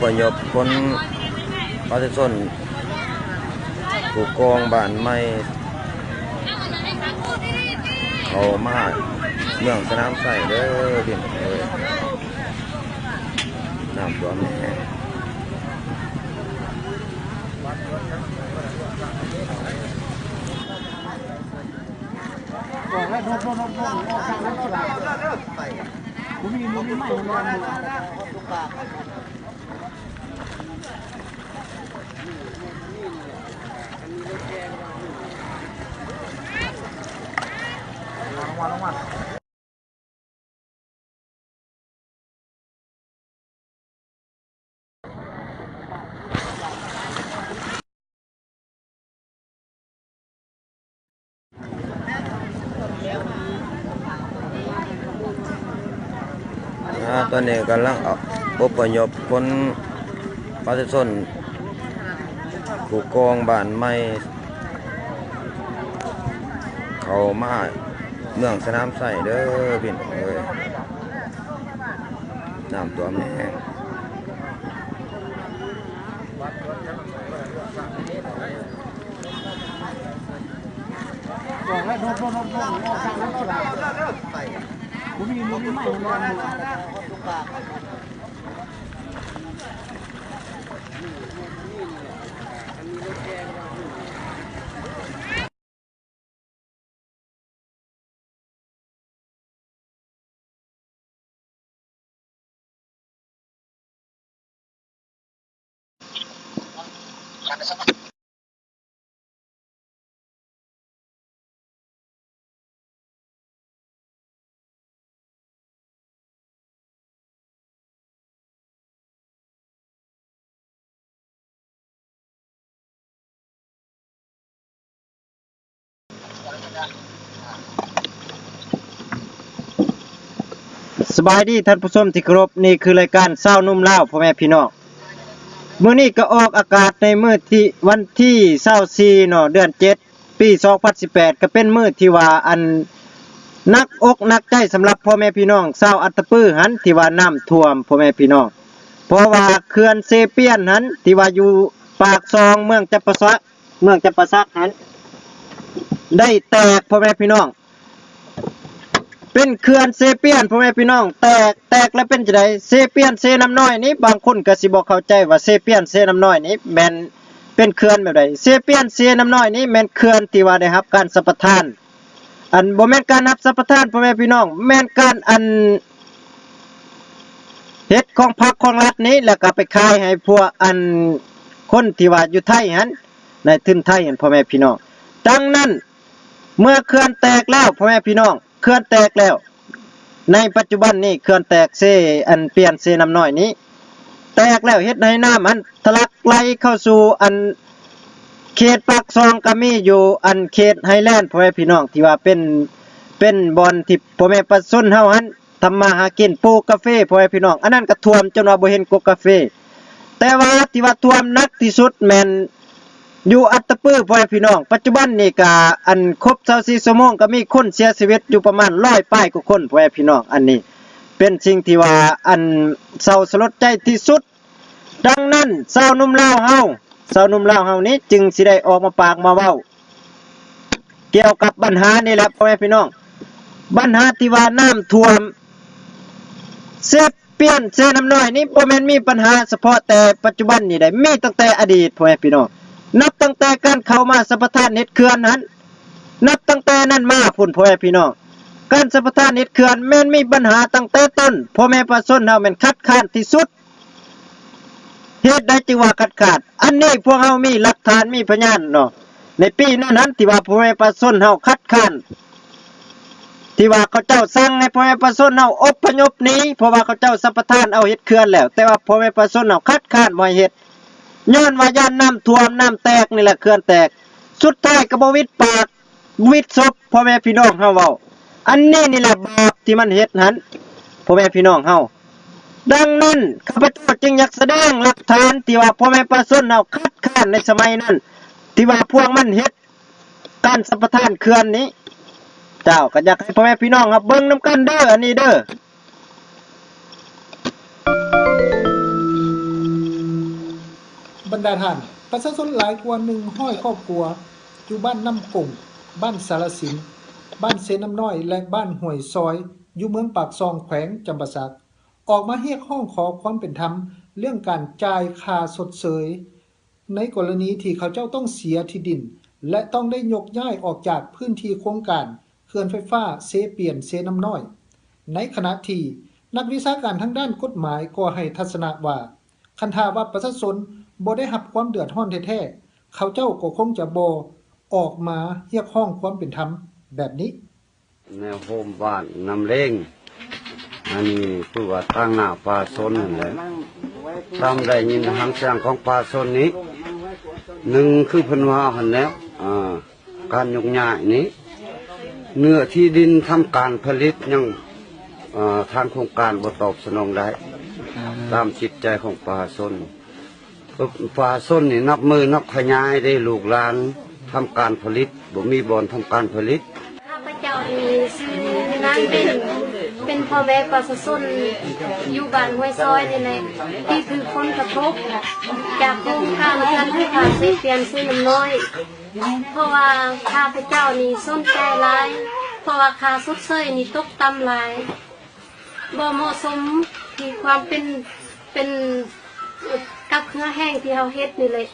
ພະຍົບຄົນປະຊາຊົນຜູ້ກອງບ້ານໃໝ່ ເຂົ້າມາເມືອງສະໜາມໄຊເດີພີ່ນ້ອງເອີຍ ນ້ຳຖ້ວມແຮງ. ອາ ຕອນນີ້ກຳລັງອົບພະຍົບຄົນປະຊາຊົນຜູ້ກອງບ້ານໃໝ່ ເຂົ້າມາເມືອງສະໜາມໄຊເດີພີ່ນ້ອງເອີຍ ນ້ຳຖ້ວມແຮງ. ສະບາຍດີທ່ານຜູ້ຊົມທີ່ເຄົາລົບ, ນີ້ຄືລາຍການຊາວໜຸ່ມລາວ ພໍ່ແມ່ພີ່ນ້ອງ. ມື້ນີ້ກໍອອກອາກາດໃນມື້ທີ ວັນທີຊາວສີ່ເນາະ ເດືອນເຈັດ ປີສອງພັນສິບແປດ ກໍເປັນມື້ທີ່ວ່າອັນໜັກອົກໜັກໃຈສຳລັບພໍ່ແມ່ພີ່ນ້ອງຊາວອັດຕະປືຫັ້ນ ທີ່ວ່ານ້ຳຖ້ວມພໍ່ແມ່ພີ່ນ້ອງ ເພາະວ່າເຂື່ອນເຊປຽນຫັ້ນ ທີ່ວ່າຢູ່ປາກຊ່ອງເມືອງຈຳປາສັກ ເມືອງຈຳປາສັກຫັ້ນ ໄດ້ແຕກພໍ່ແມ່ພີ່ນ້ອງ. ເປັນເຂື່ອນເຊປຽນ ພໍ່ແມ່ພີ່ນ້ອງ ແຕກ ແຕກແລ້ວເປັນຈັ່ງໃດ? ເຊປຽນເຊນ້ຳນ້ອຍນີ້ ບາງຄົນກໍຊິບໍ່ເຂົ້າໃຈວ່າເຊປຽນເຊນ້ຳນ້ອຍນີ້ແມ່ນເປັນເຂື່ອນແບບໃດ? ເຊປຽນເຊນ້ຳນ້ອຍນີ້ແມ່ນເຂື່ອນທີ່ວ່າໄດ້ຮັບການສຳປະທານ ອັນ ບໍ່ແມ່ນການຮັບສຳປະທານ ພໍ່ແມ່ພີ່ນ້ອງ ແມ່ນການ ອັນ ເຮັດຂອງພັກຂອງລັດນີ້ ແລ້ວກໍໄປຂາຍໃຫ້ພວກ ອັນ ຄົນທີ່ວ່າຢູ່ໄທຫັ້ນ ນາຍທຶນໄທຫັ້ນ ພໍ່ແມ່ພີ່ນ້ອງ. ດັ່ງນັ້ນ ເມື່ອເຂື່ອນແຕກແລ້ວ ພໍ່ແມ່ພີ່ນ້ອງ ເຂື່ອນແຕກແລ້ວ ໃນປັດຈຸບັນນີ້ເຂື່ອນແຕກເຊ ອັນ ປຽນເຊນ້ຳນ້ອຍນີ້ ແຕກແລ້ວເຮັດໃຫ້ນ້ຳຫັ້ນທະລັກໄຫຼເຂົ້າສູ່ ອັນ ເຂດປາກຊ່ອງກໍມີຢູ່ ອັນ ເຂດໄຮແລນ ພໍ່ແມ່ພີ່ນ້ອງ ທີ່ວ່າເປັນ ເປັນບ່ອນທີ່ພໍ່ແມ່ປະຊາຊົນເຮົາຫັ້ນ ທຳມາຫາກິນ ປູກກາເຟ ພໍ່ແມ່ພີ່ນ້ອງ ອັນນັ້ນກໍຖ້ວມຈົນວ່າບໍ່ເຫັນກົກກາເຟ. ແຕ່ວ່າທີ່ວ່າຖ້ວມໜັກທີ່ສຸດແມ່ນຢູ່ອັດຕະປື ພໍ່ແມ່ພີ່ນ້ອງ ປັດຈຸບັນນີ້ກະ ອັນ ຄົບຊາວສີ່ຊົ່ວໂມງ ກໍມີຄົນເສຍຊີວິດຢູ່ປະມານຮ້ອຍປາຍກວ່າຄົນ ພໍ່ແມ່ພີ່ນ້ອງ ອັນນີ້ເປັນສິ່ງທີ່ວ່າ ອັນ ເສົ້າສະຫຼົດໃຈທີ່ສຸດ. ດັ່ງນັ້ນ ຊາວໜຸ່ມລາວເຮົາ ຊາວໜຸ່ມລາວເຮົານີ້ຈຶ່ງຊິໄດ້ອອກມາປາກມາເວົ້າ ກ່ຽວກັບບັນຫານີ້ແຫຼະ ພໍ່ແມ່ພີ່ນ້ອງ ບັນຫາທີ່ວ່ານ້ຳຖ້ວມເຊປຽນເຊນ້ຳນ້ອຍນີ້ ບໍ່ແມ່ນມີບັນຫາສະເພາະແຕ່ປັດຈຸບັນນີ້ໃດ໋ ມີຕັ້ງແຕ່ອະດີດ ພໍ່ແມ່ພີ່ນ້ອງ ນັບຕັ້ງແຕ່ການເຂົ້າມາສຳປະທານເຮັດເຂື່ອນຫັ້ນ ນັບຕັ້ງແຕ່ນັ້ນມາພຸ້ນ ພໍ່ແມ່ພີ່ນ້ອງ ການສຳປະທານເຮັດເຂື່ອນແມ່ນມີບັນຫາຕັ້ງແຕ່ຕົ້ນ ພໍ່ແມ່ປະຊາຊົນເຮົາແມ່ນຄັດຄ້ານທີ່ສຸດ. ເຫດໃດຈຶ່ງວ່າຄັດຄ້ານ? ອັນນີ້ພວກເຮົາມີຫຼັກຖານ ມີພະຍານເນາະ ໃນປີນັ້ນຫັ້ນ ທີ່ວ່າພໍ່ແມ່ປະຊາຊົນເຮົາຄັດຄ້ານ ທີ່ວ່າເຂົາເຈົ້າສັ່ງໃຫ້ພໍ່ແມ່ປະຊາຊົນເຮົາອົບພະຍົບໜີ ເພາະວ່າເຂົາເຈົ້າສຳປະທານເອົາເຮັດເຂື່ອນແລ້ວ ແຕ່ວ່າພໍ່ແມ່ປະຊາຊົນເຮົາຄັດຄ້ານບໍ່ໃຫ້ເຮັດ ຍ້ອນວ່າຢ້ານນ້ຳຖ້ວມ ນ້ຳແຕກນີ້ແຫຼະ ເຂື່ອນແຕກ ສຸດທ້າຍກໍບໍ່ຫວິດປາກ ຫວິດສົບພໍ່ແມ່ພີ່ນ້ອງເຮົາເວົ້າ. ອັນນີ້ນີ້ແຫຼະບາບທີ່ມັນເຮັດຫັ້ນ ພໍ່ແມ່ພີ່ນ້ອງເຮົາ. ດັ່ງນັ້ນ ຂ້າພະເຈົ້າຈຶ່ງຢາກສະແດງຫຼັກຖານທີ່ວ່າພໍ່ແມ່ປະຊາຊົນເຮົາຄັດຄ້ານໃນສະໄໝນັ້ນ ທີ່ວ່າພວກມັນເຮັດການສຳປະທານເຂື່ອນນີ້. ເຈົ້າ ກໍຢາກໃຫ້ພໍ່ແມ່ພີ່ນ້ອງເຮົາເບິ່ງນຳກັນເດີ ອັນນີ້ເດີ. ບັນດາທ່ານ, ປະຊາຊົນຫຼາຍກວ່າໜຶ່ງຮ້ອຍຄອບຄົວ ຢູ່ບ້ານນ້ຳກົງ, ບ້ານສາລະສິນ, ບ້ານເຊນ້ຳນ້ອຍ ແລະ ບ້ານຫ້ວຍຊອຍ ຢູ່ເມືອງປາກຊ່ອງ ແຂວງຈຳປາສັກ ອອກມາຮຽກຮ້ອງຂໍຄວາມເປັນທຳເລື່ອງການຈ່າຍຄ່າຊົດເຊີຍ ໃນກໍລະນີທີ່ເຂົາເຈົ້າຕ້ອງເສຍທີ່ດິນ ແລະ ຕ້ອງໄດ້ຍົກຍ້າຍອອກຈາກພື້ນທີ່ໂຄງການເຂື່ອນໄຟຟ້າເຊປຽນ-ເຊນ້ຳນ້ອຍ. ໃນຂະນະທີ່ນັກວິຊາການທາງດ້ານກົດໝາຍກໍໃຫ້ທັດສະນະວ່າ ຄັນຖ້າວ່າປະຊາຊົນບໍ່ໄດ້ຮັບຄວາມເດືອດຮ້ອນແທ້ໆ ເຂົາເຈົ້າກໍຄົງຈະບໍ່ອອກມາຮຽກຮ້ອງຄວາມເປັນທຳແບບນີ້. ແນວໂຮມບ້ານນ້ຳເລງ ອັນນີ້ຄືວ່າຕາງໜ້າປະຊາຊົນຫັ້ນແຫຼະ. ຕາມໄດ້ຍິນຫາງສຽງຂອງປະຊາຊົນນີ້ ໜຶ່ງຄືເພິ່ນວ່າຫັ້ນແຫຼະ ອ່າ ການຍົກຍ້າຍນີ້ ເນື້ອທີ່ດິນທຳການຜະລິດຍັງ ອ່າ ທາງໂຄງການບໍ່ຕອບສະໜອງໄດ້ ອືມ ຕາມຈິດໃຈຂອງປະຊາຊົນ. ປະຊາຊົນນີ້ນັບມື້ນັບຂະຫຍາຍເດ້ ລູກຫຼານທຳການຜະລິດ ບໍ່ມີບ່ອນທຳການຜະລິດ. ຂ້າພະເຈົ້ານີ້ຊື່ນາງເບັນ ເປັນພໍ່ແມ່ປະຊາຊົນຢູ່ບ້ານຫ້ວຍຊອຍນີ້ແຫຼະ ທີ່ຖືກຜົນກະທົບຈາກໂຄງການເຂື່ອນໄຟຟ້າເຊປຽນ-ເຊນ້ຳນ້ອຍ. ເພາະວ່າຂ້າພະເຈົ້ານີ້ສົນໃຈຫຼາຍ ເພາະວ່າຄ່າຊົດເຊີຍນີ້ຕົກຕ່ຳຫຼາຍ ບໍ່ເໝາະສົມທີ່ຄວາມເປັນ ເປັນກັບເຫື່ອແຮງທີ່ເຮົາເຮັດນີ້ແຫຼະ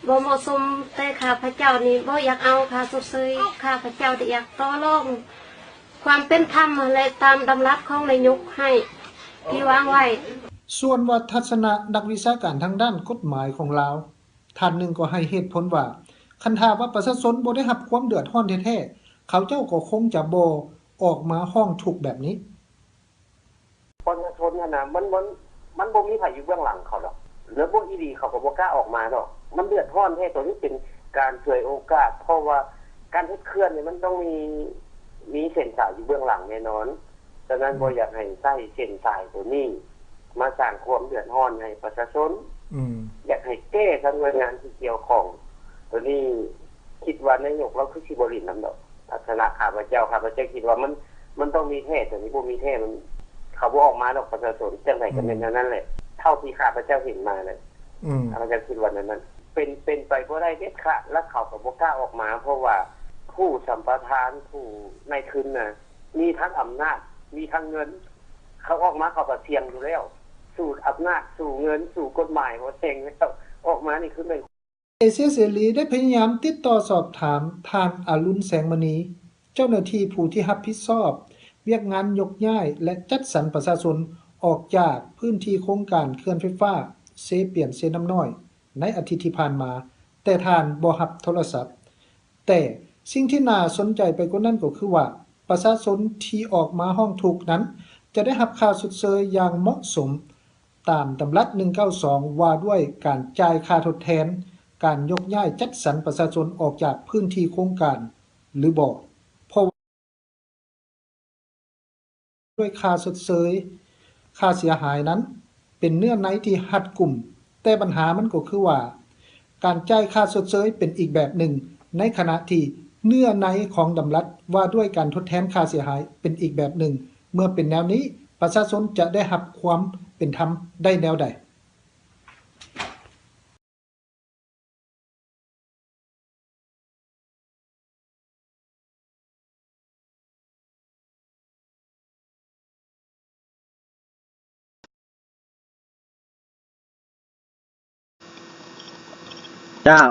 ບໍ່ເໝາະສົມ. ແຕ່ຂ້າພະເຈົ້ານີ້ບໍ່ຢາກເອົາຄ່າຊົດເຊີຍ ຂ້າພະເຈົ້າໄດ້ຢາກຕໍ່ລອງຄວາມເປັນທຳ ແລະ ຕາມດຳລັດຂອງນາຍົກໃຫ້ທີ່ວາງໄວ້. ສ່ວນວ່າທັດສະນະນັກວິຊາການທາງດ້ານກົດໝາຍຂອງລາວ ທ່ານໜຶ່ງກໍໃຫ້ເຫດຜົນວ່າ ຄັນຖ້າວ່າປະຊາຊົນບໍ່ໄດ້ຮັບຄວາມເດືອດຮ້ອນແທ້ໆ ເຂົາເຈົ້າກໍຄົງຈະບໍ່ອອກມາຮ້ອງທຸກແບບນີ້. ປະຊາຊົນຫັ້ນນະ ມັນ ມັນ ມັນບໍ່ມີໃຜຢູ່ເບື້ອງຫຼັງເຂົາດອກ ແລ້ວບໍ່ອີ່ຫຼີເຂົາກໍບໍ່ກ້າອອກມາດອກ. ມັນເດືອດຮ້ອນແທ້ ໂຕນີ້ເປັນການສວຍໂອກາດ ເພາະວ່າການເຮັດເຂື່ອນນີ້ມັນຕ້ອງມີ ມີເສັ້ນສາຍຢູ່ເບື້ອງຫຼັງແນ່ນອນ. ສະນັ້ນ ອືມ ບໍ່ຢາກໃຫ້ໃຊ້ເສັ້ນສາຍໂຕນີ້ມາສ້າງຄວາມເດືອດຮ້ອນໃຫ້ປະຊາຊົນ. ອືມ ຢາກໃຫ້ແກ້ຊະ ໜ່ວຍງານທີ່ກ່ຽວຂ້ອງໂຕນີ້. ຄິດວ່ານາຍົກລາວຄືຊິບໍ່ຫຼິ້ນນຳດອກ. ລັກສະນະຂ້າພະເຈົ້າ ຂ້າພະເຈົ້າຄິດວ່າມັນ ມັນຕ້ອງມີແທ້ ໂຕນີ້ບໍ່ມີແທ້ ມັນ ເຂົາບໍ່ອອກມາດອກປະຊາຊົນ. ຈັ່ງໃດກໍແມ່ນ ອືມ ແນວນັ້ນແຫຼະ ເທົ່າທີ່ຂ້າພະເຈົ້າເຫັນມານະ. ອືມ ຂ້າພະເຈົ້າຄິດວ່າແນວນັ້ນ ເປັນ ເປັນໄປບໍ່ໄດ້ເດັດຂາດ ແລະ ເຂົາກໍບໍ່ກ້າອອກມາ ເພາະວ່າຜູ້ສຳປະທານ ຜູ້ນາຍທຶນນະ ມີທັງອຳນາດ ມີທັງເງິນ ເຂົາອອກມາເຂົາກໍສ່ຽງຢູ່ແລ້ວ ສູ້ອຳນາດ ສູ້ເງິນ ສູ້ກົດໝາຍ ບໍ່ແຮງແລ້ວ ອອກມານີ້ຄືແມ່ນ. ເອເຊຍເສລີໄດ້ພະຍາຍາມຕິດຕໍ່ສອບຖາມທ່ານ ອາລຸນ ແສງມະນີ ເຈົ້າໜ້າທີ່ຜູ້ທີ່ຮັບຜິດຊອບວຽກງານຍົກຍ້າຍ ແລະ ຈັດສັນປະຊາຊົນອອກຈາກພື້ນທີ່ໂຄງການເຂື່ອນໄຟຟ້າເຊປຽນ-ເຊນ້ຳນ້ອຍ ໃນອາທິດທີ່ຜ່ານມາ, ແຕ່ທ່ານບໍ່ຮັບໂທລະສັບ. ແຕ່ສິ່ງທີ່ໜ້າສົນໃຈໄປກວ່ານັ້ນກໍຄືວ່າ ປະຊາຊົນທີ່ອອກມາຮ້ອງທຸກນັ້ນ ຈະໄດ້ຮັບຄ່າຊົດເຊີຍຢ່າງເໝາະສົມ ຕາມດຳລັດ ໜຶ່ງເກົ້າສອງ ວ່າດ້ວຍການຈ່າຍຄ່າທົດແທນການຍົກຍ້າຍຈັດສັນປະຊາຊົນອອກຈາກພື້ນທີ່ໂຄງການ ຫຼືບໍ່, ເພາະວ່າ ດ້ວຍຄ່າຊົດເຊີຍຄ່າເສຍຫາຍນັ້ນ ເປັນເນື້ອໃນທີ່ຮັດກຸມ, ແຕ່ບັນຫາມັນກໍຄືວ່າ ການຈ່າຍຄ່າຊົດເຊີຍເປັນອີກແບບໜຶ່ງ, ໃນຂະນະທີ່ເນື້ອໃນຂອງດຳລັດວ່າດ້ວຍການທົດແທນຄ່າເສຍຫາຍເປັນອີກແບບໜຶ່ງ. ເມື່ອເປັນແນວນີ້, ປະຊາຊົນຈະໄດ້ຮັບຄວາມເປັນທຳໄດ້ແນວໃດ? ເຈົ້າ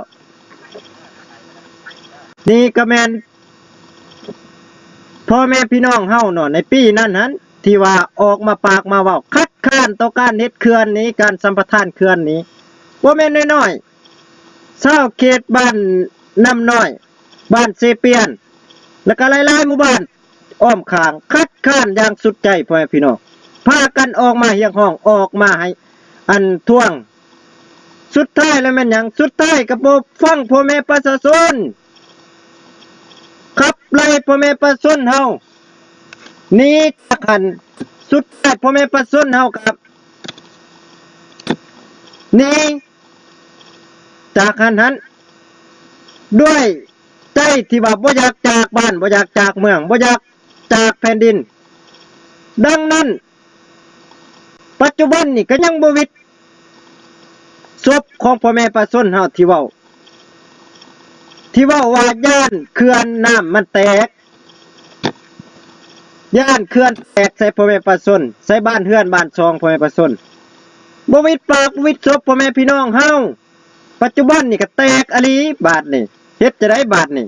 ນີ້ກໍແມ່ນ ພໍ່ແມ່ພີ່ນ້ອງເຮົາເນາະ ໃນປີນັ້ນຫັ້ນ ທີ່ວ່າອອກມາປາກມາເວົ້າຄັດຄ້ານຕໍ່ການເຮັດເຂື່ອນນີ້ ການສຳປະທານເຂື່ອນນີ້ ບໍ່ແມ່ນນ້ອຍໆ. ຊາວເຂດບ້ານນ້ຳນ້ອຍ, ບ້ານເຊປຽນ ແລ້ວກໍຫຼາຍໆໝູ່ບ້ານອ້ອມຂ້າງ ຄັດຄ້ານຢ່າງສຸດໃຈ ພໍ່ແມ່ພີ່ນ້ອງ ພາກັນອອກມາຮຽກຮ້ອງ, ອອກມາໃຫ້ ອັນ ທວງ. ສຸດທ້າຍແລ້ວແມ່ນຫຍັງ? ສຸດທ້າຍກໍບໍ່ຟັງພໍ່ແມ່ປະຊາຊົນ, ຂັບໄລ່ພໍ່ແມ່ປະຊາຊົນເຮົາໜີຈາກຫັ້ນ. ສຸດທ້າຍພໍ່ແມ່ປະຊາຊົນເຮົາກໍໜີຈາກຫັ້ນຫັ້ນ ດ້ວຍໃຈທີ່ວ່າບໍ່ຢາກຈາກບ້ານ, ບໍ່ຢາກຈາກເມືອງ, ບໍ່ຢາກຈາກແຜ່ນດິນ. ດັ່ງນັ້ນ ປັດຈຸບັນນີ້ກໍຍັງບໍ່ວິດ ສົບຂອງພໍ່ແມ່ປະຊາຊົນເຮົາທີ່ເວົ້າ ທີ່ເວົ້າວ່າຢ້ານເຂື່ອນນ້ຳມັນແຕກ ຢ້ານເຂື່ອນແຕກໃສ່ພໍ່ແມ່ປະຊາຊົນ ໃສ່ບ້ານເຮືອນບ້ານຊ່ອງພໍ່ແມ່ປະຊາຊົນ ບໍ່ຫວິດປາກບໍ່ຫວິດສົບພໍ່ແມ່ພີ່ນ້ອງເຮົາ. ປັດຈຸບັນນີ້ກໍແຕກອີ່ຫຼີບາດນີ້ ເຮັດຈັ່ງໃດບາດນີ້?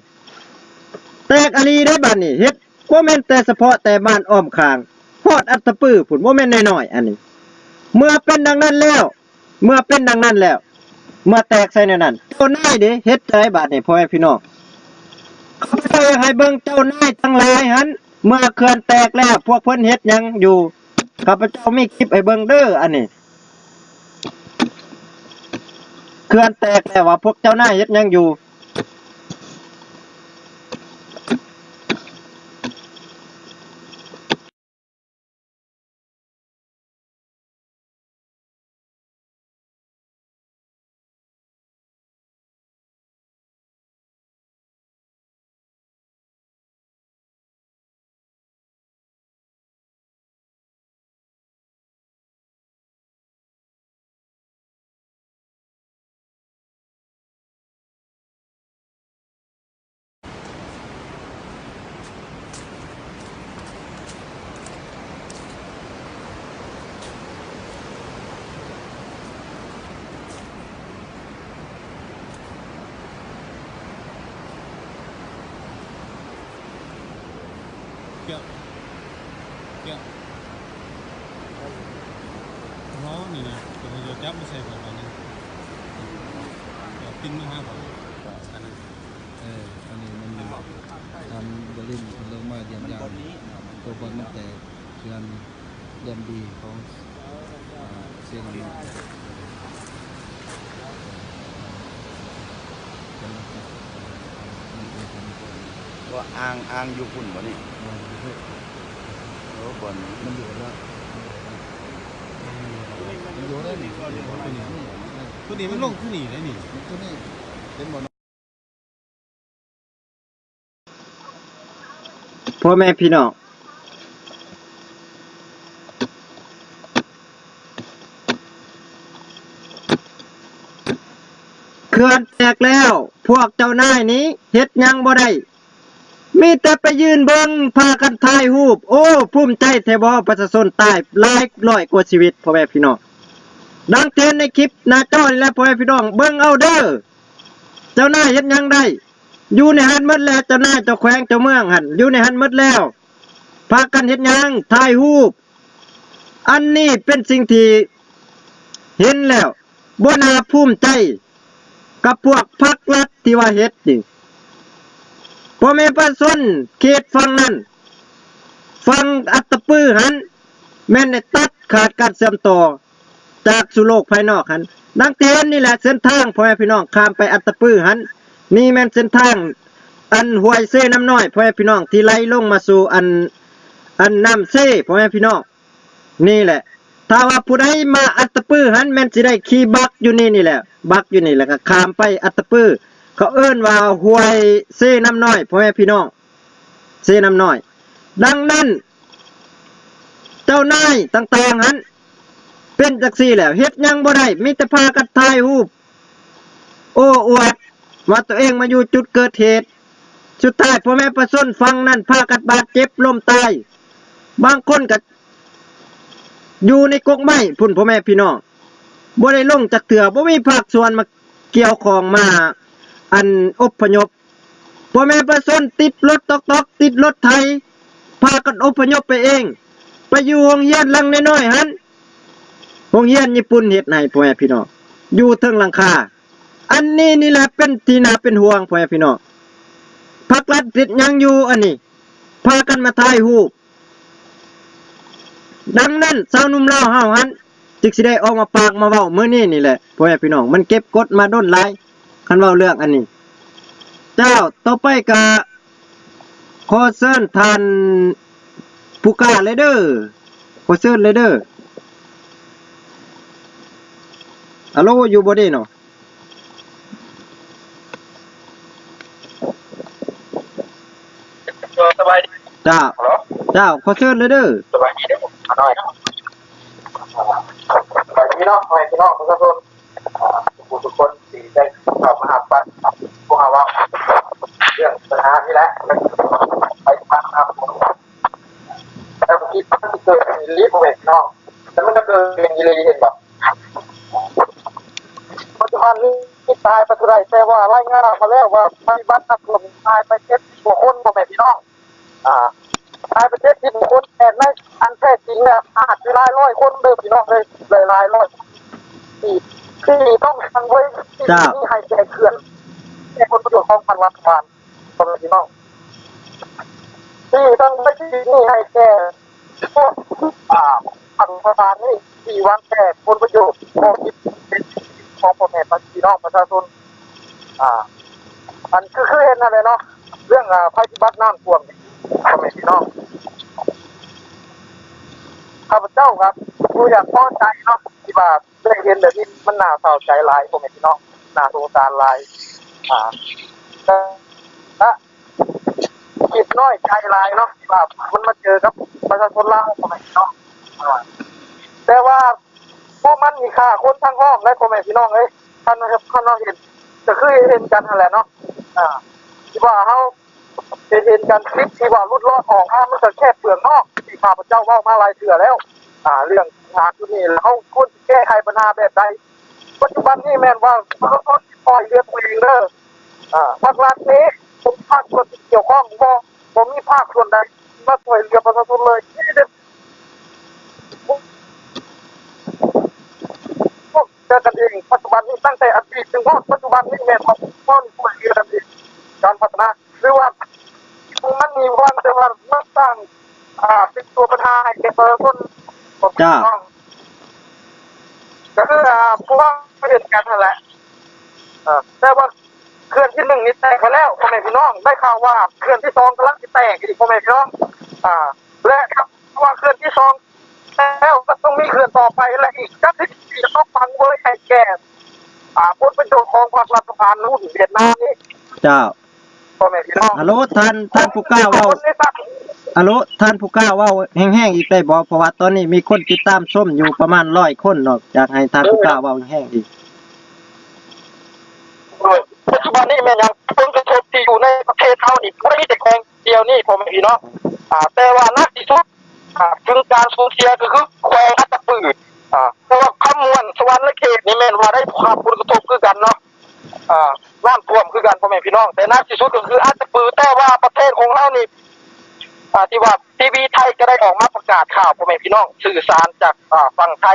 ແຕກອີ່ຫຼີເດ້ບາດນີ້ ເຮັດບໍ່ແມ່ນແຕ່ສະເພາະແຕ່ບ້ານອ້ອມຂ້າງ ຮອດອັດຕະປືພຸ້ນ ບໍ່ແມ່ນນ້ອຍໆ ອັນນີ້. ເມື່ອເປັນດັ່ງນັ້ນແລ້ວ ເມື່ອເປັນດັ່ງນັ້ນແລ້ວ ເມື່ອແຕກໃສ່ແນວນັ້ນ ເຈົ້ານາຍເດ ເຮັດຈັ່ງໃດບາດນີ້ ພໍ່ແມ່ພີ່ນ້ອງ? ຂ້າພະເຈົ້າຢາກໃຫ້ເບິ່ງເຈົ້ານາຍທັງຫຼາຍຫັ້ນ ເມື່ອເຂື່ອນແຕກແລ້ວ ພວກເພິ່ນເຮັດຫຍັງຢູ່? ຂ້າພະເຈົ້າມີຄລິບໃຫ້ເບິ່ງເດີ ອັນນີ້ ເຂື່ອນແຕກແລ້ວວ່າພວກເຈົ້ານາຍເຮັດຫຍັງຢູ່? ເອີ ອັນນີ້ມັນ ທາງບໍລິນເພິ່ນລົງມາຢ້ຽມຢາມ ຕົວບ່ອນມັນແຕກ ເຂື່ອນ ເລື່ອມດີຂອງ ເຊນ້ຳນ້ອຍ ວ່າອ່າງ ອ່າງຢູ່ພຸ້ນບໍ່ນີ້? ໂອ້ ບ່ອນນີ້ມັນຢູ່ແລ້ວ ມັນຢູ່ແລ້ວນີ້ ຕົວນີ້ມັນລົງຄືນີ້ໄດ໋ນີ້ ຕົວນີ້ເຫັນບໍ່? ພໍ່ແມ່ພີ່ນ້ອງ ເຂື່ອນແຕກແລ້ວ ພວກເຈົ້ານາຍນີ້ເຮັດຫຍັງບໍ່ໄດ້ ມີແຕ່ໄປຢືນເບິ່ງ ພາກັນຖ່າຍຮູບ. ໂອ້ ພູມໃຈແທ້ບໍ່ ປະຊາຊົນຕາຍຫຼາຍຮ້ອຍກວ່າຊີວິດ ພໍ່ແມ່ພີ່ນ້ອງ. ດັ່ງທີ່ເຫັນໃນຄລິບໜ້າຈໍນີ້ແຫຼະ ພໍ່ແມ່ພີ່ນ້ອງ ເບິ່ງເອົາເດີ. ເຈົ້ານາຍເຮັດຫຍັງໄດ້? ຢູ່ໃນຫັ້ນໝົດແລ້ວ ເຈົ້ານາຍ ເຈົ້າແຂວງ ເຈົ້າເມືອງຫັ້ນ ຢູ່ໃນຫັ້ນໝົດແລ້ວ. ພາກັນເຮັດຫຍັງ? ຖ່າຍຮູບ. ອັນນີ້ເປັນສິ່ງທີ່ເຫັນແລ້ວບໍ່ໜ້າພູມໃຈກັບພວກພັກລັດທີ່ວ່າເຮັດນີ້. ພໍ່ແມ່ປະຊາຊົນເຂດຝັ່ງນັ້ນ ຝັ່ງອັດຕະປືຫັ້ນ ແມ່ນໄດ້ຕັດຂາດການເຊື່ອມຕໍ່ ຈາກສູ່ໂລກພາຍນອກຫັ້ນ. ດັ່ງທີ່ເຫັນນີ້ແຫຼະ ເສັ້ນທາງ ພໍ່ແມ່ພີ່ນ້ອງ ຂ້າມໄປອັດຕະປືຫັ້ນ ນີ້ແມ່ນເສັ້ນທາງອັນຫ້ວຍເຊນ້ຳນ້ອຍ ພໍ່ແມ່ພີ່ນ້ອງ ທີ່ໄຫຼລົງມາສູ່ອັນ ອັນນ້ຳເຊ ພໍ່ແມ່ພີ່ນ້ອງ. ນີ້ແຫຼະ ຖ້າວ່າຜູ້ໃດມາອັດຕະປືຫັ້ນ ແມ່ນຊິໄດ້ຂີ່ບັກຢູ່ນີ້ ນີ້ແຫຼະ ບັກຢູ່ນີ້ ແລ້ວກໍຂ້າມໄປອັດຕະປື ເຂົາເອີ້ນວ່າຫ້ວຍເຊນ້ຳນ້ອຍ ພໍ່ແມ່ພີ່ນ້ອງ ເຊນ້ຳນ້ອຍ. ດັ່ງນັ້ນ ເຈົ້ານາຍຕ່າງໆຫັ້ນ ເປັນຈັ່ງຊີ້ແລ້ວ ເຮັດຫຍັງບໍ່ໄດ້ ມີແຕ່ພາກັນຖ່າຍຮູບ ໂອ້ອວດວ່າຕົວເອງມາຢູ່ຈຸດເກີດເຫດ. ສຸດທ້າຍພໍ່ແມ່ປະຊາຊົນຝັ່ງນັ້ນພາກັນບາດເຈັບລົ້ມຕາຍ ບາງຄົນກໍຢູ່ໃນກົກໄມ້ພຸ້ນ ພໍ່ແມ່ພີ່ນ້ອງ ບໍ່ໄດ້ລົງຈັກເທື່ອ ບໍ່ມີພາກສ່ວນມາກ່ຽວຂ້ອງ ມາ ອັນ ອົບພະຍົບ. ພໍ່ແມ່ປະຊາຊົນຕິດລົດຕ໋ອກໆ ຕິດລົດໄຖ ພາກັນອົບພະຍົບໄປເອງ ໄປຢູ່ໂຮງຮຽນຫຼັງນ້ອຍໆຫັ້ນ ໂຮງຮຽນຍີ່ປຸ່ນເຮັດໃຫ້ ພໍ່ແມ່ພີ່ນ້ອງ ຢູ່ເທິງຫຼັງຄາ. ອັນນີ້ນີ້ແຫຼະເປັນທີ່ໜ້າເປັນຫ່ວງ ພໍ່ແມ່ພີ່ນ້ອງ ພັກລັດເຮັດຫຍັງຢູ່? ອັນນີ້ພາກັນມາຖ່າຍຮູບ. ດັ່ງນັ້ນ ຊາວໜຸ່ມລາວເຮົາຫັ້ນ ຈຶ່ງຊິໄດ້ອອກມາປາກມາເວົ້າມື້ນີ້ນີ້ແຫຼະ ພໍ່ແມ່ພີ່ນ້ອງ ມັນເກັບກົດມາດົນຫຼາຍ ຄັນເວົ້າເລື່ອງອັນນີ້. ເຈົ້າ ຕໍ່ໄປກະຂໍເຊີນທ່ານຜູ້ກ້າເລີຍເດີ ຂໍເຊີນເລີຍເດີ. ອາໂລ ຢູ່ບໍ່ເດເນາະ? ເຈົ້າ ສະບາຍດີ ເຈົ້າ ເຈົ້າ ຂໍເຊີນເລີຍເດີ ສະບາຍດີເດີ ຂ້ານ້ອຍ ສະບາຍດີເນາະ ພໍ່ແມ່ພີ່ນ້ອງປະຊາຊົນ. ອ່າ ທຸກຜູ້ທຸກຄົນທີ່ໄດ້ເຂົ້າມາຮັບຟັງພວກເຮົາເວົ້າເລື່ອງບັນຫານີ້ແຫຼະ ໄປຟັງນຳ. ແຕ່ບໍ່ຄິດວ່າມັນຊິເກີດຂຶ້ນອີ່ຫຼີ ພໍ່ແມ່ພີ່ນ້ອງ, ແຕ່ມັນກໍເກີດຂຶ້ນອີ່ຫຼີ ເຫັນບໍ່? ປັດຈຸບັນນີ້ຕາຍໄປເທົ່າໃດ, ແຕ່ວ່າລາຍງານອອກມາແລ້ວວ່າໄພພິບັດນ້ຳຖ້ວມຕາຍໄປເຈັດສິບກວ່າຄົນ ພໍ່ແມ່ພີ່ນ້ອງ. ອ່າ ຕາຍໄປເຈັດສິບຄົນ, ແຕ່ໃນອັນແທ້ຈິງແລ້ວອາດຊິຫຼາຍຮ້ອຍຄົນເດີພີ່ນ້ອງເອີຍ, ຫຼາຍໆຮ້ອຍ ທີ່ ທີ່ຕ້ອງສ້າງໄວ້ ເຈົ້າ ທີ່ໃຫ້ແກ່ເຂື່ອນ ແກ່ຜົນປະໂຫຍດຂອງພັກລັດຖະບານ ພໍ່ແມ່ພີ່ນ້ອງ, ທີ່ຕ້ອງໄວ້ທີ່ນີ້ໃຫ້ແກ່ພວກ ອ່າ ພັກລັດຖະບານນີ້ ທີ່ຫວັງແຕ່ຜົນປະໂຫຍດ ຂອງ ຂອງພໍ່ແມ່ພີ່ນ້ອງປະຊາຊົນ. ອ່າ ອັນຄື ຄືເຫັນຫັ້ນແຫຼະເນາະ ເລື່ອງ ອ່າ ໄພພິບັດນ້ຳຖ້ວມນີ້ ພໍ່ແມ່ພີ່ນ້ອງ, ຂ້າພະເຈົ້າກໍບໍ່ຢາກພໍໃຈເນາະ ທີ່ວ່າໄດ້ເຫັນແບບນີ້ ມັນໜ້າເສົ້າໃຈຫຼາຍ ພໍ່ແມ່ພີ່ນ້ອງ, ໜ້າສົງສານຫຼາຍ. ອ່າ ແລະ ຄິດນ້ອຍໃຈຫຼາຍເນາະ ທີ່ວ່າມັນມາເຈີກັບປະຊາຊົນລາວ ພໍ່ແມ່ພີ່ນ້ອງ. ອ່າ ແຕ່ວ່າພວກມັນນີ້ຂ້າຄົນທາງອ້ອມໄດ໋ ພໍ່ແມ່ພີ່ນ້ອງເອີຍ, ຄັນ ຄັນເຮົາເຫັນ ກໍຄືເຫັນກັນຫັ້ນແຫຼະເນາະ. ອ່າ ທີ່ວ່າເຮົາໄດ້ເຫັນກັນ ຄລິບທີ່ວ່າຫຼຸດລອດອອກມາ ມັນກໍແຄ່ເປືອກນອກ ທີ່ຂ້າພະເຈົ້າເວົ້າມາຫຼາຍເທື່ອແລ້ວ. ອ່າ ເລື່ອງບັນຫາຈຸດນີ້ ແລ້ວເຮົາຄວນຊິແກ້ໄຂບັນຫາແບບໃດ? ປັດຈຸບັນນີ້ແມ່ນວ່າປະຊາຊົນປ່ອຍເຮືອຕົວເອງເດີ. ອ່າ ພາກລັດນີ້ ບໍ່ມີພາກສ່ວນທີ່ກ່ຽວຂ້ອງ, ບໍ່ ບໍ່ມີພາກສ່ວນໃດມາຊ່ວຍເຫຼືອປະຊາຊົນເລີຍ, ມີແຕ່ພວກເຫຼືອກັນເອງ. ປັດຈຸບັນນີ້ ຕັ້ງແຕ່ອະດີດຈົນຮອດປັດຈຸບັນນີ້ ແມ່ນວ່າພວກເຮົາຊ່ວຍເຫຼືອກັນເອງ, ການພັດທະນາ ຫຼືວ່າ ມັນມີຫວັງແຕ່ວ່າມາສ້າງ ອ່າ ເປັນຕົວບັນຫາໃຫ້ແກ່ປະຊາຊົນ. ເຈົ້າ ກໍຄື ອ່າ ພວກເຮົາເຫັນກັນຫັ້ນແຫຼະ. ເອີ ແຕ່ວ່າເຂື່ອນທີໜຶ່ງນີ້ແຕກໄປແລ້ວ ພໍ່ແມ່ພີ່ນ້ອງ, ໄດ້ຂ່າວວ່າເຂື່ອນທີສອງກຳລັງຊິແຕກອີກ ພໍ່ແມ່ພີ່ນ້ອງ. ອ່າ ແລະ ຖ້າວ່າເຂື່ອນທີສອງແລ້ວ ກໍຕ້ອງມີເຂື່ອນຕໍ່ໄປ ແລະ ອີກຈັກສິບປີ ຈະຕ້ອງຟັງເວີຍໃຫ້ແກ່ ອ່າ ຜົນປະໂຫຍດຂອງພັກລັດຖະບານຫຸ້ນຫວຽດນາມນີ້. ເຈົ້າ ພໍ່ແມ່ພີ່ນ້ອງ. ຮັລໂຫຼ ທ່ານ ທ່ານຜູ້ກ້າເວົ້າ. ຮັລໂຫຼ ທ່ານຜູ້ກ້າເວົ້າແຮງໆອີກໄດ້ບໍ່? ເພາະວ່າຕອນນີ້ມີຄົນຕິດຕາມຊົມຢູ່ປະມານຮ້ອຍຄົນເນາະ, ຢາກໃຫ້ທ່ານຜູ້ກ້າເວົ້າແຮງໆອີກ. ໂດຍ ປັດຈຸບັນນີ້ແມ່ນຫຍັງ? ຜົນກະທົບທີ່ຢູ່ໃນປະເທດເຮົານີ້ ບໍ່ໄດ້ມີແຕ່ແຂວງດຽວນີ້ ພໍ່ແມ່ພີ່ນ້ອງ. ອ່າ ແຕ່ວ່າໜັກທີ່ສຸດ ອ່າ ເຖິງການສູນເສຍກໍຄືແຂວງອັດຕະປື. ອ່າ ແຕ່ວ່າຄຳມ່ວນ ສະຫວັນນະເຂດນີ້ແມ່ນວ່າໄດ້ຮັບຜົນກະທົບຄືກັນເນາະ. ອ່າ ນ້ຳຖ້ວມຄືກັນ ພໍ່ແມ່ພີ່ນ້ອງ, ແຕ່ໜັກທີ່ສຸດກໍຄືອັດຕະປື. ແຕ່ວ່າປະເທດຂອງເຮົານີ້ ອ່າ ທີ່ວ່າທີວີໄທກໍໄດ້ອອກມາປະກາດຂ່າວ ພໍ່ແມ່ພີ່ນ້ອງ, ສື່ສານຈາກ ອ່າ ຝັ່ງໄທ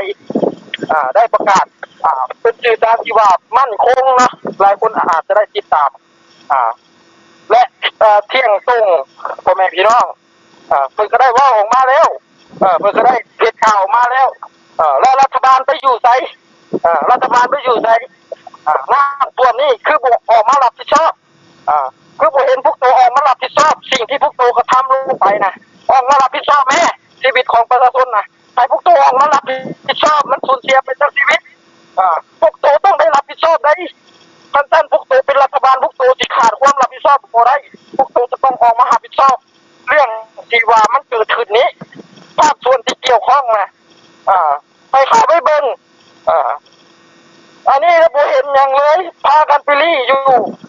ອ່າ ໄດ້ປະກາດ ອ່າ ເປັນສື່ສານທີ່ວ່າໝັ້ນຄົງເນາະ, ຫຼາຍຄົນອາດຈະໄດ້ຕິດຕາມ ອ່າ ແລະ ເອີ ທ່ຽງຕົງ ພໍ່ແມ່ພີ່ນ້ອງ. ເອີ ເພິ່ນກໍໄດ້ເວົ້າອອກມາແລ້ວ, ເອີ ເພິ່ນກໍໄດ້ເຮັດຂ່າວອອກມາແລ້ວ. ເອີ ແລ້ວລັດຖະບານໄປຢູ່ໃສ? ເອີ ລັດຖະບານໄປຢູ່ໃສ? ເອີ ນ້ຳຖ້ວມນີ້ຄືບໍ່ອອກມາຮັບຜິດຊອບ? ເອີ ຄືບໍ່ເຫັນພວກໂຕອອກມາຮັບຜິດຊອບສິ່ງທີ່ພວກໂຕກະທຳລົງໄປນະ? ອອກມາຮັບຜິດຊອບແມ້ ຊີວິດຂອງປະຊາຊົນນະ, ໃຫ້ພວກໂຕອອກມາຮັບຜິດຊອບ ມັນສູນເສຍໄປຈັກຊີວິດ? ເອີ ພວກໂຕຕ້ອງໄດ້ຮັບຜິດຊອບໃດ໋. ຄັນຊັ້ນພວກໂຕເປັນລັດຖະບານ ພວກໂຕຊິຂາດຄວາມຮັບຜິດຊອບບໍ່ໄດ້, ພວກໂຕຈະຕ້ອງອອກມາຮັບຜິດຊອບ ເລື່ອງທີ່ວ່າມັນເກີດຂຶ້ນນີ້ ພາກສ່ວນທີ່ກ່ຽວຂ້ອງນະ ອ່າ ໃຫ້ເຂົ້າໄປເບິ່ງ. ອ່າ ອັນນີ້ລະບໍ່ເຫັນຫຍັງເລີຍ, ພາກັນໄປລີ້ຢູ່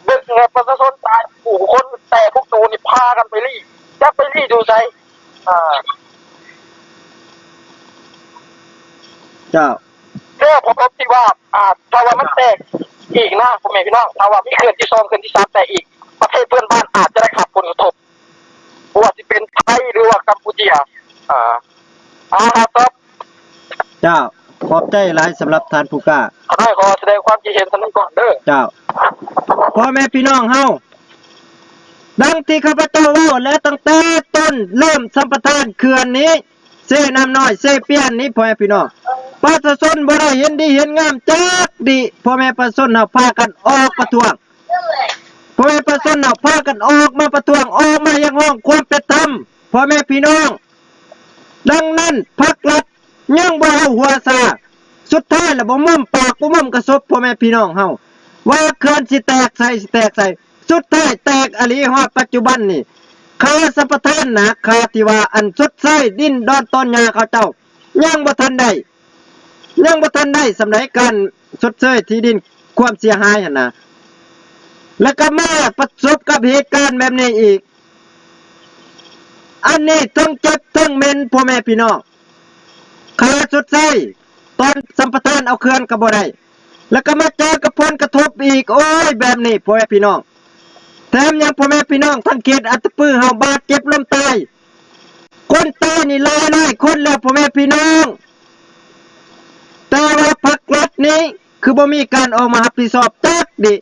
ເບິ່ງແຕ່ປະຊາຊົນຕາຍຜູ້ຄົນ, ແຕ່ພວກໂຕນີ້ພາກັນໄປລີ້, ຈັກໄປລີ້ຢູ່ໃສ? ອ່າ ເຈົ້າ. ແລ້ວພໍທີ່ວ່າ ອ່າ ຖ້າວ່າມັນແຕກອີກນະ ພໍ່ແມ່ພີ່ນ້ອງ, ຖ້າວ່າມີເຂື່ອນທີສອງ ເຂື່ອນທີສາມແຕກອີກ, ປະເທດເພື່ອນບ້ານອາດຈະໄດ້ຮັບຜົນກະທົບ, ບໍ່ວ່າຊິເປັນໄທ ຫຼືວ່າກຳປູເຈຍ. ອ່າ ເອົາ ເອົາ ຕອບ. ເຈົ້າ, ຂອບໃຈຫຼາຍສຳລັບທ່ານຜູ້ກ້າ. ຂ້ານ້ອຍຂໍສະແດງຄວາມຄິດເຫັນສ່ຳນີ້ກ່ອນເດີ. ເຈົ້າ. ພໍ່ແມ່ພີ່ນ້ອງເຮົາ, ດັ່ງທີ່ຂ້າພະເຈົ້າເວົ້າແລ້ວ, ຕັ້ງແຕ່ຕົ້ນເລີ່ມສຳປະທານເຂື່ອນນີ້ ເຊນ້ຳນ້ອຍ ເຊປຽນນີ້ ພໍ່ແມ່ພີ່ນ້ອງ, ປະຊາຊົນບໍ່ໄດ້ເຫັນດີເຫັນງາມຈັກດີ້. ພໍ່ແມ່ປະຊາຊົນເຮົາພາກັນອອກປະທ້ວງ, ພໍ່ແມ່ປະຊາຊົນເຮົາພາກັນອອກມາປະທ້ວງ, ອອກມາຮຽກຮ້ອງຄວາມເປັນທຳ ພໍ່ແມ່ພີ່ນ້ອງ. ດັ່ງນັ້ນ ພັກລັດຍັງບໍ່ເອົາຫົວຊາ, ສຸດທ້າຍລະບໍ່ໝົ້ມປາກ ບໍ່ໝົ້ມກະສົບ ພໍ່ແມ່ພີ່ນ້ອງເຮົາ, ວ່າເຂື່ອນຊິແຕກໃສ ຊິແຕກໃສ. ສຸດທ້າຍແຕກອີ່ຫຼີ. ຮອດປັດຈຸບັນນີ້ ຄ່າສຳປະທານນະ, ຄ່າທີ່ວ່າອັນຊົດເຊີຍດິນດອນຕອນຫຍ້າເຂົາເຈົ້າ ຍັງບໍ່ທັນໄດ້, ຍັງບໍ່ທັນໄດ້ສ່ຳໃດ. ການ ຊົດເຊີຍທີ່ດິນຄວາມເສຍຫາຍຫັ້ນນະ ແລ້ວກໍມາປະສົບກັບເຫດການແບບນີ້ອີກ. ອັນນີ້ທັງເຈັບທັງເໝັນ ພໍ່ແມ່ພີ່ນ້ອງ, ຄ່າຊົດເຊີຍຕອນສຳປະທານເອົາເຂື່ອນກໍບໍ່ໄດ້ ແລ້ວກໍມາເຈີກັບຜົນກະທົບອີກ. ໂອ້ຍ ແບບນີ້ ພໍ່ແມ່ພີ່ນ້ອງ, ແຖມຍັງ ພໍ່ແມ່ພີ່ນ້ອງ ທາງເຂດອັດຕະປືເຮົາບາດເຈັບລົ້ມຕາຍ, ຄົນຕາຍນີ້ຫຼາຍຮ້ອຍຄົນແລ້ວ ພໍ່ແມ່ພີ່ນ້ອງ, ແຕ່ວ່າພັກລັດນີ້ຄືບໍ່ມີການອອກມາຮັບຜິດຊອບຈັກດີ້.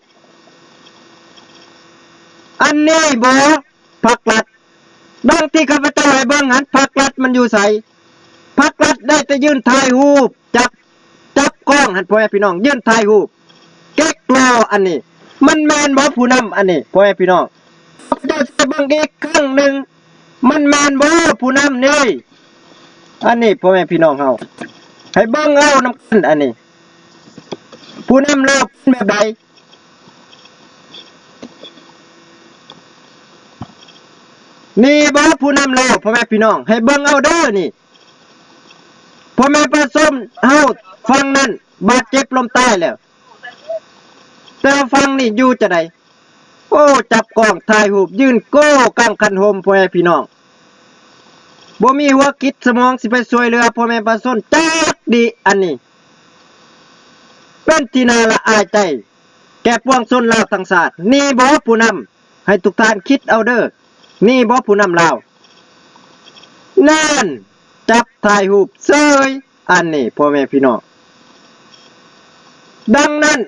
ອັນນີ້ບໍ ພັກລັດ ດັ່ງທີ່ຂ້າພະເຈົ້າໃຫ້ເບິ່ງຫັ້ນ ພັກລັດມັນຢູ່ໃສ? ພັກລັດໄດ້ແຕ່ຢືນຖ່າຍຮູບ ຈັບ ຈັບກ້ອງຫັ້ນ ພໍ່ແມ່ພີ່ນ້ອງ, ຢືນຖ່າຍຮູບເກັກລໍ. ອັນນີ້ມັນແມ່ນບໍ່ຜູ້ນຳ? ອັນນີ້ ພໍ່ແມ່ພີ່ນ້ອງ ຂ້າພະເຈົ້າຊິເບິ່ງອີກຄັ້ງໜຶ່ງ, ມັນແມ່ນບໍ່ຜູ້ນຳນີ້? ອັນນີ້ ພໍ່ແມ່ພີ່ນ້ອງເຮົາ ໃຫ້ເບິ່ງເອົານຳກັນ. ອັນນີ້ຜູ້ນຳລາວເປັນແບບໃດ? ນີ້ບໍຜູ້ນຳລາວ ພໍ່ແມ່ພີ່ນ້ອງ ໃຫ້ເບິ່ງເອົາເດີນີ້. ພໍ່ແມ່ປະຊາຊົນເຮົາຝັ່ງນັ້ນບາດເຈັບລົ້ມຕາຍແລ້ວ, ແຕ່ຝັ່ງນີ້ຢູ່ຈັ່ງໃດ? ໂອ້ ຈັບກ້ອງຖ່າຍຮູບ ຢືນໂກ້ກາງຄັນຮົ່ມ ພໍ່ແມ່ພີ່ນ້ອງ, ບໍ່ມີຫົວຄິດສະໝອງຊິໄປຊ່ວຍເຫຼືອພໍ່ແມ່ປະຊາຊົນຈັກດີ້. ອັນນີ້ເປັນທີ່ໜ້າລະອາຍໃຈແກ່ປວງຊົນລາວທັງຊາດ. ນີ້ບໍຜູ້ນຳ? ໃຫ້ທຸກທ່ານຄິດເອົາເດີ, ນີ້ບໍຜູ້ນຳລາວ? ນັ້ນ ຈັບຖ່າຍຮູບເສີຍ. ອັນນີ້ ພໍ່ແມ່ພີ່ນ້ອງ, ດັ່ງນັ້ນ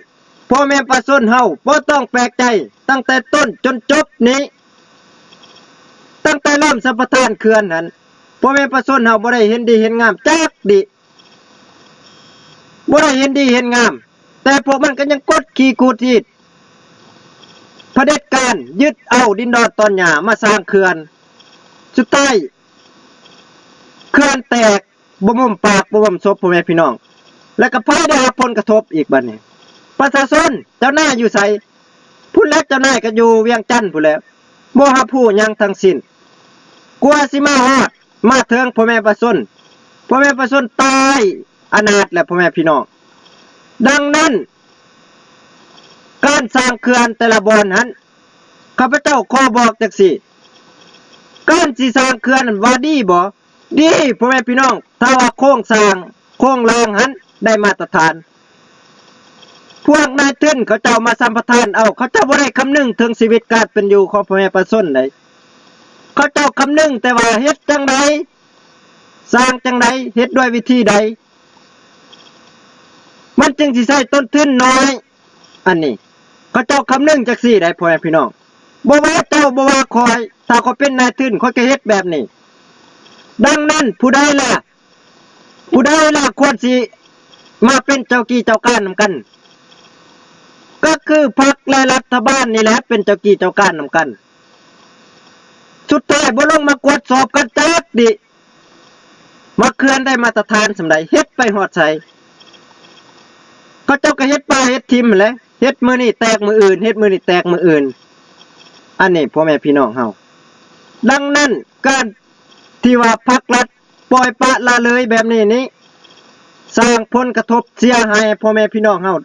ພໍ່ແມ່ປະຊາຊົນເຮົາບໍ່ຕ້ອງແປກໃຈ, ຕັ້ງແຕ່ຕົ້ນຈົນຈົບນີ້, ຕັ້ງແຕ່ເລີ່ມສຳປະທານເຂື່ອນຫັ້ນ ພໍ່ແມ່ປະຊາຊົນເຮົາບໍ່ໄດ້ເຫັນດີເຫັນງາມຈັກດີ້, ບໍ່ໄດ້ເຫັນດີເຫັນງາມ, ແຕ່ພວກມັນກໍຍັງກົດຂີ່ກູດຮີດ ຜະເດັດການຍຶດເອົາດິນດອນຕອນຫຍ້າມາສ້າງເຂື່ອນ. ສຸດທ້າຍເຂື່ອນແຕກ ບໍ່ໝຸ້ມປາກບໍ່ໝຸ້ມສົບ ພໍ່ແມ່ພີ່ນ້ອງ, ແລ້ວກໍໃຜໄດ້ຮັບຜົນກະທົບອີກບາດນີ້? ປະຊາຊົນ. ເຈົ້ານາຍຢູ່ໃສ? ພຸ້ນແຫຼະ ເຈົ້ານາຍກໍຢູ່ວຽງຈັນພຸ້ນແຫຼະ, ບໍ່ຮັບຮູ້ຫຍັງທັງສິ້ນ. ກວ່າຊິມາຮອດມາເຖິງພໍ່ແມ່ປະຊາຊົນ, ພໍ່ແມ່ປະຊາຊົນຕາຍອະນາດແລ້ວ ພໍ່ແມ່ພີ່ນ້ອງ. ດັ່ງນັ້ນ ການສ້າງເຂື່ອນແຕ່ລະບ່ອນຫັ້ນ ຂ້າພະເຈົ້າຂໍບອກຈັ່ງຊີ້, ການຊິສ້າງເຂື່ອນນັ້ນວ່າດີບໍ່? ດີ ພໍ່ແມ່ພີ່ນ້ອງ, ຖ້າວ່າໂຄງສ້າງໂຄງລ່າງຫັ້ນໄດ້ມາດຕະຖານ. ພວກນາຍທຶນເຂົາເຈົ້າມາສຳປະທານເອົາ, ເຂົາເຈົ້າບໍ່ໄດ້ຄຳນຶງເຖິງຊີວິດການເປັນຢູ່ຂອງພໍ່ແມ່ປະຊາຊົນໃດ, ເຂົາເຈົ້າຄຳນຶງແຕ່ວ່າເຮັດຈັ່ງໃດ, ສ້າງຈັ່ງໃດ, ເຮັດດ້ວຍວິທີໃດ ມັນຈຶ່ງຊິໃຊ້ຕົ້ນທຶນໜ້ອຍ. ອັນນີ້ເຂົາເຈົ້າຄຳນຶງຈັ່ງຊີ້ໄດ໋ ພໍ່ແມ່ພີ່ນ້ອງ, ບໍ່ວ່າເຈົ້າ ບໍ່ວ່າຂ້ອຍ, ຖ້າຂ້ອຍເປັນນາຍທຶນ ຂ້ອຍກໍເຮັດແບບນີ້. ດັ່ງນັ້ນ ຜູ້ໃດລະ ຜູ້ໃດລະຄວນຊິມາເປັນເຈົ້າກີ້ເຈົ້າການນຳກັນ? ກໍຄືພັກ ແລະ ລັດຖະບານນີ້ແຫຼະເປັນເຈົ້າກີ້ເຈົ້າການນຳກັນ. ສຸດທ້າຍບໍ່ລົງມາກວດສອບກັນຈັກດິ ວ່າເຂື່ອນໄດ້ມາດຕະຖານສ່ຳໃດ, ເຮັດໄປຮອດໃສ? ເຂົາເຈົ້າກໍເຮັດປ່າເຮັດຖິ້ມຫັ້ນແຫຼະ, ເຮັດມື້ນີ້ແຕກມື້ອື່ນ, ເຮັດມື້ນີ້ແຕກມື້ອື່ນ. ອັນນີ້ພໍ່ແມ່ພີ່ນ້ອງເຮົາ. ດັ່ງນັ້ນ ການທີ່ວ່າພັກລັດປ່ອຍປະລະເລີຍແບບນີ້ນີ້ ສ້າງຜົນກະທົບເສຍຫາຍໃຫ້ພໍ່ແມ່ພີ່ນ້ອງເຮົາ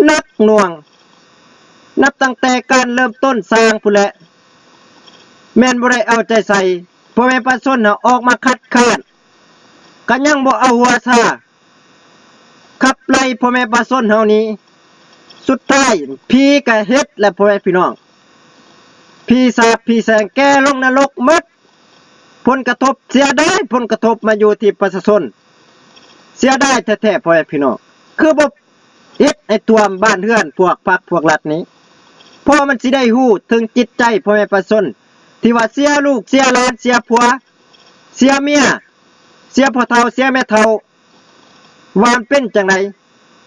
ໜັກໜ່ວງ ນັບຕັ້ງແຕ່ການເລີ່ມຕົ້ນສ້າງພຸ້ນແຫຼະ ແມ່ນບໍ່ໄດ້ເອົາໃຈໃສ່. ພໍ່ແມ່ປະຊາຊົນເຮົາອອກມາຄັດຄ້ານ ກໍຍັງບໍ່ເອົາຫົວຊາ ຂັບໄລ່ພໍ່ແມ່ປະຊາຊົນເຮົານີ້. ສຸດທ້າຍຜີກໍເຮັດແຫຼະ ພໍ່ແມ່ພີ່ນ້ອງ, ຜີສາບຜີແຊ່ງແກ່ລົງນະລົກໝົດ. ຜົນກະທົບ ເສຍດາຍ ຜົນກະທົບມາຢູ່ທີ່ປະຊາຊົນ, ເສຍດາຍແທ້ໆ ພໍ່ແມ່ພີ່ນ້ອງ. ຄືບໍ່ ເຮັດໃຫ້ຖ້ວມບ້ານເຮືອນພວກພັກພວກລັດນີ້ ເພາະມັນຊິໄດ້ຮູ້ເຖິງຈິດໃຈພໍ່ແມ່ປະຊາຊົນ ທີ່ວ່າເສຍລູກເສຍຫຼານ ເສຍຜົວເສຍເມຍ ເສຍພໍ່ເຖົ້າເສຍແມ່ເຖົ້າ ວ່າມັນເປັນຈັ່ງໃດ.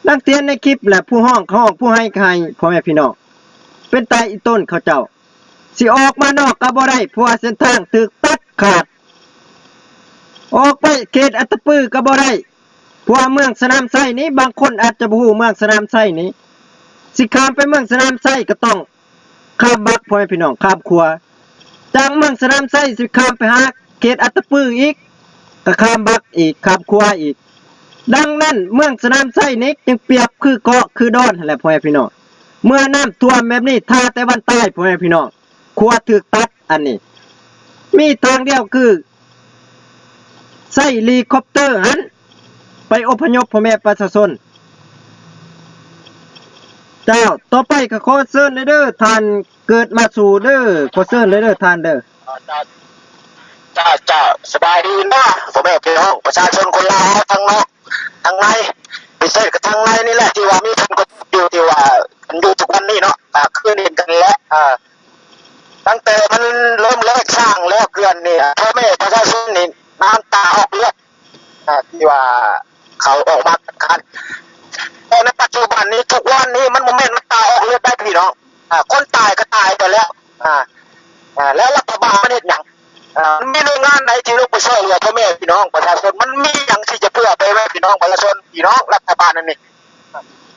ດັ່ງທີ່ເຫັນໃນຄລິບແຫຼະ ຜູ້ຮ້ອງກໍຮ້ອງ ຜູ້ໄຫ້ກໍໄຫ້ ພໍ່ແມ່ພີ່ນ້ອງ. ເປັນຕາອີ່ຕົນເຂົາເຈົ້າ. ຊິອອກມານອກກໍບໍ່ໄດ້ ເພາະວ່າເສັ້ນທາງຖືກຕັດຂາດ, ອອກໄປເຂດອັດຕະປືກໍບໍ່ໄດ້ ເພາະວ່າເມືອງສະໜາມໄຊນີ້ ບາງຄົນອາດຈະບໍ່ຮູ້ ເມືອງສະໜາມໄຊນີ້ ຊິຂ້າມໄປເມືອງສະໜາມໄຊກໍຕ້ອງຂ້າມບັກ ພໍ່ແມ່ພີ່ນ້ອງ, ຂ້າມຂົວ. ຈາກເມືອງສະໜາມໄຊຊິຂ້າມໄປຫາເຂດອັດຕະປືອີກ ກໍຂ້າມບັກອີກ ຂ້າມຂົວອີກ. ດັ່ງນັ້ນເມືອງສະໜາມໄຊນີ້ຈຶ່ງປຽບຄືເກາະຄືດອນຫັ້ນແຫຼະ ພໍ່ແມ່ພີ່ນ້ອງ. ເມື່ອນ້ຳຖ້ວມແບບນີ້ ຖ້າແຕ່ວັນຕາຍ ພໍ່ແມ່ພີ່ນ້ອງ ຂົວຖືກຕັດ. ອັນນີ້ມີທາງດຽວຄືໃຊ້ເຮລິຄອບເຕີຫັ້ນ ໄປອົບພະຍົບພໍ່ແມ່ປະຊາຊົນ. ເຈົ້າ, ຕໍ່ໄປກໍຂໍເຊີນເດີ ທ່ານເກີດມາສູ່ເດີ, ຂໍເຊີນເດີທ່ານເດີ. ເຈົ້າ, ເຈົ້າ, ສະບາຍດີເນາະ ພໍ່ແມ່ພີ່ນ້ອງປະຊາຊົນຄົນລາວທັງນອກທັງໃນ, ພິເສດກໍທັງໃນນີ້ແຫຼະ ທີ່ວ່າມີຜົນກະທົບຢູ່ ທີ່ວ່າຢູ່ທຸກວັນນີ້ເນາະ, ກໍຄືເຫັນກັນແຫຼະ. ຕັ້ງແຕ່ມັນເລີ່ມແລກສ້າງແລ້ວເຂື່ອນນີ້ ພໍ່ແມ່ປະຊາຊົນນີ້ນ້ຳຕາອອກເລືອດ ອ່າ ທີ່ວ່າເຂົາອອກມາຄັດຄ້ານ. ແຕ່ໃນປັດຈຸບັນນີ້ ທຸກວັນນີ້ ມັນບໍ່ແມ່ນນ້ຳຕາອອກເລືອດໄດ້ພີ່ນ້ອງ, ອ່າ ຄົນຕາຍກໍຕາຍໄປແລ້ວ. ອ່າ ອ່າ ແລ້ວລັດຖະບານມັນເຮັດຫຍັງ? ອ່າ ມັນມີໜ່ວຍງານໃດທີ່ລົງໄປຊ່ວຍເຫຼືອພໍ່ແມ່ພີ່ນ້ອງປະຊາຊົນ? ມັນມີຫຍັງທີ່ຈະເພື່ອໄປແມ່ພີ່ນ້ອງປະຊາຊົນ? ພີ່ນ້ອງ, ລັດຖະບານອັນນີ້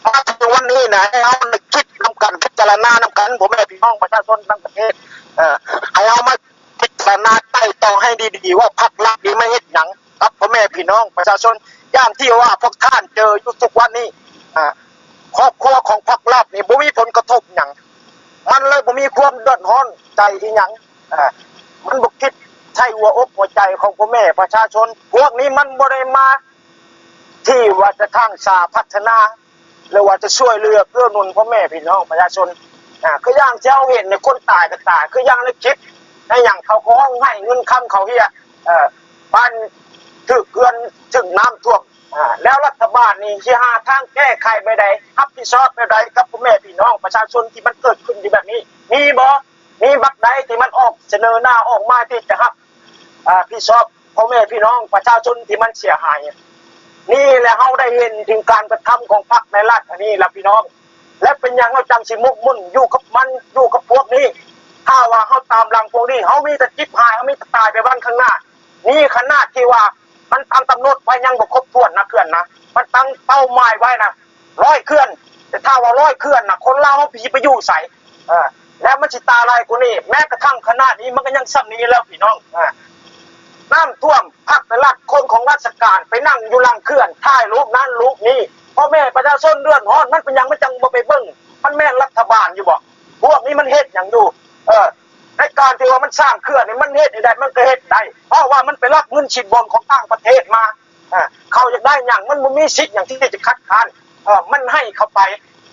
ມາເຖິງວັນນີ້ນະ ໃຫ້ເຮົາໄດ້ຄິດນຳກັນ ພິຈາລະນານຳກັນ ພໍ່ແມ່ພີ່ນ້ອງປະຊາຊົນທັງປະເທດ. ເອີ ໃຫ້ເຮົາມາພິຈາລະນາໄຕ່ຕອງໃຫ້ດີໆ ວ່າພັກລັດນີ້ມາເຮັດຫຍັງກັບພໍ່ແມ່ພີ່ນ້ອງປະຊາຊົນ ຢ່າງທີ່ວ່າພວກທ່ານເຈີຢູ່ທຸກວັນນີ້. ອາ ຄອບຄົວຂອງພັກລັດນີ້ບໍ່ມີຜົນກະທົບຫຍັງ, ມັນເລີຍບໍ່ມີຄວາມເດືອດຮ້ອນໃຈອີ່ຫຍັງ. ອາ ມັນບໍ່ຄິດໃສ່ຫົວອົກຫົວໃຈຂອງພໍ່ແມ່ປະຊາຊົນ. ພວກນີ້ມັນບໍ່ໄດ້ມາ ທີ່ວ່າຈະສ້າງສາພັດທະນາ ຫຼືວ່າຈະຊ່ວຍເຫຼືອເກື້ອໜູນພໍ່ແມ່ພີ່ນ້ອງປະຊາຊົນ. ອາ ຄືຢ່າງທີ່ເຮົາເຫັນນີ້ ຄົນຕາຍກໍຕາຍ, ຄືຢ່າງໃນຄລິບໃນຫຍັງ ເຂົາກໍຮ້ອງໄຫ້ເງິນຄຳເຂົາເຮຍ, ເອີ ບ້ານຖືກເຂື່ອນ ຖືກນ້ຳຖ້ວມ. ອາ ແລ້ວລັດຖະບານນີ້ຊິຫາທາງແກ້ໄຂແບບໃດ, ຮັບຜິດຊອບແບບໃດກັບພໍ່ແມ່ພີ່ນ້ອງປະຊາຊົນທີ່ມັນເກີດຂຶ້ນຢູ່ແບບນີ້? ມີບໍ່? ມີບັກໃດທີ່ມັນອອກສະເໜີໜ້າອອກມາທີ່ຈະຮັບ ອາ ຜິດຊອບພໍ່ແມ່ພີ່ນ້ອງປະຊາຊົນທີ່ມັນເສຍຫາຍ. ນີ້ແຫຼະ ເຮົາໄດ້ເຫັນເຖິງການກະທຳຂອງພັກໃນລັດອັນນີ້ລະພີ່ນ້ອງ. ແລະ ເປັນຫຍັງເຮົາຈັ່ງຊິໝົກໝຸ່ນຢູ່ກັບມັນ ຢູ່ກັບພວກນີ້? ຖ້າວ່າເຮົາຕາມຫຼັງພວກນີ້ ເຮົາມີແຕ່ຈິບຫາຍ ເຮົາມີແຕ່ຕາຍໄປວັນຂ້າງໜ້າ. ນີ້ຂະໜາດທີ່ວ່າມັນຕັ້ງກຳນົດໄວ້ຍັງບໍ່ຄົບຖ້ວນນະ ເຂື່ອນນະ, ມັນຕັ້ງເປົ້າໝາຍໄວ້ນະ ຮ້ອຍເຂື່ອນ, ແຕ່ຖ້າວ່າຮ້ອຍເຂື່ອນນະ ຄົນລາວເຮົາຊິໄປຢູ່ໃສ? ເອີ ແລ້ວມັນຊິຕາຫຼາຍກວ່ານີ້. ແມ້ກະທັ່ງຂະໜາດນີ້ມັນກໍຍັງສ່ຳນີ້ແລ້ວພີ່ນ້ອງ. ເອີ ນ້ຳຖ້ວມ ພັກແລະລັດ ຄົນຂອງລັດສະການໄປນັ່ງຢູ່ຫຼັງເຂື່ອນ ຖ່າຍຮູບນັ້ນຮູບນີ້. ພໍ່ແມ່ປະຊາຊົນເດືອດຮ້ອນ ມັນເປັນຫຍັງມັນຈັ່ງບໍ່ໄປເບິ່ງ? ມັນແມ່ນລັດຖະບານຢູ່ບໍ່? ພວກນີ້ມັນເຮັດຫຍັງຢູ່? ເອີ ໃນການທີ່ວ່າມັນສ້າງເຂື່ອນນີ້ ມັນເຮັດໃຫ້ໄດ້ ມັນກໍເຮັດໄດ້ ເພາະວ່າມັນໄປລັກເງິນສິນບົນຂອງຕ່າງປະເທດມາ. ເອີ ເຂົາຢາກໄດ້ຫຍັງ ມັນບໍ່ມີສິດຫຍັງທີ່ຈະຄັດຄ້ານ. ເອີ ມັນໃຫ້ເຂົາໄປ.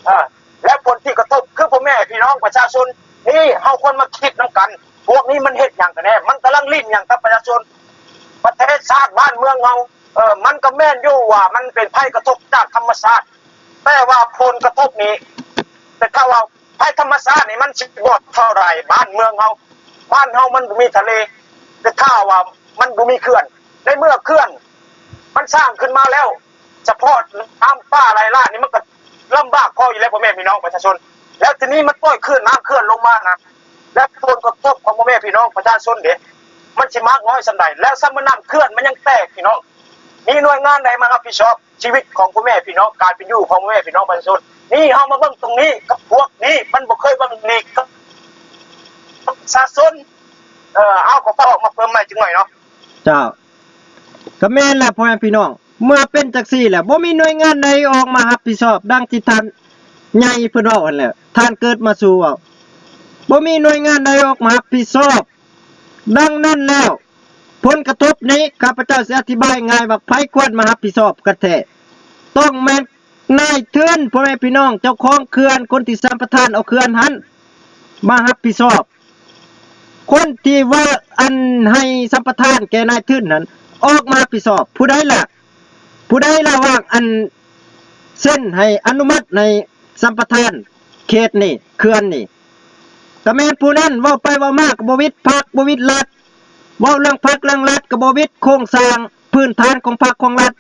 ເອີ ແລະ ຜົນທີ່ກະທົບຄືພໍ່ແມ່ພີ່ນ້ອງປະຊາຊົນ. ນີ້ເຮົາຄວນມາຄິດນຳກັນ ພວກນີ້ມັນເຮັດຫຍັງກັນແນ່? ມັນກຳລັງຫຼິ້ນຫຍັງກັບປະຊາຊົນ? ປະເທດຊາດບ້ານເມືອງເຮົາ ເອີ ມັນກໍແມ່ນຢູ່ວ່າມັນເປັນໄພກະທົບຈາກທຳມະຊາດ, ແຕ່ວ່າຜົນກະທົບນີ້ ແຕ່ຖ້າວ່າໄພທຳມະຊາດນີ້ມັນຊິບໍ່ເທົ່າໃດບ້ານເມືອງເຮົາ. ບ້ານເຮົາມັນບໍ່ມີທະເລ, ແຕ່ຖ້າວ່າມັນບໍ່ມີເຂື່ອນ, ໃນເມື່ອເຂື່ອນມັນສ້າງຂຶ້ນມາແລ້ວ ສະເພາະນ້ຳປ່າໄຫຼຫຼາກນີ້ ມັນກໍລຳບາກພໍຢູ່ແລ້ວ ພໍ່ແມ່ພີ່ນ້ອງປະຊາຊົນ. ແລ້ວທີນີ້ມັນປ່ອຍເຂື່ອນ ນ້ຳເຂື່ອນລົງມານະ ແລ້ວຜົນກະທົບຂອງພໍ່ແມ່ພີ່ນ້ອງປະຊາຊົນເດ ມັນຊິມາກນ້ອຍສ່ຳໃດ? ແລ້ວສ່ຳວ່ານ້ຳເຂື່ອນມັນຍັງແຕກ ພີ່ນ້ອງ, ມີໜ່ວຍງານໃດມາຮັບຜິດຊອບຊີວິດຂອງພໍ່ແມ່ພີ່ນ້ອງ, ການເປັນຢູ່ຂອງພໍ່ແມ່ພີ່ນ້ອງປະຊາຊົນ? ນີ້ເຮົາມາເບິ່ງຕົງນີ້ກັບພວກນີ້ ມັນບໍ່ເຄີຍເບິ່ງນີ້ກັບປະຊາຊົນ. ເອີ ເອົາ ຂໍຝາກອອກມາເພີ່ມໃໝ່ຈັກໜ້ອຍເນາະ. ເຈົ້າ. ກໍແມ່ນແຫຼະພໍ່ແມ່ພີ່ນ້ອງ, ເມື່ອເປັນຈັ່ງຊີ້ແລ້ວ ບໍ່ມີໜ່ວຍງານໃດອອກມາຮັບຜິດຊອບ ດັ່ງທີ່ທ່ານໃຫຍ່ເພິ່ນເວົ້າຫັ້ນແຫຼະ, ທ່ານເກີດມາສູ່ເວົ້າ, ບໍ່ມີໜ່ວຍງານໃດອອກມາຮັບຜິດຊອບ. ດັ່ງນັ້ນແລ້ວ ຜົນກະທົບນີ້ ຂ້າພະເຈົ້າຊິອະທິບາຍງ່າຍວ່າ ໃຜຄວນມາຮັບຜິດຊອບກັນແທ້? ຕ້ອງແມ່ນນາຍທຶນ ພໍ່ແມ່ພີ່ນ້ອງ, ເຈົ້າຂອງເຂື່ອນ, ຄົນທີ່ສຳປະທານເອົາເຂື່ອນຫັ້ນ ມາຮັບຜິດຊອບ. ຄົນທີ່ວ່າອັນໃຫ້ສຳປະທານແກ່ນາຍທຶນຫັ້ນ ອອກມາຮັບຜິດຊອບ. ຜູ້ໃດລະ? ຜູ້ໃດລະວ່າອັນເຊັນໃຫ້ອະນຸມັດໃຫ້ສຳປະທານເຂດນີ້ ເຂື່ອນນີ້? ກໍແມ່ນຜູ້ນັ້ນ. ເວົ້າໄປເວົ້າມາກໍບໍ່ວິດພັກ ບໍ່ວິດລັດ, ເວົ້າເລື່ອງພັກເລື່ອງລັດກໍບໍ່ວິດໂຄງສ້າງພື້ນຖານຂອງພັກຂອງລັດ.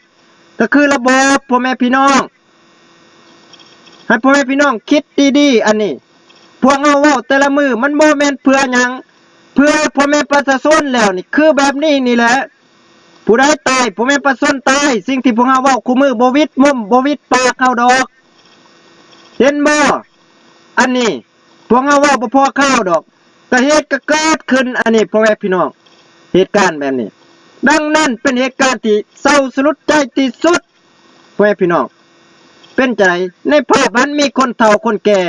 ກໍຄືລະບອບ ພໍ່ແມ່ພີ່ນ້ອງ, ໃຫ້ພໍ່ແມ່ພີ່ນ້ອງຄິດດີໆ. ອັນນີ້ພວກເຮົາເວົ້າແຕ່ລະມື້ ມັນບໍ່ແມ່ນເພື່ອຫຍັງ, ເພື່ອພໍ່ແມ່ປະຊາຊົນແລ້ວນີ້ ຄືແບບນີ້ນີ້ແຫຼະ. ຜູ້ໃດຕາຍ ພໍ່ແມ່ປະຊາຊົນຕາຍ. ສິ່ງທີ່ພວກເຮົາເວົ້າຄູ່ມື້ ບໍ່ວິດມຸມ ບໍ່ວິດປາກເຮົາດອກ. ເຫັນບໍ່? ອັນນີ້ພວກເຮົາເວົ້າບໍ່ພໍຂ່າວດອກ. ກະເຫດກະເກີດຂຶ້ນອັນນີ້ ພໍ່ແມ່ພີ່ນ້ອງ, ເຫດການແບບນີ້. ດັ່ງນັ້ນເປັນເຫດການທີ່ເສົ້າສະຫຼຸດໃຈທີ່ສຸດ. ພໍ່ແມ່ພີ່ນ້ອງ ເປັນຈັ່ງໃດ? ໃນພາບຫັ້ນມີຄົນເຖົ້າຄົນແກ່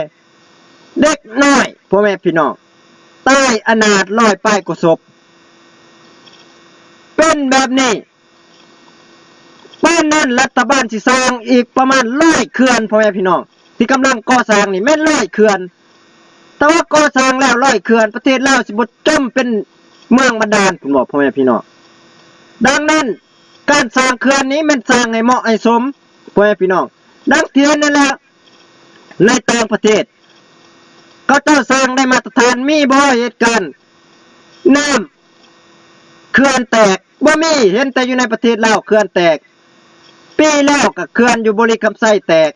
ເດັກນ້ອຍ ພໍ່ແມ່ພີ່ນ້ອງ ຕາຍອະນາດຮ້ອຍປາຍກວ່າສົບ ເປັນແບບນີ້ ປານນັ້ນລັດຖະບານຊິສ້າງອີກປະມານຮ້ອຍເຂື່ອນ ພໍ່ແມ່ພີ່ນ້ອງ ທີ່ກຳລັງກໍ່ສ້າງນີ້ແມ່ນຮ້ອຍເຂື່ອນ. ຖ້າວ່າກໍ່ສ້າງແລ້ວຮ້ອຍເຂື່ອນ ປະເທດລາວຊິບໍ່ຈົມເປັນເມືອງບາດານພຸ້ນບໍ ພໍ່ແມ່ພີ່ນ້ອງ. ດັ່ງນັ້ນ ການສ້າງເຂື່ອນນີ້ແມ່ນສ້າງໃຫ້ເໝາະໃຫ້ສົມ ພໍ່ແມ່ພີ່ນ້ອງ. ດັ່ງທີ່ເຫັນນັ້ນແຫຼະ ໃນຕ່າງປະເທດ ເຂົາເຈົ້າສ້າງໄດ້ມາດຕະຖານ ມີບໍ່ເຫດການນ້ຳເຂື່ອນແຕກ? ບໍ່ມີ ເຫັນແຕ່ຢູ່ໃນປະເທດລາວເຂື່ອນແຕກ. ປີແລ້ວກໍເຂື່ອນຢູ່ບໍລິຄຳໄຊແຕກ,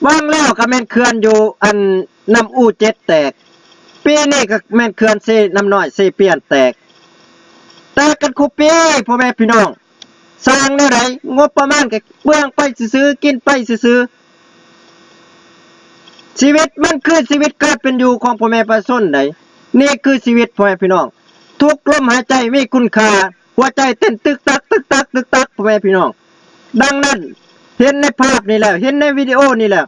ຫວ່າງແລ້ວກໍແມ່ນເຂື່ອນຢູ່ອັນນ້ຳອູເຈັດແຕກ, ປີນີ້ກໍແມ່ນເຂື່ອນເຊນ້ຳນ້ອຍເຊປຽນແຕກ. ແຕກກັນຄູ່ປີ ພໍ່ແມ່ພີ່ນ້ອງ. ສ້າງແນວໃດ? ງົບປະມານກໍເປືອງໄປຊື່ໆ ກິນໄປຊື່ໆ. ຊີວິດມັນຄືຊີວິດການເປັນຢູ່ຂອງພໍ່ແມ່ປະຊາຊົນໃດ໋. ນີ້ຄືຊີວິດ ພໍ່ແມ່ພີ່ນ້ອງ. ທຸກລົມຫາຍໃຈມີຄຸນຄ່າ. ຫົວໃຈເຕັ້ນຕຶກຕັກ ຕຶກຕັກ ຕຶກຕັກ ພໍ່ແມ່ພີ່ນ້ອງ. ດັ່ງນັ້ນ ເຫັນໃນພາບນີ້ແລ້ວ ເຫັນໃນວິດີໂອນີ້ແລ້ວ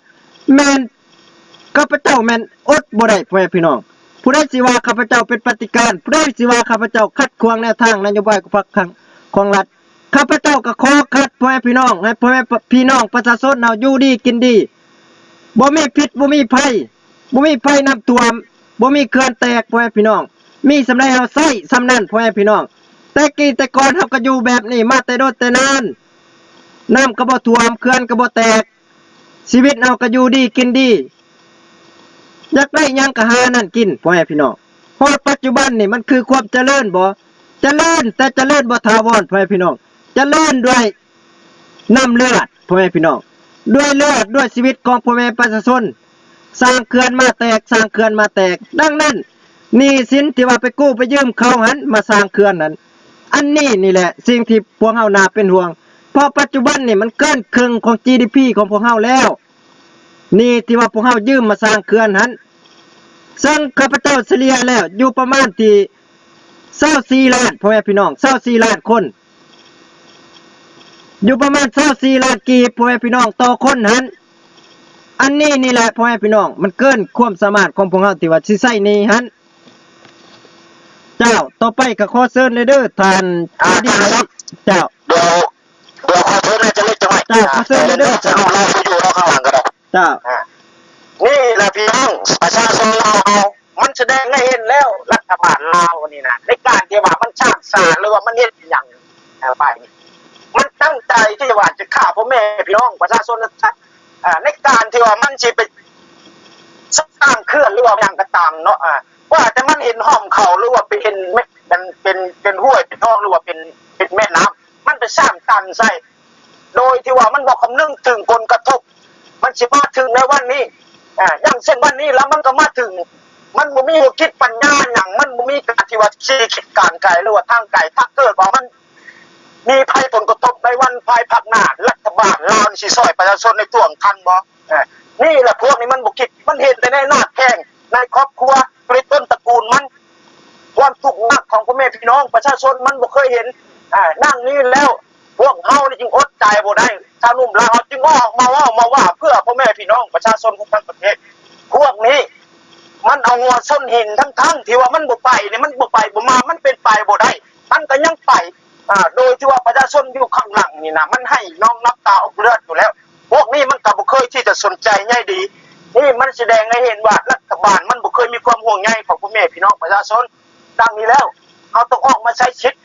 ແມ່ນ ຂ້າພະເຈົ້າແມ່ນອົດບໍ່ໄດ້ ພໍ່ແມ່ພີ່ນ້ອງ. ຜູ້ໃດຊິວ່າຂ້າພະເຈົ້າເປັນປະຕິການ, ຜູ້ໃດຊິວ່າຂ້າພະເຈົ້າຂັດຂວາງແນວທາງນະໂຍບາຍຂອງພັກຂອງລັດ, ຂ້າພະເຈົ້າກໍຂໍຂັດ ພໍ່ແມ່ພີ່ນ້ອງ, ໃຫ້ພໍ່ແມ່ພີ່ນ້ອງປະຊາຊົນເຮົາຢູ່ດີກິນດີ, ບໍ່ມີພິດ ບໍ່ມີໄພ. ບໍ່ມີໄຟນ້ຳຖ້ວມ, ບໍ່ມີເຂື່ອນແຕກ ພໍ່ແມ່ພີ່ນ້ອງ. ມີສ່ຳໃດເຮົາໃຊ້ສ່ຳນັ້ນ ພໍ່ແມ່ພີ່ນ້ອງ. ແຕ່ກີ້ແຕ່ກ່ອນເຮົາກໍຢູ່ແບບນີ້ມາແຕ່ດົນແຕ່ນານ. ນ້ຳກໍບໍ່ຖ້ວມ, ເຂື່ອນກໍບໍ່ແຕກ. ຊີວິດເຮົາກໍຢູ່ດີກິນດີ. ຢາກໄດ້ຫຍັງກໍຫານັ້ນກິນ ພໍ່ແມ່ພີ່ນ້ອງ. ຮອດປັດຈຸບັນນີ້ມັນຄືຄວາມຈະເລີນບໍ? ຈະເລີນ, ແຕ່ຈະເລີນບໍ່ຖາວອນ ພໍ່ແມ່ພີ່ນ້ອງ. ຈະເລີນດ້ວຍ ນ້ຳເລືອດ ພໍ່ແມ່ພີ່ນ້ອງ, ດ້ວຍເລືອດ ດ້ວຍຊີວິດຂອງພໍ່ແມ່ປະຊາຊົນ. ສ້າງເຂື່ອນມາແຕກ, ສ້າງເຂື່ອນມາແຕກ. ດັ່ງນັ້ນ ໜີ້ສິນທີ່ວ່າໄປກູ້ໄປຢືມເຂົາຫັ້ນ ມາສ້າງເຂື່ອນຫັ້ນ, ອັນນີ້ນີ້ແຫຼະສິ່ງທີ່ພວກເຮົາໜ້າເປັນຫ່ວງ, ເພາະປັດຈຸບັນນີ້ມັນເກີນເຄິ່ງຂອງ ຈີດີພີ ຂອງພວກເຮົາແລ້ວ. ໜີ້ທີ່ວ່າພວກເຮົາຢືມມາສ້າງເຂື່ອນຫັ້ນ, ເຊິ່ງຂ້າພະເຈົ້າສະເລ່ຍແລ້ວຢູ່ປະມານທີ່ ຊາວສີ່ລ້ານ ພໍ່ແມ່ພີ່ນ້ອງ, ຊາວສີ່ລ້ານຄົນ, ຢູ່ປະມານຊາວສີ່ລ້ານກີບ ພໍ່ແມ່ພີ່ນ້ອງ ຕໍ່ຄົນຫັ້ນ. ອັນນີ້ນີ້ແຫຼະ ພໍ່ແມ່ພີ່ນ້ອງ, ມັນເກີນຄວາມສາມາດຂອງພວກເຮົາທີ່ວ່າຊິໃຊ້ໜີ້ຫັ້ນ. ເຈົ້າ, ຕໍ່ໄປກໍຂໍເຊີນເລີຍເດີທ່ານ ອາ ເຈົ້າ. ດຽວ ດຽວຂໍເຊີນໃນຈະເລັກຈະໜ້ອຍ. ເຈົ້າ, ຂໍເຊີນເລີຍເດີ ອາ ເຈົ້າ. ເຈົ້າ. ອາ ນີ້ລະພີ່ນ້ອງປະຊາຊົນລາວເຮົາ, ມັນສະແດງໃຫ້ເຫັນແລ້ວ ລັດຖະບານລາວນີ້ນະ ໃນການທີ່ວ່າມັນສ້າງສານ ຫຼືວ່າມັນເຮັດອີ່ຫຍັງໄປນີ້ ມັນຕັ້ງໃຈທີ່ວ່າຈະຂ້າພໍ່ແມ່ພີ່ນ້ອງປະຊາຊົນ ອາ ໃນການທີ່ວ່າມັນຊິໄປສ້າງເຂື່ອນ ຫຼືວ່າຫຍັງກໍຕາມເນາະ, ອາ ວ່າແຕ່ມັນເຫັນຮ່ອມເຂົາ ຫຼືວ່າເປັນ ເປັນ ເປັນ ເປັນຫ້ວຍເປັນທອງ ຫຼືວ່າເປັນ ເປັນແມ່ນ້ຳ ມັນໄປສ້າງຕັນໃສ່ ໂດຍທີ່ວ່າມັນບໍ່ຄຳນຶງເຖິງຜົນກະທົບ ມັນຊິມາເຖິງໃນວັນນີ້. ອາ ຢ່າງເຊັ່ນວັນນີ້ລະ ມັນກໍມາເຖິງ, ມັນບໍ່ມີຫົວຄິດປັນຍາຫຍັງ, ມັນບໍ່ມີການທີ່ວ່າຊິຄິດການໄກ ຫຼືວ່າທາງໄກ. ຖ້າເກີດວ່າມັນມີໄພຜົນກະທົບໃນວັນພາຍພາກໜ້າ, ລັດຖະບານລາວນີ້ຊິຊ່ອຍປະຊາຊົນໃນຊ່ວງທັນບໍ່? ອາ ນີ້ລະພວກນີ້ມັນບໍ່ຄິດ, ມັນເຫັນແຕ່ໃນໜ້າແຂ້ງ, ໃນຄອບຄົວ, ໃນຕົ້ນຕະກູນມັນ. ຄວາມທຸກຍາກຂອງພໍ່ແມ່ພີ່ນ້ອງປະຊາຊົນມັນບໍ່ເຄີຍເຫັນ. ອາ ດັ່ງນີ້ແລ້ວ ພວກເຮົານີ້ຈຶ່ງອົດໃຈບໍ່ໄດ້, ຊາວໜຸ່ມລາວເຮົາຈຶ່ງອອກມາເວົ້າມາວ່າເພື່ອພໍ່ແມ່ພີ່ນ້ອງປະຊາຊົນຂອງທັງປະເທດ. ພວກນີ້ມັນເອົາຫົວຊົນຫີນ ທັງໆທີ່ວ່າມັນບໍ່ໄປນີ້, ມັນບໍ່ໄປບໍ່ມາ, ມັນເປັນໄປບໍ່ໄດ້, ມັນກໍຍັງໄປ. ອາ ໂດຍທີ່ວ່າປະຊາຊົນຢູ່ຂ້າງຫຼັງນີ້ນະ ມັນໄຫ້ນອງນ້ຳຕາອອກເລືອດຢູ່ແລ້ວ. ພວກນີ້ມັນກໍບໍ່ເຄີຍທີ່ຈະສົນໃຈໃຍດີ. ນີ້ມັນສະແດງໃຫ້ເຫັນວ່າລັດຖະບານມັນບໍ່ເຄີຍມີຄວາມຫ່ວງໃຍຂອງພໍ່ແມ່ພີ່ນ້ອງປະຊາຊົນ. ດັ່ງນີ້ແລ້ວ ເຮົາຕ້ອງອອກມາໃຊ້ສິດ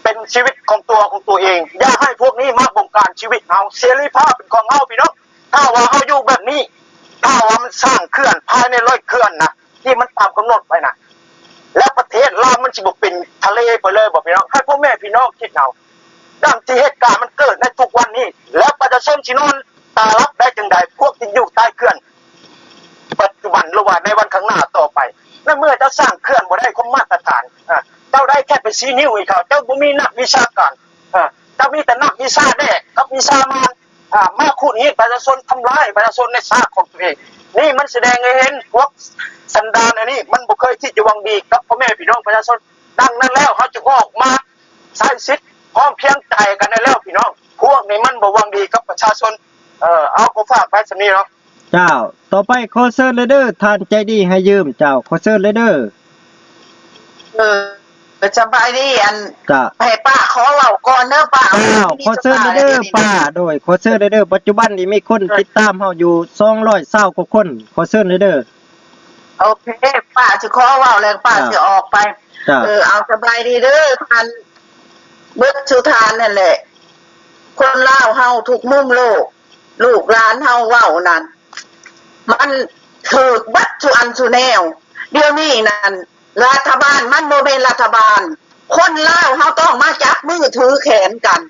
ເປັນຊີວິດຂອງຕົວຂອງຕົວເອງ, ຢ່າໃຫ້ພວກນີ້ມາບົງການຊີວິດເຮົາ. ເສລີພາບເປັນຂອງເຮົາ ພີ່ນ້ອງ. ຖ້າວ່າເຮົາຢູ່ແບບນີ້, ຖ້າວ່າມັນສ້າງເຂື່ອນພາຍໃນຮ້ອຍເຂື່ອນນະ ທີ່ມັນຕາມກຳນົດໄວ້ນະ, ແລ້ວປະເທດລາວມັນຊິບໍ່ເປັນທະເລໄປເລີຍບໍ ພີ່ນ້ອງ? ໃຫ້ພໍ່ແມ່ພີ່ນ້ອງຄິດເອົາ. ດັ່ງທີ່ເຫດການມັນເກີດໃນທຸກວັນນີ້, ແລ້ວປະຊາຊົນຊິນອນຕາຫຼັບໄດ້ຈັ່ງໃດ? ພວກທີ່ຢູ່ໃຕ້ເຂື່ອນປັດຈຸບັນ ຫຼືວ່າໃນວັນຂ້າງໜ້າຕໍ່ໄປ, ໃນເມື່ອເຈົ້າສ້າງເຂື່ອນບໍ່ໄດ້ຄວາມມາດຕະຖານ, ເຈົ້າໄດ້ແຄ່ໄປຊີ້ນິ້ວໃຫ້ເຂົາ, ເຈົ້າບໍ່ມີນັກວິຊາການ, ເຈົ້າມີແຕ່ນັກວິຊາແດ່ກັບວິຊາມານ, ມາຂູດຮີດປະຊາຊົນ, ທຳລາຍປະຊາຊົນໃນຊາດຂອງຕົວເອງ. ນີ້ມັນສະແດງໃຫ້ເຫັນພວກສັນດານອັນນີ້ ມັນບໍ່ເຄີຍທີ່ຈະຫວັງດີກັບພໍ່ແມ່ພີ່ນ້ອງປະຊາຊົນ. ດັ່ງນັ້ນແລ້ວ ເຮົາຈຶ່ງອອກມາ ໃຊ້ສິດພ້ອມພຽງໃຈກັນນັ້ນແລ້ວ ພີ່ນ້ອງ. ພ ພວກນີ້ມັນບໍ່ຫວັງດີກັບປະຊາຊົນ. ເອີ ເອົາ ຂໍຝາກໄວ້ສ່ຳນີ້ເນາະ. ເຈົ້າ ຕໍ່ໄປຂໍເຊີນເລີຍເດີ ທ່ານໃຈດີໃຫ້ຢືມ ເຈົ້າ ຂໍເຊີນເລີຍເດີ. ເອີ ສະບາຍດີ ອັນ ເຈົ້າ ໃຫ້ປ້າຂໍເວົ້າກ່ອນເດີປ້າ. ເຈົ້າ ຂໍເຊີນເລີຍເດີປ້າ. ໂດຍ ຂໍເຊີນເລີຍເດີ ປັດຈຸບັນນີ້ມີຄົນຕິດຕາມເຮົາຢູ່ສອງຮ້ອຍຊາວກວ່າຄົນ ຂໍເຊີນເລີຍເດີ. ໂອເຄ ປ້າຊິຂໍເວົ້າແລ້ວປ້າຊິອອກໄປ. ເອີ ເອົາ ສະບາຍດີເດີທ່ານເບິດສູ່ທ່ານນັ້ນແຫຼະ. ຄົນລາວເຮົາທຸກມຸມໂລກ ລູກຫຼານເຮົາເວົ້ານັ້ນ ມັນຖືກເບິດສູ່ອັນສູ່ແນວ. ດຽວນີ້ນັ້ນ ລັດຖະບານມັນບໍ່ແມ່ນລັດຖະບານ. ຄົນລາວເຮົາຕ້ອງມາຈັບມືຖືແຂນກັນ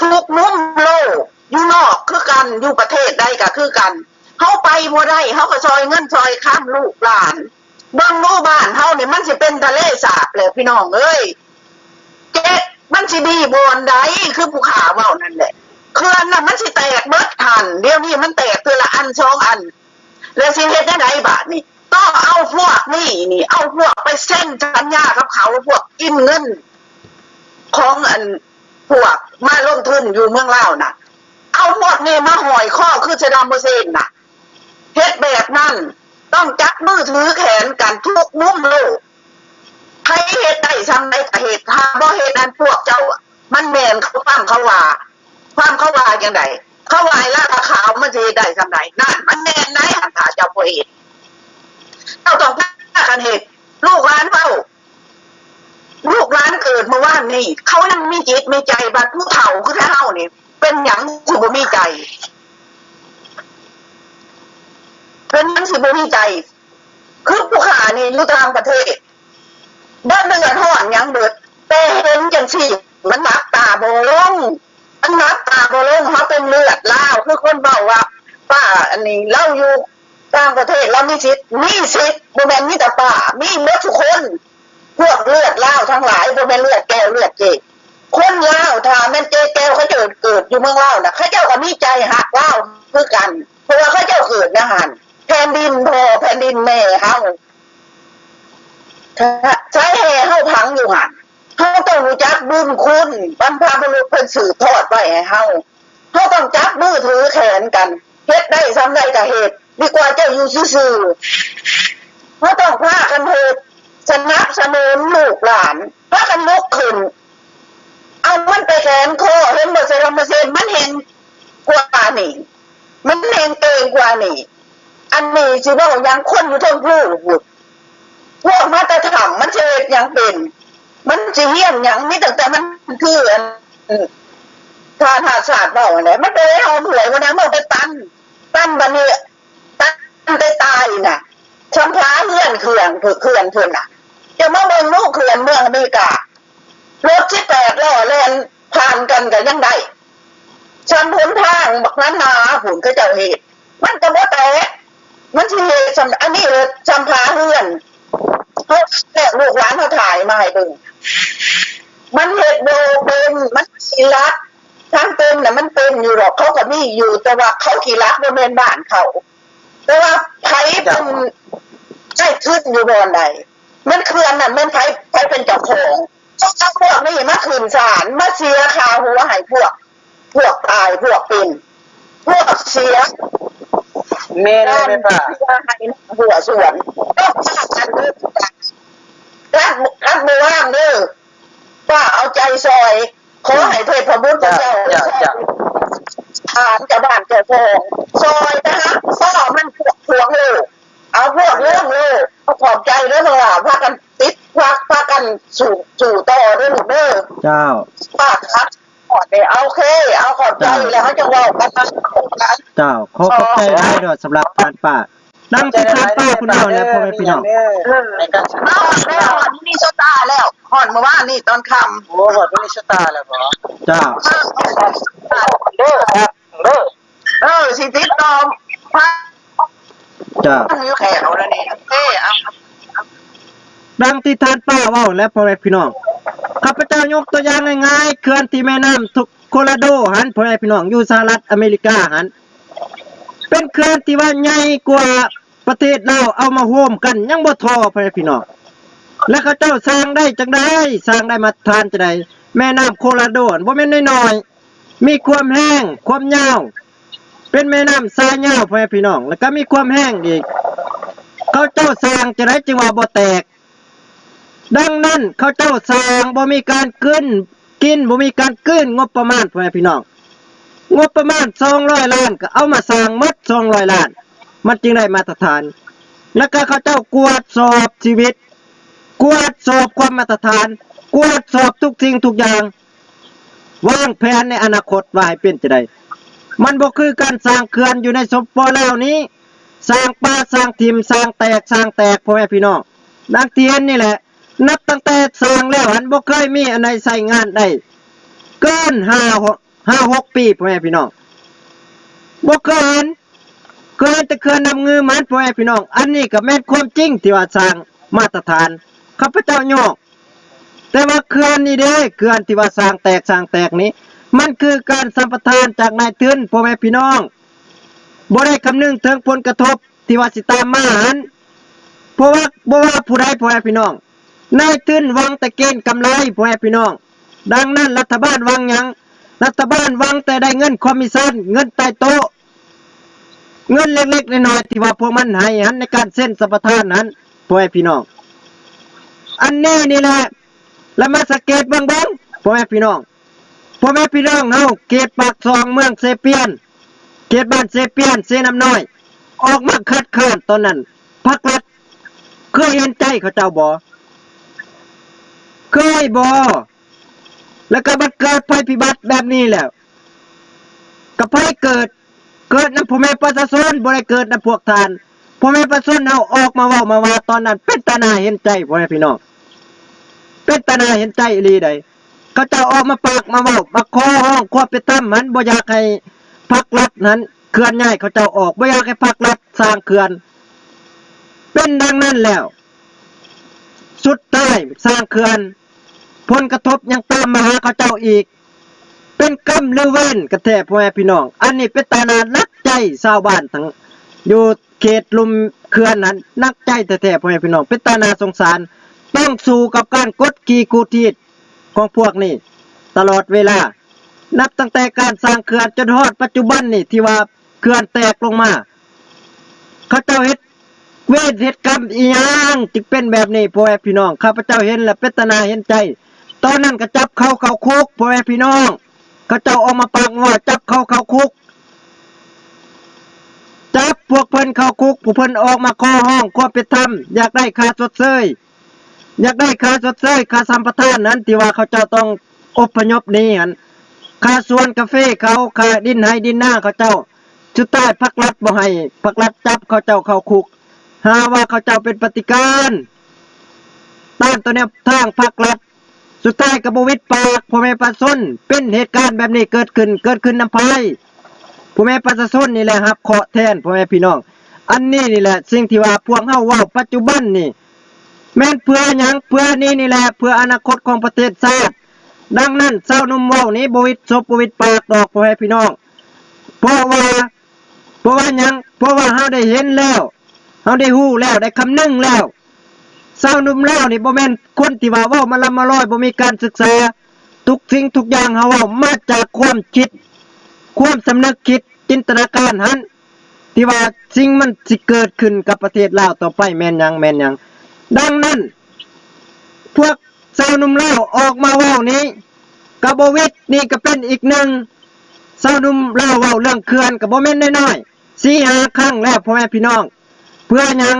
ທຸກມຸມໂລກ ຢູ່ນອກຄືກັນ ຢູ່ປະເທດໃດກໍຄືກັນ. ເຮົາໄປບໍ່ໄດ້ ເຮົາກໍຊ່ອຍເງິນຊ່ອຍຄຳລູກຫຼານ. ເບິ່ງດູບ້ານເຮົານີ້ມັນຊິເປັນທະເລສາບແລ້ວ ພີ່ນ້ອງເອີຍ. ເຈັກ ມັນຊິດີບ່ອນໃດ ຄືຜູ້ຂ້າເວົ້ານັ້ນແຫຼະ. ເຂື່ອນນະມັນຊິແຕກເບິດຫັ້ນ ດຽວນີ້ມັນແຕກເທື່ອລະອັນສອງອັນ ແລ້ວຊິເຮັດແນວໃດບາດນີ້? ຕ້ອງເອົາພວກນີ້ນີ້ ເອົາພວກໄປເຊັນສັນຍາກັບເຂົາ ພວກກິນເງິນຂອງອັນ ພວກມາລົງທຶນຢູ່ເມືອງລາວນະ ເອົາພວກນີ້ມາຫ້ອຍຄໍຄືຊະດຳໂຮເຊນນະ. ເຮັດແບບນັ້ນ ຕ້ອງຈັບມືຖືແຂນກັນທຸກມຸມໂລກ. ໃຜເຮັດໄດ້ສ່ຳໃດກໍເຮັດ ຖ້າບໍ່ເຮັດນັ້ນພວກເຈົ້າ ມັນແມ່ນເຂົາຟັງເຂົາວ່າ ຄວາມເຂົາວ່າຈັ່ງໃດ? ເຂົາວ່າລາຄາຂາວມັນຊິເຮັດໄດ້ສ່ຳໃດ? ນັ້ນ ມັນແມ່ນໄດ໋ຫັ້ນ ຖ້າເຈົ້າບໍ່ເຮັດ ເຈົ້າຕ້ອງພາກັນເຮັດ. ລູກຫຼານເວົ້າ ລູກຫຼານເກີດເມື່ອວານນີ້ ເຂົາຍັງມີຈິດມີໃຈ. ບັດຜູ້ເຖົ້າຄືເຮົານີ້ ເປັນຫຍັງຊິບໍ່ມີໃຈ? ເປັນຫຍັງຊິບໍ່ມີໃຈ? ຄືຜູ້ຂ້ານີ້ຢູ່ຕ່າງປະເທດ ບໍ່ເດືອດຮ້ອນຫຍັງເບິດ ແຕ່ເຫັນຈັ່ງຊີ້ ມັນຫຼັບຕາບໍ່ລົງ. ມັນຫຼັບຕາບໍ່ລົງ. ເຮົາເປັນເລືອດລາວ ຄືຄົນເວົ້າວ່າ ປ້າອັນນີ້ລາວຢູ່ຕ່າງປະເທດ ລາວມີສິດ ມີສິດ ບໍ່ແມ່ນມີແຕ່ປ້າ ມີໝົດທຸກຄົນ. ພວກເລືອດລາວທັງຫຼາຍ ບໍ່ແມ່ນເລືອດແກ້ວເລືອດເຈ. ຄົນລາວ ຖ້າແມ່ນເຈແກ້ວ ເຂົາເຈົ້າເກີດຢູ່ເມືອງລາວນະ ເຂົາເຈົ້າກໍມີໃຈຮັກລາວຄືກັນ ເພາະວ່າເຂົາເຈົ້າເກີດໃນຫັ້ນ ແຜ່ນດິນພໍ່ແຜ່ນດິນແມ່ເຮົາ ສາຍແຫ່ເຮົາຝັງຢູ່ຫັ້ນ. ເຮົາຕ້ອງຮູ້ຈັກບຸນຄຸນ ບັນພະບຸລຸດເພິ່ນສືບທອດໄວ້ໃຫ້ເຮົາ. ເຮົາຕ້ອງຈັບມືຖືແຂນກັນ ເຮັດໄດ້ສ່ຳໃດກໍເຮັດ ດີກວ່າເຈົ້າຢູ່ຊື່ໆ. ເຮົາຕ້ອງພາກັນເຮັດ ສະໜັບສະໜູນລູກຫຼານ ພາກັນລຸກຂຶ້ນ ເອົາມັນໄປແຂວນຄໍ. ເຫັນບໍ່ ຊະດຳໂຮເຊນ ມັນແຮງກວ່ານີ້ ມັນແຮງເກັ່ງກວ່ານີ້. ອັນນີ້ຊິເວົ້າຫຍັງ ຄົນຢູ່ເທິງພູພຸ້ນ ພວກມາແຕ່ຖ້ຳ ມັນຊິເຮັດຫຍັງເປັນ? ມັນຊິຮຽນຫຍັງ? ມີຕັ້ງແຕ່ມັນຄືອັນ ທ່ານຫາດຊາດເວົ້າຫັ້ນແຫຼະ ມັນໄປເອົາຫວຍບໍ່ໄດ້ ມັນໄປຕັນ ຕັນບັດນີ້ ຕັນໄປຕາຍນະ ຊຳພາເຮືອນເຂື່ອນ ເຂື່ອນເພິ່ນນະ. ເຈົ້າມາເບິ່ງດູ ເຂື່ອນເມືອງອາເມລິກາ ລົດສິບແປດລໍ້ແລ່ນຜ່ານກັນກໍຍັງໄດ້. ສ່ວນຫົນທາງບັກໜາໆພຸ້ນ ເຂົາເຈົ້າເຮັດ ມັນກໍບໍ່ແຕກ. ມັນຊິເຮັດສ່ຳ ອັນນີ້ເລີຍ ຊຳພາເຮືອນ. ເຮົາ ແລ້ວລູກຫຼານເຮົາຖ່າຍມາໃຫ້ເບິ່ງ ມັນເຮັດບໍ່ເປັນ. ມັນຂີ້ລັກ ທາງເປັນນະມັນເປັນຢູ່ດອກ ເຂົາກໍມີຢູ່ ແຕ່ວ່າເຂົາຂີ້ລັກ ບໍ່ແມ່ນບ້ານເຂົາ. ແຕ່ວ່າໃຜເປັນໃຊ້ທຶນຢູ່ບ່ອນໃດ? ແມ່ນເຂື່ອນນັ້ນ ແມ່ນໃຜ ໃຜເປັນເຈົ້າຂອງ? ເຂົາເອົາພວກນີ້ມາຂຶ້ນສານ ມາເສຍຄ່າຫົວໃຫ້ພວກ ພວກຕາຍ ພວກເປັນ ພວກເສຍ. ແມ່ນແມ່ນປ້າ ເສຍໃຫ້ຫົວສວນ ຕ້ອງວ່າກັນເດີ. ຄັນ ຄັນບໍ່ວ່າງເດີ ປ້າເອົາໃຈຊ່ອຍ. ຂໍໃຫ້ເທບພະບຸດພະເຈົ້າ ເຈົ້າ ເຈົ້າ ເຈົ້າ ທ່ານເຈົ້າບ້ານເຈົ້າຊ່ອງ ຊ່ອຍໄປຫາພໍ່ມັນພວກ ພວກໂລກ ເອົາພວກເລື່ອງໂລກ. ຂອບໃຈເດີ ພວກຫຼານ ພາກັນຕິດ ພາ ພາກັນສູ້ ສູ້ຕໍ່ເດີລູກເດີ. ເຈົ້າ ຝາກຄັບ ໂອເຄ ເອົາ ຂອບໃຈ ແລ້ວເຮົາຈະເວົ້າກັນ. ເຈົ້າ ຂໍຂອບໃຈຫຼາຍເດີ ສຳລັບທ່ານປ້າ. ດັ່ງທີ່ທ່ານປ້າເພິ່ນເວົ້າແຫຼະ ພໍ່ແມ່ພີ່ນ້ອງ. ເອີ ມາຮອດແລ້ວ ຮອດມິນນິໂຊຕາແລ້ວ ຮອດມື້ວານນີ້ຕອນຄ່ຳ. ໂອ້ ຮອດມິນນິໂຊຕາແລ້ວບໍ? ເຈົ້າ ເອີ ຮອດເດີ ເດີ ເອີ ຊິຕິດຕໍ່ ເຈົ້າ ຢູ່ແຖວນັ້ນນີ້. ເອີ ເອົາ ດັ່ງທີ່ທ່ານປ້າເວົ້າແຫຼະ ພໍ່ແມ່ພີ່ນ້ອງ. ຂ້າພະເຈົ້າຍົກຕົວຢ່າງງ່າຍໆ ເຂື່ອນທີ່ແມ່ນ້ຳໂຄລາໂດຫັ້ນ ພໍ່ແມ່ພີ່ນ້ອງ ຢູ່ສະຫະລັດອາເມລິກາຫັ້ນ ເປັນເຂື່ອນທີ່ວ່າໃຫຍ່ກວ່າປະເທດລາວເອົາມາໂຮມກັນຍັງບໍ່ທໍ່ ພໍ່ແມ່ພີ່ນ້ອງ. ແລະ ເຂົາເຈົ້າສ້າງໄດ້ຈັ່ງໃດ? ສ້າງໄດ້ມາດຖານຈັ່ງໃດ? ແມ່ນ້ຳໂຄລາໂດຫັ້ນບໍ່ແມ່ນນ້ອຍ ມີຄວາມແຮງ ຄວາມຍາວ ເປັນແມ່ນ້ຳສາຍຍາວ ພໍ່ແມ່ພີ່ນ້ອງ ແລ້ວກໍມີຄວາມແຮງອີກ. ເຂົາເຈົ້າສ້າງຈັ່ງໃດຈຶ່ງວ່າບໍ່ແຕກ? ດັ່ງນັ້ນເຂົາເຈົ້າສ້າງບໍ່ມີການກືນກິນ ບໍ່ມີການກືນງົບປະມານ ພໍ່ແມ່ພີ່ນ້ອງ. ງົບປະມານສອງຮ້ອຍລ້ານ ກໍເອົາມາສ້າງໝົດສອງຮ້ອຍລ້ານ ມັນຈຶ່ງໄດ້ມາດຕະຖານ. ແລ້ວກໍເຂົາເຈົ້າກວດສອບຊີວິດ ກວດສອບຄວາມມາດຕະຖານ ກວດສອບທຸກສິ່ງທຸກຢ່າງ ວາງແຜນໃນອະນາຄົດວ່າໃຫ້ເປັນຈັ່ງໃດ. ມັນບໍ່ຄືການສ້າງເຂື່ອນຢູ່ໃນ ສປປ ລາວນີ້ ສ້າງປະ ສ້າງຖິ້ມ ສ້າງແຕກ ສ້າງແຕກ ພໍ່ແມ່ພີ່ນ້ອງ. ດັ່ງທີ່ເຫັນນີ້ແຫຼະ ນັບຕັ້ງແຕ່ສ້າງແລ້ວຫັ້ນ ບໍ່ເຄີຍມີອັນໃດໃຊ້ງານໄດ້ເກີນຫ້າ ຫ້າຫົກປີ ພໍ່ແມ່ພີ່ນ້ອງ ບໍ່ເຄີຍເຫັນ. ເຄີຍເຫັນແຕ່ເຂື່ອນນ້ຳງື່ມຫັ້ນ ພໍ່ແມ່ພີ່ນ້ອງ. ອັນນີ້ກໍແມ່ນຄວາມຈິງທີ່ວ່າສ້າງມາດຕະຖານ ຂ້າພະເຈົ້າຍອມ. ແຕ່ວ່າເຂື່ອນນີ້ເດ້ ເຂື່ອນທີ່ວ່າສ້າງແຕກ ສ້າງແຕກນີ້ ມັນຄືການສຳປະທານຈາກນາຍທຶນ ພໍ່ແມ່ພີ່ນ້ອງ ບໍ່ໄດ້ຄຳນຶງເຖິງຜົນກະທົບທີ່ວ່າຊິຕາມມາຫັ້ນ. ເພາະວ່າ ບໍ່ວ່າຜູ້ໃດ ພໍ່ແມ່ພີ່ນ້ອງ ນາຍທຶນຫວັງແຕ່ເກນກຳໄລ ພໍ່ແມ່ພີ່ນ້ອງ. ດັ່ງນັ້ນລັດຖະບານຫວັງຫຍັງ? ລັດຖະບານຫວັງແຕ່ໄດ້ເງິນຄອມມິຊັນ ເງິນໃຕ້ໂຕະ ເງິນເລັກໆນ້ອຍໆ ທີ່ວ່າພວກມັນໃຫ້ຫັ້ນ ໃນການເຊັນສຳປະທານຫັ້ນ ພໍ່ແມ່ພີ່ນ້ອງ. ອັນນີ້ນີ້ແຫຼະ ລະມາສັງເກດເບິ່ງເບິ່ງ ພໍ່ແມ່ພີ່ນ້ອງ ພໍ່ແມ່ພີ່ນ້ອງເຮົາ ເຂດປາກຊ່ອງ ເມືອງເຊປຽນ ເຂດບ້ານເຊປຽນ ເຊນ້ຳນ້ອຍ ອອກມາຄັດຄ້ານຕອນນັ້ນ ພັກລັດເຄີຍເຫັນໃຈເຂົາເຈົ້າບໍ່? ເຄີຍບໍ່? ແລ້ວກໍບັດເກີດໄພພິບັດແບບນີ້ແລ້ວ ກໍໃຜເກີດ? ເກີດນຳພໍ່ແມ່ປະຊາຊົນ ບໍ່ໄດ້ເກີດນຳພວກທ່ານ. ພໍ່ແມ່ປະຊາຊົນເຮົາອອກມາເວົ້າມາວ່າຕອນນັ້ນ ເປັນຕາໜ້າເຫັນໃຈ ພໍ່ແມ່ພີ່ນ້ອງ ເປັນຕາໜ້າເຫັນໃຈອີ່ຫຼີໃດ໋. ເຂົາເຈົ້າອອກມາປາກມາເວົ້າ ມາຂໍຮ້ອງຄວາມເປັນທຳຫັ້ນ ບໍ່ຢາກໃຫ້ພັກລັດຫັ້ນເຄື່ອນຍ້າຍເຂົາເຈົ້າອອກ ບໍ່ຢາກໃຫ້ພັກລັດສ້າງເຂື່ອນ. ເປັນດັ່ງນັ້ນແລ້ວ ສຸດທ້າຍສ້າງເຂື່ອນ ຜົນກະທົບຍັງຕາມມາຫາເຂົາເຈົ້າອີກ ເປັນກຳຫຼືເວນກັນແທ້ ພໍ່ແມ່ພີ່ນ້ອງ. ອັນນີ້ເປັນຕາໜ້າໜັກໃຈຊາວບ້ານທັງຢູ່ເຂດລຸ່ມເຂື່ອນຫັ້ນ ໜັກໃຈແທ້ໆ ພໍ່ແມ່ພີ່ນ້ອງ ເປັນຕາໜ້າສົງສານ. ຕ້ອງສູ້ກັບການກົດຂີ່ກູດຮີດຂອງພວກນີ້ຕະຫຼອດເວລາ ນັບຕັ້ງແຕ່ການສ້າງເຂື່ອນຈົນຮອດປັດຈຸບັນນີ້ ທີ່ວ່າເຂື່ອນແຕກລົງມາ ເຂົາເຈົ້າເຮັດ ເວรເຮັດກຳອີ່ຫຍັງຈຶ່ງເປັນແບບນີ້ ພໍ່ແມ່ພີ່ນ້ອງ? ຂ້າພະເຈົ້າເຫັນແລ້ວເປັນຕາໜ້າເຫັນໃຈ. ຕອນນັ້ນກໍຈັບເຂົາເຂົ້າຄຸກ ພໍ່ແມ່ພີ່ນ້ອງ. ເຂົາເຈົ້າອອກມາປາກວ່າຈັບເຂົາເຂົ້າຄຸກ ຈັບພວກເພິ່ນເຂົ້າຄຸກ ພວກເພິ່ນອອກມາຂໍຮ້ອງຄວາມເປັນທຳ ຢາກໄດ້ຄ່າຊົດເຊີຍ ຢາກໄດ້ຄ່າຊົດເຊີຍ ຄ່າສຳປະທານນັ້ນ ທີ່ວ່າເຂົາເຈົ້າຕ້ອງອົບພະຍົບໜີຫັ້ນ ຄ່າສວນກາເຟເຂົາ ຄ່າດິນໄຮ່ດິນນາເຂົາເຈົ້າ. ສຸດທ້າຍພັກລັດບໍ່ໃຫ້ ພັກລັດຈັບເຂົາເຈົ້າເຂົ້າຄຸກ ຫາວ່າເຂົາເຈົ້າເປັນປະຕິການ ຕ້ານຕໍ່ແນວທາງພັກລັດ. ສຸດທ້າຍກໍບໍ່ຫວິດປາກ ພໍ່ແມ່ປະຊາຊົນ. ເປັນເຫດການແບບນີ້ເກີດຂຶ້ນ ເກີດຂຶ້ນນຳໃຜ? ພໍ່ແມ່ປະຊາຊົນນີ້ແຫຼະຮັບເຄາະແທນ ພໍ່ແມ່ພີ່ນ້ອງ. ອັນນີ້ນີ້ແຫຼະສິ່ງທີ່ວ່າພວກເຮົາເວົ້າປັດຈຸບັນນີ້ ແມ່ນເພື່ອຫຍັງ? ເພື່ອນີ້ນີ້ແຫຼະ ເພື່ອອະນາຄົດຂອງປະເທດຊາດ. ດັ່ງນັ້ນຊາວໜຸ່ມເວົ້ານີ້ບໍ່ຫວິດສົບບໍ່ຫວິດປາກດອກ ພໍ່ແມ່ພີ່ນ້ອງ. ເພາະວ່າ ເພາະວ່າຫຍັງ? ເພາະວ່າເຮົາໄດ້ເຫັນແລ້ວ ເຮົາໄດ້ຮູ້ແລ້ວ ໄດ້ຄຳນຶງແລ້ວ. ຊາວໜຸ່ມລາວນີ້ບໍ່ແມ່ນຄົນທີ່ວ່າເວົ້າມາລຳມາລອຍ ບໍ່ມີການສຶກສາ. ທຸກສິ່ງທຸກຢ່າງເຮົາເວົ້າມາຈາກຄວາມຄິດ ຄວາມສຳນຶກຄິດ ຈິນຕະນາການຫັ້ນ ທີ່ວ່າສິ່ງມັນຊິເກີດຂຶ້ນກັບປະເທດລາວຕໍ່ໄປແມ່ນຫຍັງ ແມ່ນຫຍັງ. ດັ່ງນັ້ນ ພວກຊາວໜຸ່ມລາວອອກມາເວົ້ານີ້ກໍບໍ່ຫວິດ. ນີ້ກໍເປັນອີກໜຶ່ງ ຊາວໜຸ່ມລາວເວົ້າເລື່ອງເຂື່ອນກໍບໍ່ແມ່ນນ້ອຍໆ ສີ່ຫ້າຄັ້ງແລ້ວ ພໍ່ແມ່ພີ່ນ້ອງ. ເພື່ອຫຍັງ?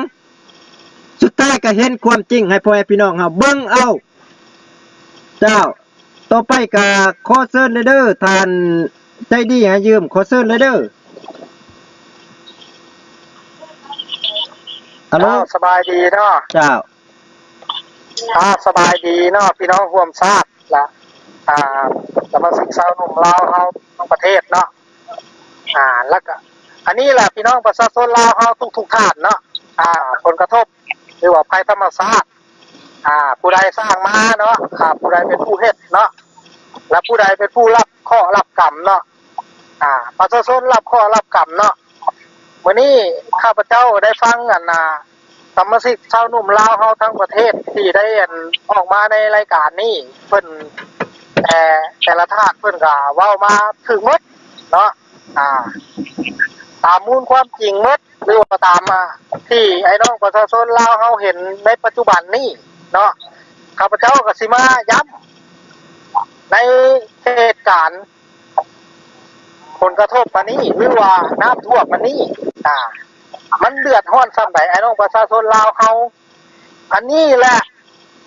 ສຸດທ້າຍກໍເຫັນຄວາມຈິງໃຫ້ພໍ່ແມ່ພີ່ນ້ອງເຮົາເບິ່ງເອົາ. ເຈົ້າ ຕໍ່ໄປກໍຂໍເຊີນເລີຍເດີ ທ່ານໃຈດີໃຫ້ຢືມ ຂໍເຊີນເລີຍເດີ. ອາໂລ ເຈົ້າ ສະບາຍດີເນາະ. ເຈົ້າ ອ່າ ສະບາຍດີເນາະ ພີ່ນ້ອງຮ່ວມຊາດ ລະ ອ່າ ສະມາຊິກຊາວໜຸ່ມລາວເຮົາທັງປະເທດເນາະ. ອ່າ ລະກະ ອັນນີ້ລະ ພີ່ນ້ອງປະຊາຊົນລາວເຮົາທຸກໆທ່ານເນາະ. ອ່າ ຜົນກະທົບ ຫຼືວ່າໄພທຳມະຊາດ ອ່າ ຜູ້ໃດສ້າງມາເນາະ ອ່າ ຜູ້ໃດເປັນຜູ້ເຮັດເນາະ ແລະ ຜູ້ໃດເປັນຜູ້ຮັບເຄາະຮັບກຳເນາະ ອ່າ ປະຊາຊົນຮັບເຄາະຮັບກຳເນາະ. ມື້ນີ້ຂ້າພະເຈົ້າໄດ້ຟັງ ອັນ ອ່າ ສະມາຊິກຊາວໜຸ່ມລາວເຮົາທັງປະເທດ ທີ່ໄດ້ ອັນ ອອກມາໃນລາຍການນີ້ ເພິ່ນໄດ້ ແຕ່ ແຕ່ລະທ່ານເພິ່ນກໍເວົ້າມາຖືກໝົດເນາະ ອ່າ ຕາມມູນຄວາມຈິງໝົດ ຫຼືວ່າຕາມ ອ່າ ທີ່ອ້າຍນ້ອງປະຊາຊົນລາວເຮົາເຫັນໃນປັດຈຸບັນນີ້ເນາະ. ຂ້າພະເຈົ້າກໍຊິມາຢ້ຳໃນເຫດການ ຜົນກະທົບອັນນີ້ ຫຼືວ່ານ້ຳຖ້ວມອັນນີ້ ອ່າ ມັນເດືອດຮ້ອນສ່ຳໃດ ອ້າຍນ້ອງປະຊາຊົນລາວເຮົາ. ອັນນີ້ແຫຼະ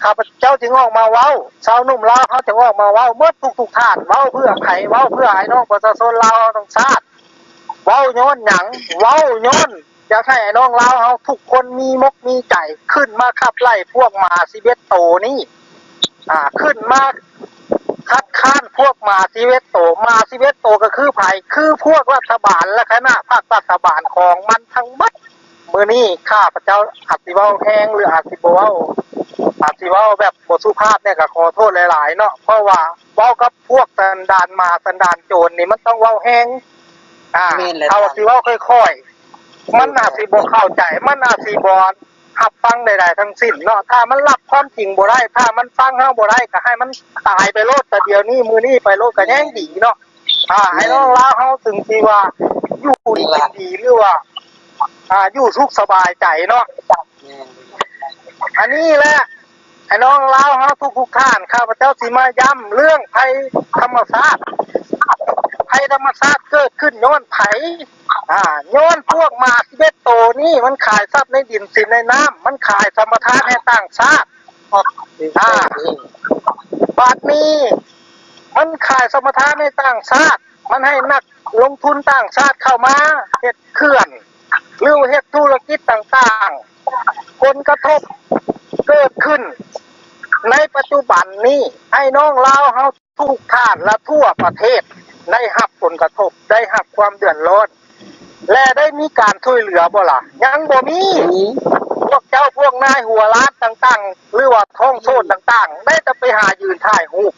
ຂ້າພະເຈົ້າຈຶ່ງອອກມາເວົ້າ, ຊາວໜຸ່ມລາວເຮົາຈຶ່ງອອກມາເວົ້າໝົດທຸກໆທ່ານ, ເວົ້າເພື່ອໃຜ? ເວົ້າເພື່ອອ້າຍນ້ອງປະຊາຊົນລາວເຮົາທັງຊາດ. ເວົ້າຍ້ອນຫຍັງ? ເວົ້າຍ້ອນຢາກໃຫ້ອ້າຍນ້ອງລາວເຮົາທຸກຄົນມີມົກມີໃຈ ຂຶ້ນມາຂັບໄລ່ພວກໝາສິບເອັດໂຕນີ້. ອ່າ ຂຶ້ນມາຄັດຄ້ານພວກໝາສິບເອັດໂຕ. ໝາສິບເອັດໂຕກໍຄືໃຜ? ຄືພວກລັດຖະບານ ແລະ ຄະນະພັກລັດຖະບານຂອງມັນທັງໝົດ. ມື້ນີ້ຂ້າພະເຈົ້າອາດຊິເວົ້າແຮງ ຫຼື ອາດຊິບໍ່ເວົ້າ ອາດຊິເວົ້າແບບບໍ່ສຸພາບແດ່ ກໍຂໍໂທດຫຼາຍໆເນາະ, ເພາະວ່າເວົ້າກັບພວກສັນດານໝາສັນດານໂຈນນີ້ ມັນຕ້ອງເວົ້າແຮງ. ອ່າ ແມ່ນແຫຼະ ຖ້າວ່າຊິເວົ້າຄ່ອຍໆ ມັນອາດຊິບໍ່ເຂົ້າໃຈ, ມັນອາດຊິບໍ່ຮັບຟັງໃດໆທັງສິ້ນເນາະ. ຖ້າມັນຮັບຄວາມຈິງບໍ່ໄດ້, ຖ້າມັນຟັງເຮົາບໍ່ໄດ້ ກໍໃຫ້ມັນຕາຍໄປໂລດ, ແຕ່ດຽວນີ້ມື້ນີ້ໄປໂລດກໍແຮງດີເນາະ. ອ່າ ໃຫ້ນ້ອງລາວເຮົາເຖິງທີ່ວ່າຢູ່ດີກິນດີ ຫຼືວ່າ ອ່າ ຢູ່ສຸກສະບາຍໃຈເນາະ. ອັນນີ້ແຫຼະ ໃຫ້ນ້ອງລາວເຮົາທຸກໆທ່ານ, ຂ້າພະເຈົ້າຊິມາຢ້ຳເລື່ອງໄພທຳມະຊາດ. ໄພທຳມະຊາດເກີດຂຶ້ນຍ້ອນໃຜ? ອ່າ ຍ້ອນພວກໝາສິບເອັດໂຕນີ້ ມັນຂາຍຊັບໃນດິນສິນໃນນ້ຳ, ມັນຂາຍສຳປະທານໃຫ້ຕ່າງຊາດ. ອ່າ ບາດນີ້ມັນຂາຍສຳປະທານໃຫ້ຕ່າງຊາດ, ມັນໃຫ້ນັກລົງທຶນຕ່າງຊາດເຂົ້າມາເຮັດເຂື່ອນ ຫຼືເຮັດທຸລະກິດຕ່າງໆ. ຜົນກະທົບເກີດຂຶ້ນໃນປັດຈຸບັນນີ້, ອ້າຍນ້ອງລາວເຮົາທຸກທ່ານ ແລະ ທົ່ວປະເທດໄດ້ຮັບຜົນກະທົບ, ໄດ້ຮັບຄວາມເດືອດຮ້ອນ ແລະ ໄດ້ມີການຊ່ວຍເຫຼືອບໍ່ລະ? ຍັງບໍ່ມີ. ອືມ ພວກເຈົ້າ ພວກນາຍຫົວລ້ານຕ່າງໆ ຫຼືວ່າທ້ອງໂສດຕ່າງໆ ໄດ້ແຕ່ໄປຫາຢືນຖ່າຍຮູບ.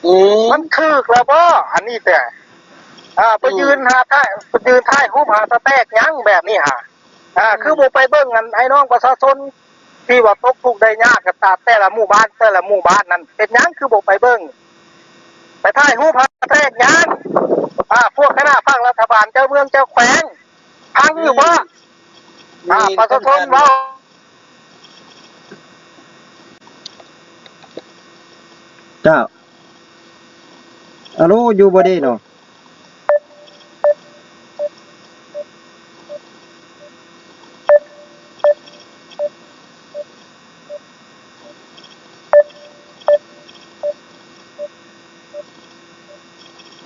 ອືມ ມັນຖືກແລ້ວບໍ່? ອັນນີ້ແຕ່ ອ່າ ໄປ ອືມ ຢືນຫາຖ່າຍ ໄປຢືນຖ່າຍຮູບຫາສະແຕັກຫຍັງແບບນີ້ຫາ? ອ່າ ອືມ ຄືບໍ່ໄປເບິ່ງອັນ ອ້າຍນ້ອງປະຊາຊົນ ທີ່ວ່າຕົກທຸກໄດ້ຍາກກັນຕາມແຕ່ລະໝູ່ບ້ານ ແຕ່ລະໝູ່ບ້ານນັ້ນ ເປັນຫຍັງຄືບໍ່ໄປເບິ່ງ ໄປຖ່າຍຮູບຫາແຕກຫຍັງ? ອ່າ ພວກຄະນະພັກລັດຖະບານ ເຈົ້າເມືອງເຈົ້າແຂວງ ຟັງຢູ່ບໍ່? ອືມ ອ່າ ມີ ປະຊາຊົນເວົ້າ ເຈົ້າ ອາໂລ ຢູ່ບໍ່ເດເນາະ?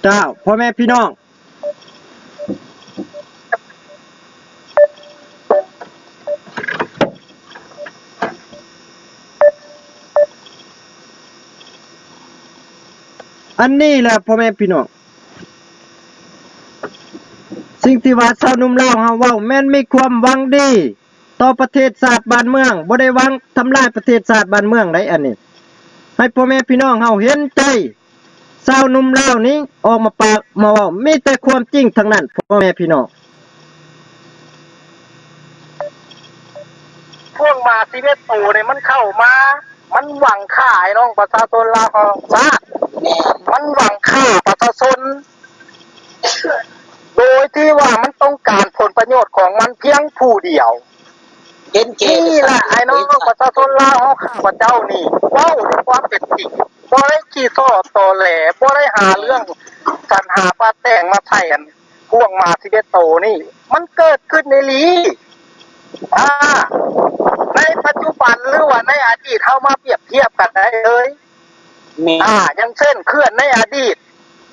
ເຈົ້າ ພໍ່ແມ່ພີ່ນ້ອງ ອັນນີ້ແຫຼະ ພໍ່ແມ່ພີ່ນ້ອງ ສິ່ງທີ່ວ່າຊາວໜຸ່ມລາວເຮົາເວົ້າແມ່ນມີຄວາມຫວັງດີຕໍ່ປະເທດຊາດບ້ານເມືອງ, ບໍ່ໄດ້ຫວັງທຳລາຍປະເທດຊາດບ້ານເມືອງໃດ໋. ອັນນີ້ໃຫ້ພໍ່ແມ່ພີ່ນ້ອງເຮົາເຫັນໃຈ ຊາວໜຸ່ມລາວນີ້ອອກມາປາກມາເວົ້າ ມີແຕ່ຄວາມຈິງທັງນັ້ນ ພໍ່ແມ່ພີ່ນ້ອງ. ພວກໝາສິບເອັດໂຕນີ້ມັນເຂົ້າມາ ມັນຫວັງຂ້າອ້າຍນ້ອງປະຊາຊົນລາວເຮົາທັງຊາດ, ມັນຫວັງຂ້າປະຊາຊົນ ໂດຍທີ່ວ່າມັນຕ້ອງການຜົນປະໂຫຍດຂອງມັນພຽງຜູ້ດຽວ. ເຫັນແກ່ ນີ້ແຫຼະ ປະຊາຊົນ ອ້າຍນ້ອງປະຊາຊົນລາວເຮົາ ຂ້າພະເຈົ້ານີ້ເວົ້າດ້ວຍຄວາມເປັນຈິງ, ບໍ່ໄດ້ຂີ້ສໍ້ຕໍແຫຼ, ບໍ່ໄດ້ຫາເລື່ອງສັນຫາປາແຕ່ງມາໃສ່ອັນພວກໝາສິບເອັດໂຕນີ້. ມັນເກີດຂຶ້ນອີ່ຫຼີ. ອ່າ ໃນປັດຈຸບັນ ຫຼືວ່າໃນອະດີດ ເຮົາມາປຽບທຽບກັນໄດ້ເລີຍ. ແມ່ນ ອ່າ ຢ່າງເຊັ່ນ ເຂື່ອນໃນອະດີດ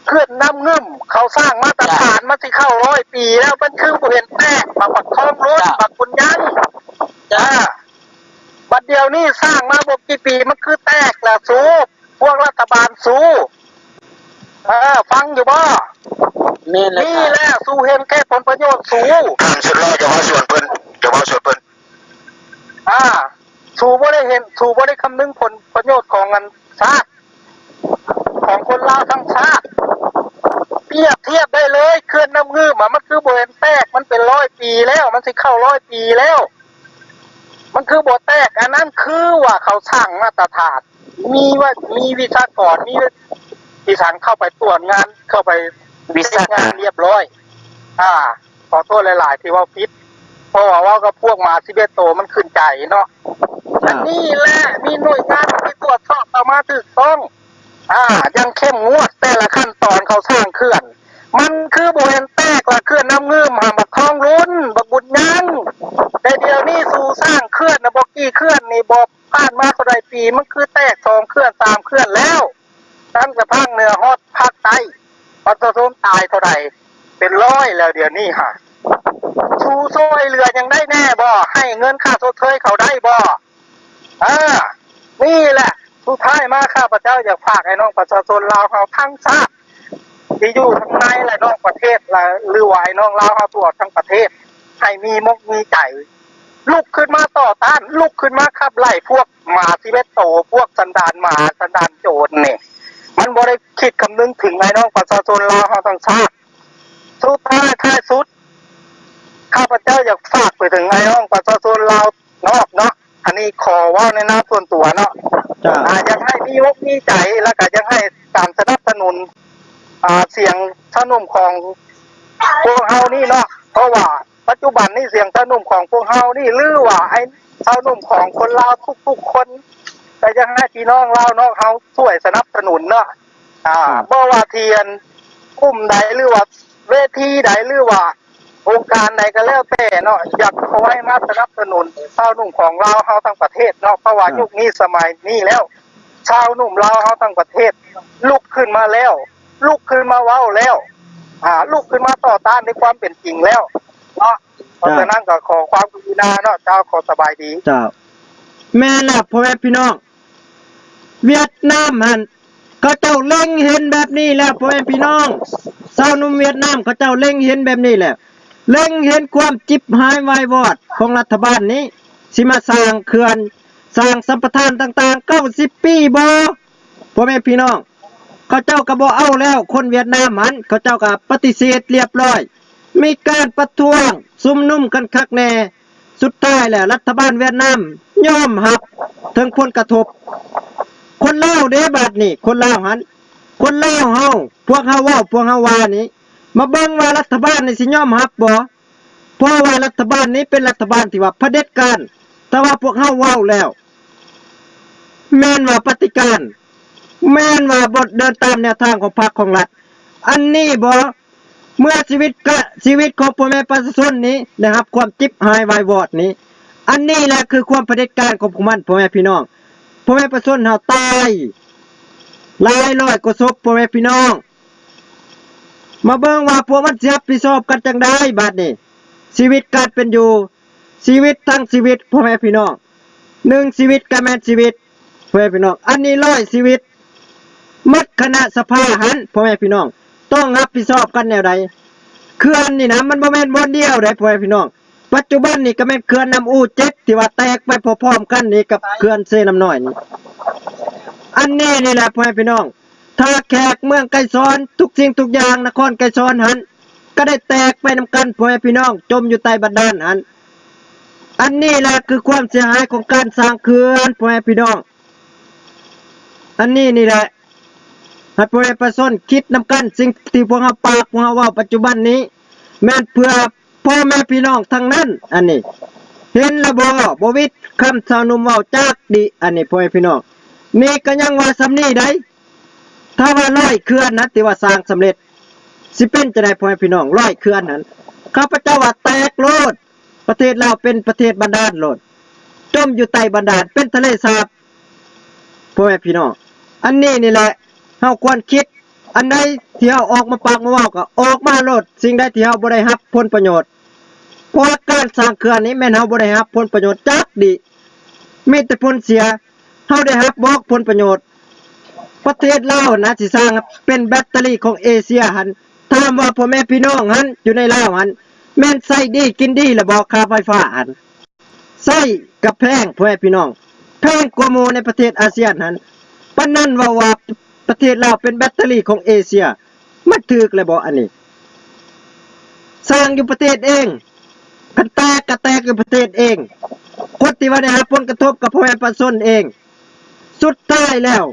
ເຂື່ອນນ້ຳງື່ມ ເຂົາສ້າງມາດຕະຖານ ມັນຊິເຂົ້າຮ້ອຍປີແລ້ວ ມັນຄືບໍ່ເຫັນແຕກ ບັກ ບັກທອງລຸນ ບັກບຸນຍັງ. ອ່າ ບັດດຽວນີ້ສ້າງມາບໍ່ກີ່ປີ ມັນຄືແຕກລະສູ ພວກລັດຖະບານສູ. ເອີ ຟັງຢູ່ບໍ່? ແມ່ນແລ້ວ ນີ້ແຫຼະ ສູເຫັນແກ່ຜົນປະໂຫຍດສູ. ທ່ານສຸດຫຼໍ່ ຢ່າເວົ້າສວນເພິ່ນ ຢ່າເວົ້າສວນເພິ່ນ. ອ່າ ສູບໍ່ໄດ້ເຫັນ ສູບໍ່ໄດ້ຄຳນຶງຜົນປະໂຫຍດຂອງອັນຊາດ ຂອງຄົນລາວທັງຊາດ. ປຽບທຽບໄດ້ເລີຍ ເຂື່ອນນ້ຳງື່ມ ມັນຄືບໍ່ເຫັນແຕກ ມັນເປັນຮ້ອຍປີແລ້ວ ມັນຊິເຂົ້າຮ້ອຍປີແລ້ວ. ມັນຄືບໍ່ແຕກ? ອັນນັ້ນຄືວ່າເຂົາສ້າງມາດຕະຖານ ມີວ່າ ມີວິຊາກອນ ມີວິຊາການເຂົ້າໄປກວດງານ ເຂົ້າໄປ ວິຊາການ ເຮັດງານຮຽບຮ້ອຍ. ອ່າ ຂໍໂທດຫຼາຍໆທີ່ເວົ້າຜິດ ເພາະວ່າເວົ້າກັບພວກໝາສິບເອັດໂຕມັນຂຶ້ນໃຈເນາະ. ເຈົ້າ. ອັນນີ້ແຫຼະ ມີໜ່ວຍງານທີ່ກວດສອບເຂົ້າມາຖືກຕ້ອງ. ອ່າ ຢ່າງເຂັ້ມງວດແຕ່ລະຂັ້ນຕອນເຂົາສ້າງເຂື່ອນ ມັນຄືບໍ່ເຫັນແຕກລະ ເຂື່ອນນ້ຳງື່ມຫາ ບັກທອງລຸນ ບັກບຸນຍັງ. ແຕ່ດຽວນີ້ສູ່ສ້າງເຂື່ອນນະ ບໍ່ກີ່ເຂື່ອນນີ້ ບໍ່ຜ່ານມາເທົ່າໃດປີ ມັນຄືແຕກສອງເຂື່ອນສາມເຂື່ອນແລ້ວ ຕັ້ງແຕ່ພາກເໜືອຮອດພາກໃຕ້. ປະຊາຊົນຕາຍເທົ່າໃດ ເປັນຮ້ອຍແລ້ວດຽວນີ້ຫາ. ສູ່ຊ່ວຍເຫຼືອຫຍັງໄດ້ແດ່ບໍ່? ໃຫ້ເງິນຄ່າຊົດເຊີຍເຂົາໄດ້ບໍ່? ເອີ ນີ້ແຫຼະ ສຸດທ້າຍມາຂ້າພະເຈົ້າຢາກຝາກໃຫ້ນ້ອງປະຊາຊົນລາວເຮົາທັງຊາດ ທີ່ຢູ່ທາງໃນ ແລະ ນອກປະເທດ ແລະ ຫຼືວ່າໃຫ້ນ້ອງລາວເຮົາທົ່ວທັງປະເທດ ໃຫ້ມີມົກມີໃຈ ລຸກຂຶ້ນມາຕໍ່ຕ້ານ ລຸກຂຶ້ນມາຂັບໄລ່ພວກໝາສິບເອັດໂຕ ພວກສັນດານໝາ ສັນດານໂຈນນີ້. ມັນບໍ່ໄດ້ຄິດຄຳນຶງເຖິງໄອ້ນ້ອງປະຊາຊົນລາວເຮົາທັງຊາດ. ສຸດທ້າຍທ້າຍສຸດ ຂ້າພະເຈົ້າຢາກຝາກໄປເຖິງໄອ້ນ້ອງປະຊາຊົນລາວນອກເນາະ ອັນນີ້ຂໍເວົ້າໃນນາມສ່ວນຕົວເນາະ. ເຈົ້າ. ອາ ຢາກໃຫ້ມີອົກມີໃຈ ແລ້ວກໍຢາກໃຫ້ການສະໜັບສະໜູນ ອາ ສຽງຊາວໜຸ່ມຂອງພວກເຮົານີ້ເນາະ ເພາະວ່າປັດຈຸບັນນີ້ສຽງຊາວໜຸ່ມຂອງພວກເຮົານີ້ ຫຼືວ່າໄອ້ຊາວໜຸ່ມຂອງຄົນລາວທຸກໆຄົນ ກໍຢາກໃຫ້ພີ່ນ້ອງລາວນອກເຮົາຊ່ວຍສະໜັບສະໜູນເນາະ. ອ່າ ບໍ່ວ່າທີ່ອັນກຸ່ມໃດ ຫຼືວ່າເວທີໃດ ຫຼືວ່າອົງການໃດກໍແລ້ວແຕ່ເນາະ ຢາກຂໍໃຫ້ມາສະໜັບສະໜູນຊາວໜຸ່ມຂອງລາວເຮົາທັງປະເທດເນາະ ເພາະວ່າຍຸກນີ້ສະໄໝນີ້ແລ້ວ ຊາວໜຸ່ມລາວເຮົາທັງປະເທດລຸກຂຶ້ນມາແລ້ວ ລຸກຂຶ້ນມາເວົ້າແລ້ວ ອ່າ ລຸກຂຶ້ນມາຕໍ່ຕ້ານໃນຄວາມເປັນຈິງແລ້ວເນາະ. ເພາະສະນັ້ນກໍຂໍຄວາມກະລຸນາເນາະ. ເຈົ້າ ຂໍສະບາຍດີ. ເຈົ້າ. ແມ່ນແລ້ວ ພໍ່ແມ່ພີ່ນ້ອງ ຫວຽດນາມຫັ້ນ ເຂົາເຈົ້າເລັງເຫັນແບບນີ້ແລ້ວ ພໍ່ແມ່ພີ່ນ້ອງ ຊາວໜຸ່ມຫວຽດນາມເຂົາເຈົ້າເລັງເຫັນແບບນີ້ແລ້ວ ເລັງເຫັນຄວາມຈິບຫາຍວາຍວອດຂອງລັດຖະບານນີ້ ຊິມາສ້າງເຂື່ອນ ສ້າງສຳປະທານຕ່າງໆ ເກົ້າສິບປີບໍ່ ພໍ່ແມ່ພີ່ນ້ອງ. ເຂົາເຈົ້າກໍບໍ່ເອົາແລ້ວ ຄົນຫວຽດນາມຫັ້ນ ເຂົາເຈົ້າກໍປະຕິເສດລຽບຮ້ອຍ ມີການປະທ້ວງຊຸມນຸມກັນຄັກແນ່. ສຸດທ້າຍແລ້ວລັດຖະບານຫວຽດນາມຍອມຮັບເຖິງຜົນກະທົບ. ຄົນລາວເດ້ບາດນີ້ ຄົນລາວຫັ້ນ ຄົນລາວເຮົາ ພວກເຮົາເວົ້າ ພວກເຮົາວ່ານີ້ ມາເບິ່ງວ່າລັດຖະບານນີ້ຊິຍອມຮັບບໍ່? ເພາະວ່າລັດຖະບານນີ້ເປັນລັດຖະບານທີ່ວ່າຜະເດັດການ. ແຕ່ວ່າພວກເຮົາເວົ້າແລ້ວ ແມ່ນວ່າປະຕິການ ແມ່ນວ່າບໍ່ເດີນຕາມແນວທາງຂອງພັກຂອງລັດ. ອັນນີ້ບໍ່ ເມື່ອຊີວິດກະ ຊີວິດຂອງພໍ່ແມ່ປະຊາຊົນນີ້ໄດ້ຮັບຄວາມຈິບຫາຍວາຍວອດນີ້ ອັນນີ້ແຫຼະຄືຄວາມຜະເດັດການຂອງພວກມັນ ພໍ່ແມ່ພີ່ນ້ອງ. ພໍ່ແມ່ປະຊາຊົນເຮົາຕາຍຫຼາຍຮ້ອຍກວ່າສົບ ພໍ່ແມ່ພີ່ນ້ອງ. ມາເບິ່ງວ່າພວກມັນຊິຮັບຜິດຊອບກັນຈັ່ງໃດບາດນີ້. ຊີວິດການເປັນຢູ່ ຊີວິດທັງຊີວິດ ພໍ່ແມ່ພີ່ນ້ອງ ໜຶ່ງຊີວິດກໍແມ່ນຊີວິດ ພໍ່ແມ່ພີ່ນ້ອງ. ອັນນີ້ຮ້ອຍຊີວິດ ໝົດຄະນະສະພາຫັ້ນ ພໍ່ແມ່ພີ່ນ້ອງ ຕ້ອງຮັບຜິດຊອບກັນແນວໃດ? ເຂື່ອນນີ້ນະ ມັນບໍ່ແມ່ນບ່ອນດຽວໃດ ພໍ່ແມ່ພີ່ນ້ອງ. ປັດຈຸບັນນີ້ກໍແມ່ນເຂື່ອນນ້ຳອູເຈັດ ທີ່ວ່າແຕກໄປພ້ອມໆກັນນີ້ກັບເຂື່ອນເຊນ້ຳນ້ອຍນີ້. ອັນນີ້ນີ້ແຫຼະ ພໍ່ແມ່ພີ່ນ້ອງ ທ່າແຂກ ເມືອງໄກສອນ ທຸກສິ່ງທຸກຢ່າງ ນະຄອນໄກສອນຫັ້ນ ກໍໄດ້ແຕກໄປນຳກັນ ພໍ່ແມ່ພີ່ນ້ອງ ຈົມຢູ່ໃຕ້ບັນດານຫັ້ນ. ອັນນີ້ແຫຼະຄືຄວາມເສຍຫາຍຂອງການສ້າງເຂື່ອນ ພໍ່ແມ່ພີ່ນ້ອງ. ອັນນີ້ນີ້ແຫຼະ ໃຫ້ພໍ່ແມ່ປະຊາຊົນຄິດນຳກັນ ສິ່ງທີ່ພວກເຮົາປາກ ພວກເຮົາເວົ້າປັດຈຸບັນນີ້ ແມ່ນເພື່ອພໍ່ແມ່ພີ່ນ້ອງທັງນັ້ນ. ອັນນີ້ເຫັນລະບໍ່? ບໍ່ວິດຄຳຊາວໜຸ່ມເວົ້າຈັກດິ. ອັນນີ້ພໍ່ແມ່ພີ່ນ້ອງ ນີ້ກໍຍັງວ່າສ່ຳນີ້ໃດ. ຖ້າວ່າຮ້ອຍເຂື່ອນນະ ທີ່ວ່າສ້າງສຳເລັດ ຊິເປັນຈັ່ງໃດພໍ່ແມ່ພີ່ນ້ອງ? ຮ້ອຍເຂື່ອນຫັ້ນ ຂ້າພະເຈົ້າວ່າແຕກໂລດ ປະເທດລາວເປັນປະເທດບັນດານໂລດ ຈົມຢູ່ໃຕ້ບັນດານ ເປັນທະເລສາບ ພໍ່ແມ່ພີ່ນ້ອງ. ອັນນີ້ນີ້ແຫຼະ ເຮົາຄວນຄິດ ອັນໃດທີ່ເຮົາອອກມາປາກມາເວົ້າ ກໍອອກມາໂລດ. ສິ່ງໃດທີ່ເຮົາບໍ່ໄດ້ຮັບຜົນປະໂຫຍດ ເພາະວ່າການສ້າງເຂື່ອນນີ້ແມ່ນເຮົາບໍ່ໄດ້ຮັບຜົນປະໂຫຍດຈັກດີ້ ມີແຕ່ຜົນເສຍ. ເຮົາໄດ້ຮັບບໍ່ຜົນປະໂຫຍດ? ປະເທດລາວນະ ຊິສ້າງເປັນແບັດເຕີຣີຂອງເອເຊຍຫັ້ນ ຖາມວ່າພໍ່ແມ່ພີ່ນ້ອງຫັ້ນ ຢູ່ໃນລາວຫັ້ນ ແມ່ນໃຊ້ດີກິນດີລະບໍ່? ຄ່າໄຟຟ້າຫັ້ນ ໃຊ້ກໍແພງ ພໍ່ແມ່ພີ່ນ້ອງ ແພງກວ່າໝູ່ໃນປະເທດອາຊຽນຫັ້ນ. ປານນັ້ນເວົ້າວ່າປະເທດລາວເປັນແບັດເຕີຣີຂອງເອເຊຍ ມັນຖືກແລ້ວບໍ່? ອັນນີ້ສ້າງຢູ່ປະເທດເອງ ຄັນແຕກກໍແຕກຢູ່ປະເທດເອງ. ຄົນທີ່ວ່າໄດ້ຮັບຜົນກະທົບກໍພໍ່ແມ່ປະຊາຊົນເອງ. ສຸດທ້າຍແລ້ວ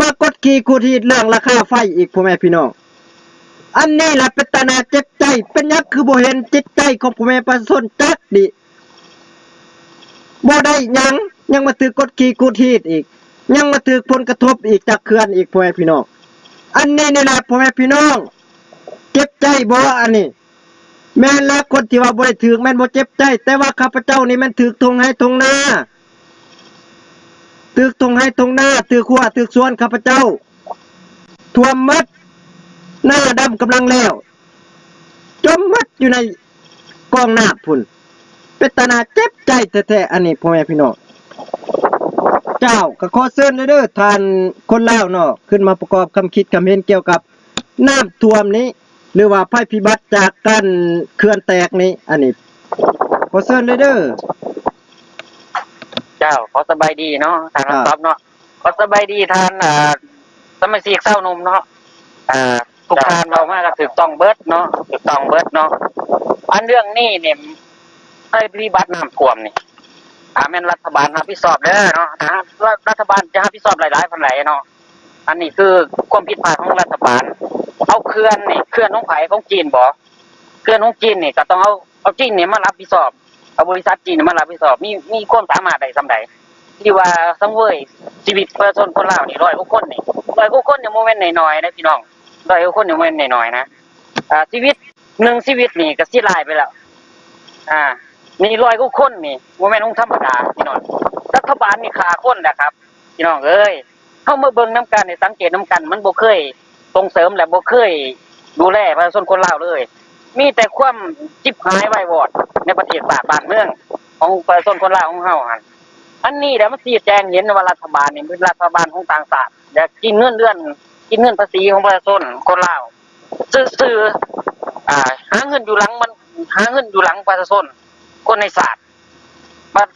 ມາກົດຂີ່ຂູດຮີດເລື່ອງລາຄາໄຟອີກ ພໍ່ແມ່ພີ່ນ້ອງ. ອັນນີ້ລະເປັນຕາໜ້າເຈັບໃຈ, ເປັນຫຍັງຄືບໍ່ເຫັນຈິດໃຈຂອງພໍ່ແມ່ປະຊາຊົນຈັກນິ? ບໍ່ໄດ້ຫຍັງ ຍັງມາຖືກກົດຂີ່ຂູດຮີດອີກ, ຍັງມາຖືກຜົນກະທົບອີກຈາກເຂື່ອນອີກ ພໍ່ແມ່ພີ່ນ້ອງ. ອັນນີ້ນີ້ແຫຼະ ພໍ່ແມ່ພີ່ນ້ອງ ເຈັບໃຈບໍ່? ອັນນີ້ແມ່ນລະ ຄົນທີ່ວ່າບໍ່ໄດ້ຖືກແມ່ນບໍ່ເຈັບໃຈ, ແຕ່ວ່າຂ້າພະເຈົ້ານີ້ແມ່ນຖືກທົ່ງໄຮ່ທົ່ງນາ, ຖືກທົ່ງໄຮ່ທົ່ງນາ, ຖືກຮົ້ວຖືກສວນຂ້າພະເຈົ້າ ຖ້ວມໝົດ, ນາດຳກຳລັງແລ້ວ, ຈົມໝົດຢູ່ໃນກອງນ້ຳພຸ້ນ. ເປັນຕາໜ້າເຈັບໃຈແທ້ໆ ອັນນີ້ ພໍ່ແມ່ພີ່ນ້ອງ. ເຈົ້າ ກໍຂໍເຊີນເດີ ທ່ານຄົນລາວເນາະ ຂຶ້ນມາປະກອບຄຳຄິດຄຳເຫັນກ່ຽວກັບນ້ຳຖ້ວມນີ້ ຫຼືວ່າໄພພິບັດຈາກການເຂື່ອນແຕກນີ້ ອັນນີ້ ຂໍເຊີນເດີ. ເຈົ້າ ຂໍສະບາຍດີເນາະ ທ່ານ ເຈົ້າ ຮັບຊອບເນາະ. ກໍສະບາຍດີທ່ານ ອ່າ ສະມາຊິກຊາວໜຸ່ມເນາະ. ອ່າ ທຸກ ເຈົ້າ ທ່ານເວົ້າມາກໍຖືກຕ້ອງເບິດເນາະ, ຖືກຕ້ອງເບິດເນາະ. ອັນເລື່ອງນີ້ນີ້ ໄພພິບັດນ້ຳຖ້ວມນີ້ ອ່າ ແມ່ນລັດຖະບານຮັບຜິດຊອບເດີເນາະ. ອ່າ ລັດຖະບານຈະຮັບຜິດຊອບຫຼາຍໆປານໃດເນາະ. ອັນນີ້ຄືຄວາມຜິດພາດຂອງລັດຖະບານ. ເອົາເຂື່ອນນີ້ ເຂື່ອນຂອງໃຜ? ຂອງຈີນບໍ? ເຂື່ອນຂອງຈີນນີ້ກໍຕ້ອງເອົາ ເອົາຈີນນີ້ມາຮັບຜິດຊອບ, ເອົາບໍລິສັດຈີນນີ້ມາຮັບຜິດຊອບ. ມີ ມີຄວາມສາມາດໄດ້ສ່ຳໃດ ທີ່ວ່າສັງເຫວີຍຊີວິດປະຊາຊົນຄົນລາວນີ້ ຮ້ອຍກວ່າຄົນນີ້, ຮ້ອຍກວ່າຄົນນີ້ບໍ່ແມ່ນນ້ອຍໆນະພີ່ນ້ອງ, ຮ້ອຍກວ່າຄົນນີ້ບໍ່ແມ່ນນ້ອຍໆນະ. ອ່າ ຊີວິດ ໜຶ່ງຊີວິດນີ້ກໍເສຍຫຼາຍໄປແລ້ວ. ອ່າ ນີ້ຮ້ອຍກວ່າຄົນນີ້ບໍ່ແມ່ນຂອງທຳມະດາພີ່ນ້ອງ, ລັດຖະບານນີ້ຂ້າຄົນແຫຼະຄັບ ພີ່ນ້ອງເອີຍ. ເຮົາມາເບິ່ງນຳກັນ ໃຫ້ສັງເກດນຳກັນ, ມັນບໍ່ເຄີຍສົ່ງເສີມ ແລະ ບໍ່ເຄີຍດູແລປະຊາຊົນຄົນລາວເລີຍ. ມີແຕ່ຄວາມຈິບຫາຍວາຍວອດໃນປະເທດຊາດບ້ານເມືອງຂອງປະຊາຊົນຄົນລາວຂອງເຮົາຫັ້ນ. ອັນນີ້ແຫຼະ ມັນຊີ້ແຈງເຫັນວ່າລັດຖະບານນີ້ເປັນລັດຖະບານຂອງຕ່າງຊາດ, ຢາກກິນເງິນເດືອນ ກິນເງິນພາສີຂອງປະຊາຊົນຄົນລາວຊື່ໆ. ອ່າ ຫາເງິນຢູ່ຫຼັງມັນ ຫາເງິນຢູ່ຫຼັງປະຊາຊົນ ຄົນໃນຊາດ. ບັດ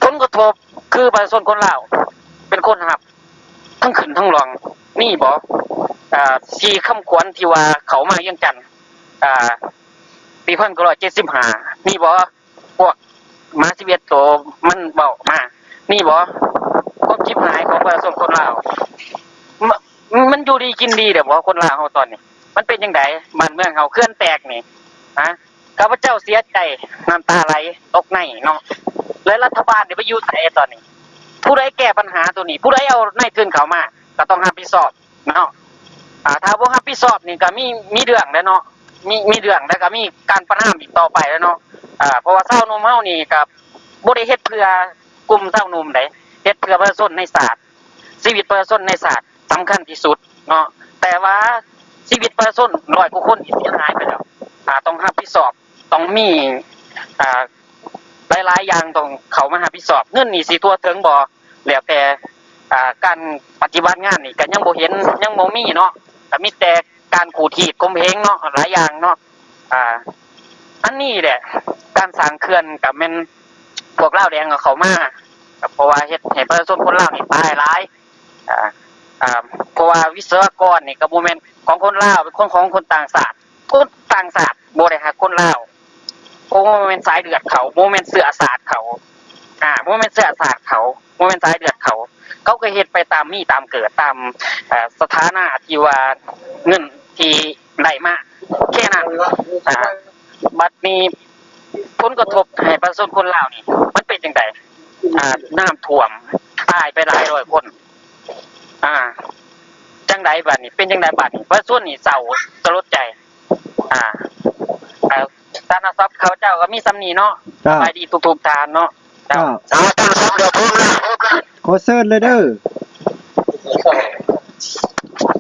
ຜົນກະທົບຄືປະຊາຊົນຄົນລາວເປັນຄົນຮັບທັງຂຶ້ນທັງລ່ອງ. ມີບໍ່ ອ່າ ສີ່ຄຳຂວັນທີ່ວ່າເຂົ້າມາວຽງຈັນ ອ່າ ປີພັນເກົ້າຮ້ອຍເຈັດສິບຫ້າ ມີບໍ່? ພວກໝາສິບເອັດໂຕມັນເວົ້າມາ ມີບໍ່? ຄວາມຈິບຫາຍຂອງປະຊາຊົນຄົນລາວ ມ- ມັນຢູ່ດີກິນດີແລ້ວບໍ່? ຄົນລາວເຮົາຕອນນີ້ ມັນເປັນຈັ່ງໃດ? ບ້ານເມືອງເຮົາເຂື່ອນແຕກນີ້ ຮະ? ຂ້າພະເຈົ້າເສຍໃຈ ນ້ຳຕາໄຫຼຕົກໃນເນາະ. ແລະລັດຖະບານນີ້ໄປຢູ່ໃສຕອນນີ້? ຜູ້ໃດແກ້ບັນຫາໂຕນີ້? ຜູ້ໃດເອົານາຍທຶນເຂົ້າມາ? ກໍຕ້ອງຮັບຜິດຊອບເນາະ. ອ່າ ຖ້າບໍ່ຮັບຜິດຊອບນີ້ກໍມີ ມີເລື່ອງແຫຼະເນາະ, ມີ ມີເລື່ອງ ແລ້ວກໍມີການປະນາມອີກຕໍ່ໄປແຫຼະເນາະ. ອ່າ ເພາະວ່າຊາວໜຸ່ມເຮົານີ້ກໍບໍ່ໄດ້ເຮັດເພື່ອກຸ່ມຊາວໜຸ່ມໃດ, ເຮັດເພື່ອປະຊາຊົນໃນຊາດ. ຊີວິດປະຊາຊົນໃນຊາດສຳຄັນທີ່ສຸດເນາະ, ແຕ່ວ່າຊີວິດປະຊາຊົນຮ້ອຍກວ່າຄົນທີ່ເສຍຫາຍໄປແລ້ວ ອ່າ ຕ້ອງຮັບຜິດຊອບ, ຕ້ອງມີ ອ່າ ຫຼາຍໆຢ່າງຕ້ອງເຂົ້າມາຮັບຜິດຊອບ. ເງິນນີ້ຊິທົ່ວເຖິງບໍ່? ແລ້ວແຕ່ ອ່າ ການປະຕິບັດງານນີ້ກໍຍັງບໍ່ເຫັນ ຍັງບໍ່ມີເນາະ, ກໍມີແຕ່ການຂູດຮີດຂົ່ມເຫງເນາະ ຫຼາຍຢ່າງເນາະ. ອ່າ ອັນນີ້ແຫຼະ ການສ້າງເຂື່ອນກໍແມ່ນພວກລາວແດງເອົາເຂົ້າມາ ກໍເພາະວ່າເຮັດໃຫ້ປະຊາຊົນຄົນລາວນີ້ຕາຍຫຼາຍ. ອ່າ ອ່າ ເພາະວ່າວິສະວະກອນນີ້ກໍບໍ່ແມ່ນຂອງຄົນລາວ, ເປັນຂອງ ຂອງຄົນຕ່າງຊາດ. ຄົນຕ່າງຊາດບໍ່ໄດ້ຮັກຄົນລາວ, ເພາະວ່າບໍ່ແມ່ນສາຍເລືອດເຂົາ, ບໍ່ແມ່ນເຊື້ອຊາດເຂົາ. ອ່າ ບໍ່ແມ່ນເຊື້ອຊາດເຂົາ, ບໍ່ແມ່ນສາຍເລືອດເຂົາ. ເຂົາກໍເຮັດໄປຕາມມີຕາມເກີດ, ຕາມ ເອີ່ ສະຖານະທີ່ວ່າເງິນທີ່ໄດ້ມາ ແຄ່ນັ້ນ. ອ່າ ບັດນີ້ຜົນກະທົບໃຫ້ປະຊາຊົນຄົນລາວນີ້ມັນເປັນຈັ່ງໃດ? ອ່າ ນ້ຳຖ້ວມ ຕາຍໄປຫຼາຍຮ້ອຍຄົນ. ອ່າ ຈັ່ງໃດບັດນີ້? ເປັນຈັ່ງໃດບັດນີ້? ປະຊາຊົນນີ້ເສົ້າສະຫຼົດໃຈ. ອ່າ ເອີ່ ສານະສັບຂ້າພະເຈົ້າກໍມີສ່ຳນີ້ເນາະ. ເຈົ້າ. ສະບາຍດີທຸກໆທ່ານເນາະ. ເຈົ້າ. ເຈົ້າ. ສາທຸ ສົມເດດພູມນະ. ຂໍເຊີນເລີຍເດີ.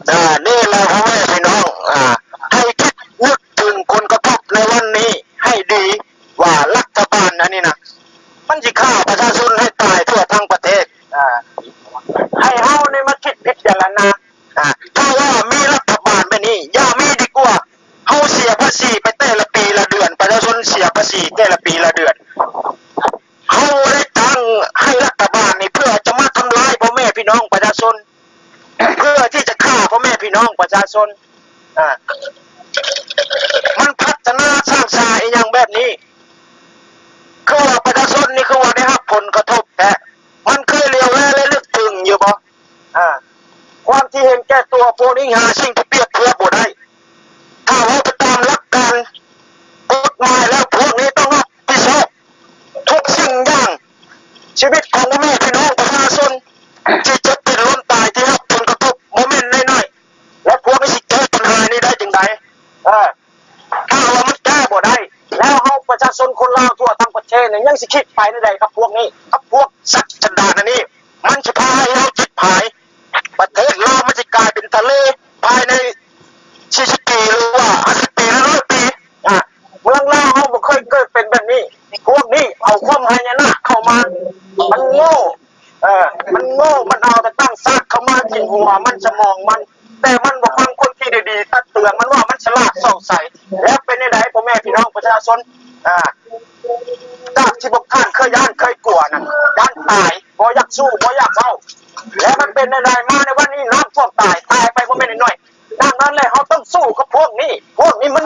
ອ່າ ນີ້ແຫຼະພໍ່ແມ່ພີ່ນ້ອງ, ອ່າ ໃຫ້ຄິດນຶກເຖິງຜົນກະທົບໃນວັນນີ້ໃຫ້ດີ ວ່າລັດຖະບານອັນນີ້ນະ ມັນຊິຂ້າປະຊາຊົນໃຫ້ຕາຍທົ່ວທັງປະເທດ. ອ່າ ໃຫ້ເຮົານີ້ມາຄິດພິຈາລະນາ. ອ່າ ຖ້າວ່າມີລັດຖະບານແບບນີ້ ຢ່າມີດີກວ່າ. ເຮົາເສຍພາສີໄປແຕ່ລະປີລະເດືອນ, ປະຊາຊົນເສຍພາສີແຕ່ລະປີລະເດືອນ. ເຮົາໄດ້ຕັ້ງໃຫ້ລັດຖະບານນີ້ເພື່ອຈະມາທຳລາຍພໍ່ແມ່ພີ່ນ້ອງປະຊາຊົນ, ເພື່ອທີ່ຈະຂ້າພໍ່ແມ່ພີ່ນ້ອງປະຊາຊົນ. ອ່າ ມັນພັດທະນາສ້າງສາອີ່ຫຍັງແບບນີ້? ຄືວ່າປະຊາຊົນນີ້ ຄືວ່າໄດ້ຮັບ ພວກພວກນີ້ຫາສິ່ງທີ່ປຽບທຽບບໍ່ໄດ້. ຖ້າເວົ້າໄປຕາມຫຼັກການກົດໝາຍແລ້ວ ພວກນີ້ຕ້ອງຮັບຜິດຊອບທຸກສິ່ງຢ່າງ ຊີວິດຂອງພໍ່ແມ່ພີ່ນ້ອງປະຊາຊົນທີ່ເຈັບເປັນລົ້ມຕາຍ ທີ່ຮັບຜົນກະທົບບໍ່ແມ່ນນ້ອຍໆ ແລະ ພວກນີ້ຊິແກ້ບັນຫານີ້ໄດ້ຈັ່ງໃດ? ເອີ ຖ້າວ່າມັນແກ້ບໍ່ໄດ້ ແລ້ວເຮົາປະຊາຊົນຄົນລາວທົ່ວທັງປະເທດນີ້ ຍັງຊິຄິດໄປແນວໃດກັບພວກນີ້ ກັບພວກສັດສັນດານອັນນີ້? ມັນຊິພາໃຫ້ເຮົາຈິບຫາຍ. ປະເທດລາວມັນຊິກາຍເປັນທະເລພາຍໃນສີ່ສິບປີ ຫຼືວ່າຫ້າສິບປີ ຫຼື ຮ້ອຍປີ. ອາ ເມືອງລາວເຮົາບໍ່ເຄີຍເກີດເປັນແບບນີ້. ພວກນີ້ເອົາຄວາມຫາຍະນະເຂົ້າມາ. ມັນໂງ່ ເອີ ມັນໂງ່ ມັນເອົາແຕ່ຕ່າງຊາດເຂົ້າມາກິນຫົວມັນສະໝອງມັນ, ແຕ່ມັນບໍ່ຟັງຄົນທີ່ດີໆຕັກເຕືອນມັນວ່າມັນສະຫຼາດສ່ອງໃສ. ແລ້ວເປັນແນວໃດພໍ່ແມ່ພີ່ນ້ອງປະຊາຊົນ? ອາ ຈາກທີ່ພວກທ່ານເຄີຍຢ້ານເຄີຍກົວນັ້ນ ຢ້ານຕາຍ ບໍ່ຢາກສູ້ ບໍ່ຢາກເວົ້າ ແລ້ວມັນເປັນແນວໃດ? ມາໃນວັນນີ້ນ້ຳຖ້ວມຕາຍ ຕາຍໄປບໍ່ແມ່ນນ້ອຍໆ. ດັ່ງນັ້ນແຫຼະ ເຮົາຕ້ອງສູ້ກັບພວກນີ້. ພວກນີ້ມັນ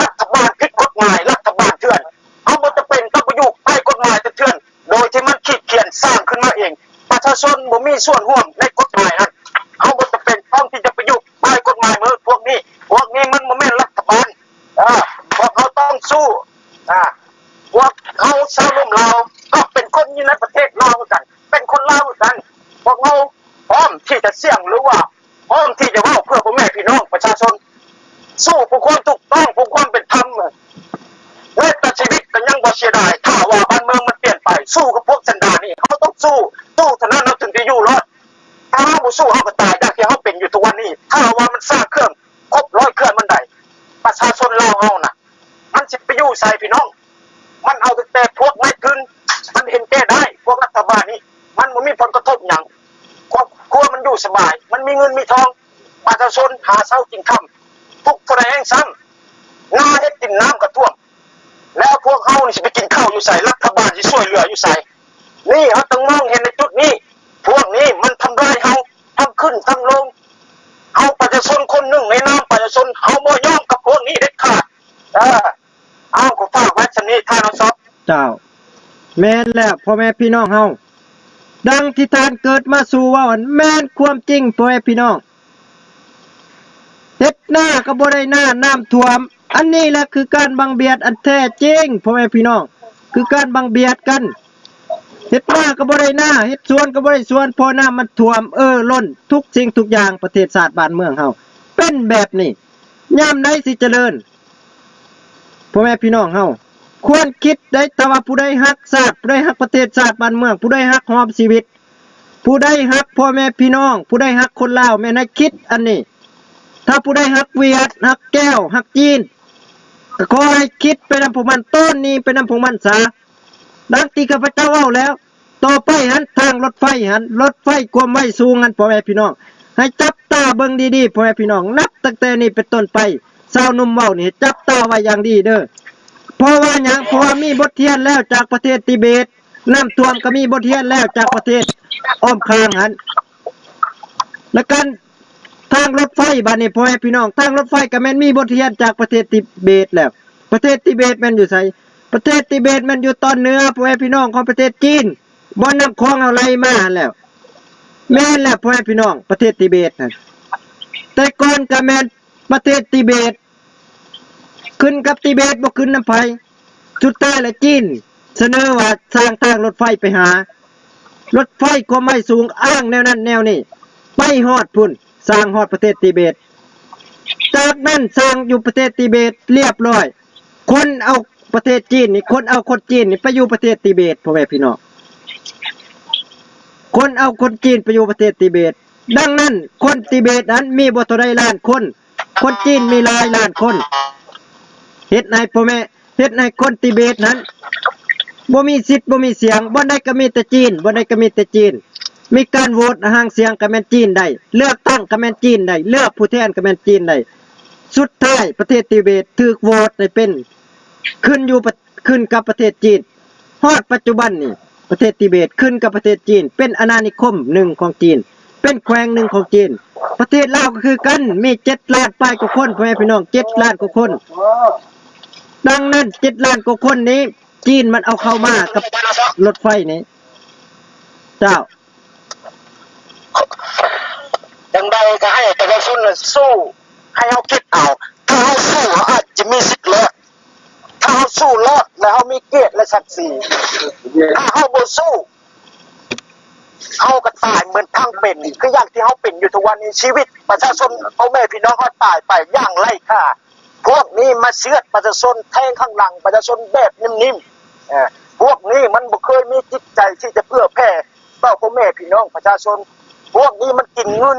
ລັດຖະບານຜິດກົດໝາຍ ລັດຖະບານເຖື່ອນ. ເຮົາບໍ່ຈຳເປັນຕ້ອງໄປຢູ່ໃຕ້ກົດໝາຍເຖື່ອນ ໂດຍທີ່ມັນຂີດຂຽນສ້າງຂຶ້ນມາເອງ. ປະຊາຊົນບໍ່ມີສ່ວນຮ່ວມໃນກົດໝາຍນັ້ນ. ເຮົາບໍ່ຈຳເປັນຕ້ອງທີ່ຈະໄປຢູ່ໃຕ້ກົດໝາຍເໝິດພວກນີ້. ພວກນີ້ມັນບໍ່ແມ່ນລັດຖະບານ. ເອີ ພວກເຮົາຕ້ອງສູ້. ອາ ພວກເຮົາຊາວໜຸ່ມລາວ ກໍເປັນຄົນຢູ່ໃນປະເທດລາວຄືກັນ ເປັນຄົນລາວຄືກັນ. ພວກເຮົາພ້ອມທີ່ຈະສ່ຽງ ຫຼືວ່າ ພ້ອມທີ່ຈະເວົ້າເພື່ອພໍ່ແມ່ພີ່ນ້ອງປະຊາຊົນ, ສູ້ເພື່ອຄວາມຖືກຕ້ອງ ເພື່ອຄວາມເປັນທຳ. ແມ້ແຕ່ຊີວິດກໍຍັງບໍ່ເສຍດາຍ ຖ້າວ່າບ້ານເມືອງມັນປ່ຽນໄປ. ສູ້ກັບພວກສັນດານນີ້ ເຮົາຕ້ອງສູ້, ສູ້ເທົ່ານັ້ນເຮົາຈຶ່ງຈະຢູ່ລອດ. ຖ້າເຮົາບໍ່ສູ້ ເຮົາກໍຕາຍຢ່າງທີ່ເຮົາເປັນຢູ່ທຸກວັນນີ້. ຖ້າວ່າມັນສ້າງເຄື່ອງຄົບຮ້ອຍເຄື່ອງມັນໄດ້ ປະຊາຊົນລາວເຮົານະ ມັນຊິໄປຢູ່ໃສພີ່ນ້ອງ? ມັນເອົາຕັ້ງແຕ່ພວກນາຍທຶນ ມັນເຫັນແກ່ໄດ້. ພວກລັດຖະບານນີ້ ມັນບໍ່ມີຜົນກະທົບຫຍັງ. ຄອບຄົວມັນຢູ່ສະບາຍ ມັນມີເງິນມີທອງ. ປະຊາຊົນຫາເຊົ້າກິນຄ່ຳ ທຸກເທົ່າໃດແຮງຊ້ຳ. ນາເຮັດກິນນ້ຳກະຖ້ວມ. ແລ້ວພວກເຮົານີ້ຊິໄປກິນເຂົ້າຢູ່ໃສ? ລັດຖະບານຊິຊ່ວຍເຫຼືອຢູ່ໃສ? ນີ້ເຮົາຕ້ອງມອງເຫັນໃນຈຸດນີ້. ພວກນີ້ມັນທຳລາຍເຮົາທັງຂຶ້ນທັງລົງ. ເຮົາປະຊາຊົນຄົນໜຶ່ງໃນນາມປະຊາຊົນ ເຮົາບໍ່ຍອມກັບພວກນີ້ເດັດຂາດ. ເອີ ເອົາ ຂໍຝາກໄວ້ສ່ຳນີ້ ທ່ານອອນຊອບ. ເຈົ້າ ແມ່ນແລ້ວ ພໍ່ແມ່ພີ່ນ້ອງເຮົາ. ດັ່ງທີ່ທ່ານເກີດມາສູ່ເວົ້າຫັ້ນ ແມ່ນຄວາມຈິງ ພໍ່ແມ່ພີ່ນ້ອງ. ເຮັດນາກໍບໍ່ໄດ້ນາ ນ້ຳຖ້ວມ. ອັນນີ້ແຫຼະຄືການບັງບຽດອັນແທ້ຈິງ ພໍ່ແມ່ພີ່ນ້ອງ, ຄືການບັງບຽດກັນ. ເຮັດນາກໍບໍ່ໄດ້ນາ ເຮັດສວນກໍບໍ່ໄດ້ສວນ ເພາະນ້ຳມັນຖ້ວມເອີລົ້ນ. ທຸກສິ່ງທຸກຢ່າງ ປະເທດຊາດບ້ານເມືອງເຮົາເປັນແບບນີ້. ຍາມໃດຊິຈະເລີນ ພໍ່ແມ່ພີ່ນ້ອງເຮົາ ຄວນຄິດໄດ້. ຖ້າວ່າຜູ້ໃດຮັກຊາດ ຜູ້ໃດຮັກປະເທດຊາດບ້ານເມືອງ ຜູ້ໃດຮັກຫອມຊີວິດ ຜູ້ໃດຮັກພໍ່ແມ່ພີ່ນ້ອງ ຜູ້ໃດຮັກຄົນລາວ ແມ່ນໃຫ້ຄິດອັນນີ້. ຖ້າຜູ້ໃດຮັກຫວຽດ ຮັກແກ້ວ ຮັກຈີນ ກໍຂໍໃຫ້ຄິດໄປນຳພວກມັນ ໂຕ້ນໜີໄປນຳພວກມັນຊະ. ດັ່ງທີ່ຂ້າພະເຈົ້າເວົ້າແລ້ວ ຕໍ່ໄປຫັ້ນ ທາງລົດໄຟຫັ້ນ ລົດໄຟຄວາມໄວສູງຫັ້ນ ພໍ່ແມ່ພີ່ນ້ອງ ໃຫ້ຈັບຕາເບິ່ງດີໆ ພໍ່ແມ່ພີ່ນ້ອງ. ນັບຕັ້ງແຕ່ນີ້ເປັນຕົ້ນໄປ ຊາວໜຸ່ມເວົ້ານີ້ ໃຫ້ຈັບຕາໄວ້ຢ່າງດີເດີ້. ເພາະວ່າຫຍັງ? ເພາະວ່າມີບົດຮຽນແລ້ວຈາກປະເທດຕິເບດ. ນ້ຳຖ້ວມກໍມີບົດຮຽນແລ້ວຈາກປະເທດອ້ອມຂ້າງຫັ້ນ. ແລະ ການ ທາງລົດໄຟບາດນີ້ ພໍ່ແມ່ພີ່ນ້ອງ ທາງລົດໄຟກໍແມ່ນມີບົດຮຽນຈາກປະເທດຕິເບດແລ້ວ. ປະເທດຕິເບດແມ່ນຢູ່ໃສ? ປະເທດຕິເບດແມ່ນຢູ່ຕອນເໜືອ ພໍ່ແມ່ພີ່ນ້ອງ ຂອງປະເທດຈີນ ບ່ອນນ້ຳຂອງເຮົາໄຫຼມາຫັ້ນແຫຼ້ວ. ແມ່ນແລ້ວ ພໍ່ແມ່ພີ່ນ້ອງ ປະເທດຕິເບດຫັ້ນ ແຕ່ກ່ອນກໍແມ່ນປະເທດຕິເບດ ຂຶ້ນກັບຕິເບດ ບໍ່ຂຶ້ນນຳໃຜ. ສຸດທ້າຍແລ້ວຈີນສະເໜີວ່າສ້າງທາງລົດໄຟໄປຫາ ລົດໄຟຄວາມໄວສູງອ້າງແນວນັ້ນແນວນີ້ ໄປຮອດພຸ້ນ ສ້າງຮອດປະເທດຕິເບດ. ຈາກນັ້ນສ້າງຢູ່ປະເທດຕິເບດລຽບລ້ອຍ ຂົນເອົາປະເທດຈີນນີ້ ຂົນເອົາຄົນຈີນນີ້ໄປຢູ່ປະເທດຕິເບດ ພໍ່ແມ່ພີ່ນ້ອງ. ຂົນເອົາຄົນຈີນໄປຢູ່ປະເທດຕິເບດ. ດັ່ງນັ້ນ ຄົນຕິເບດນັ້ນມີບໍ່ເທົ່າໃດລ້ານຄົນ ຄົນຈີນມີຫຼາຍລ້ານຄົນ. ເຮັດໃຫ້ພໍ່ແມ່ ເຮັດໃຫ້ຄົນຕິເບດນັ້ນບໍ່ມີສິດບໍ່ມີສຽງ. ບ່ອນໃດກໍມີແຕ່ຈີນ ບ່ອນໃດກໍມີແຕ່ຈີນ. ມີການໂຫວດຫາງສຽງກໍແມ່ນຈີນໄດ້ ເລືອກຕັ້ງກໍແມ່ນຈີນໄດ້ ເລືອກຜູ້ແທນກໍແມ່ນຈີນໄດ້. ສຸດທ້າຍປະເທດຕິເບດຖືກໂຫວດໃຫ້ເປັນ ຂຶ້ນຢູ່ປະ ຂຶ້ນກັບປະເທດຈີນ. ຮອດປັດຈຸບັນນີ້ ປະເທດຕິເບດຂຶ້ນກັບປະເທດຈີນ ເປັນອານານິຄົມໜຶ່ງຂອງຈີນ ເປັນແຂວງໜຶ່ງຂອງຈີນ. ປະເທດລາວກໍຄືກັນ ມີເຈັດລ້ານປາຍກວ່າຄົນ ພໍ່ແມ່ພີ່ນ້ອງ ເຈັດລ້ານກວ່າຄົນ. ດັ່ງນັ້ນ ເຈັດລ້ານກວ່າຄົນນີ້ ຈີນມັນເອົາເຂົ້າມາກັບລົດໄຟນີ້. ເຈົ້າ. ຈັ່ງໃດກໍໃຫ້ປະຊາຊົນນະສູ້ ໃຫ້ເຮົາຄິດເອົາ. ຖ້າເຮົາສູ້ ເຮົາອາດຈະມີສິດລອດ. ຖ້າເຮົາສູ້ລອດ ແລ້ວເຮົາມີກຽດ ແລະ ສັກສີ. ຖ້າເຮົາບໍ່ສູ້ ເຮົາກໍຕາຍເໝືອນທັງເປັນ ຄືຢ່າງທີ່ເຮົາເປັນຢູ່ທຸກວັນນີ້. ຊີວິດປະຊາຊົນ ພໍ່ແມ່ພີ່ນ້ອງເຮົາຕາຍໄປຢ່າງໄຮ້ຄ່າ. ພວກນີ້ມາເຊືອດປະຊາຊົນ ແທງຂ້າງຫຼັງປະຊາຊົນແບບນິ່ມໆ. ເອີ ພວກນີ້ມັນບໍ່ເຄີຍມີຈິດໃຈທີ່ຈະເຜື່ອແຜ່ຕໍ່ພໍ່ແມ່ພີ່ນ້ອງປະຊາຊົນ. ພວກນີ້ມັນກິນເງິນ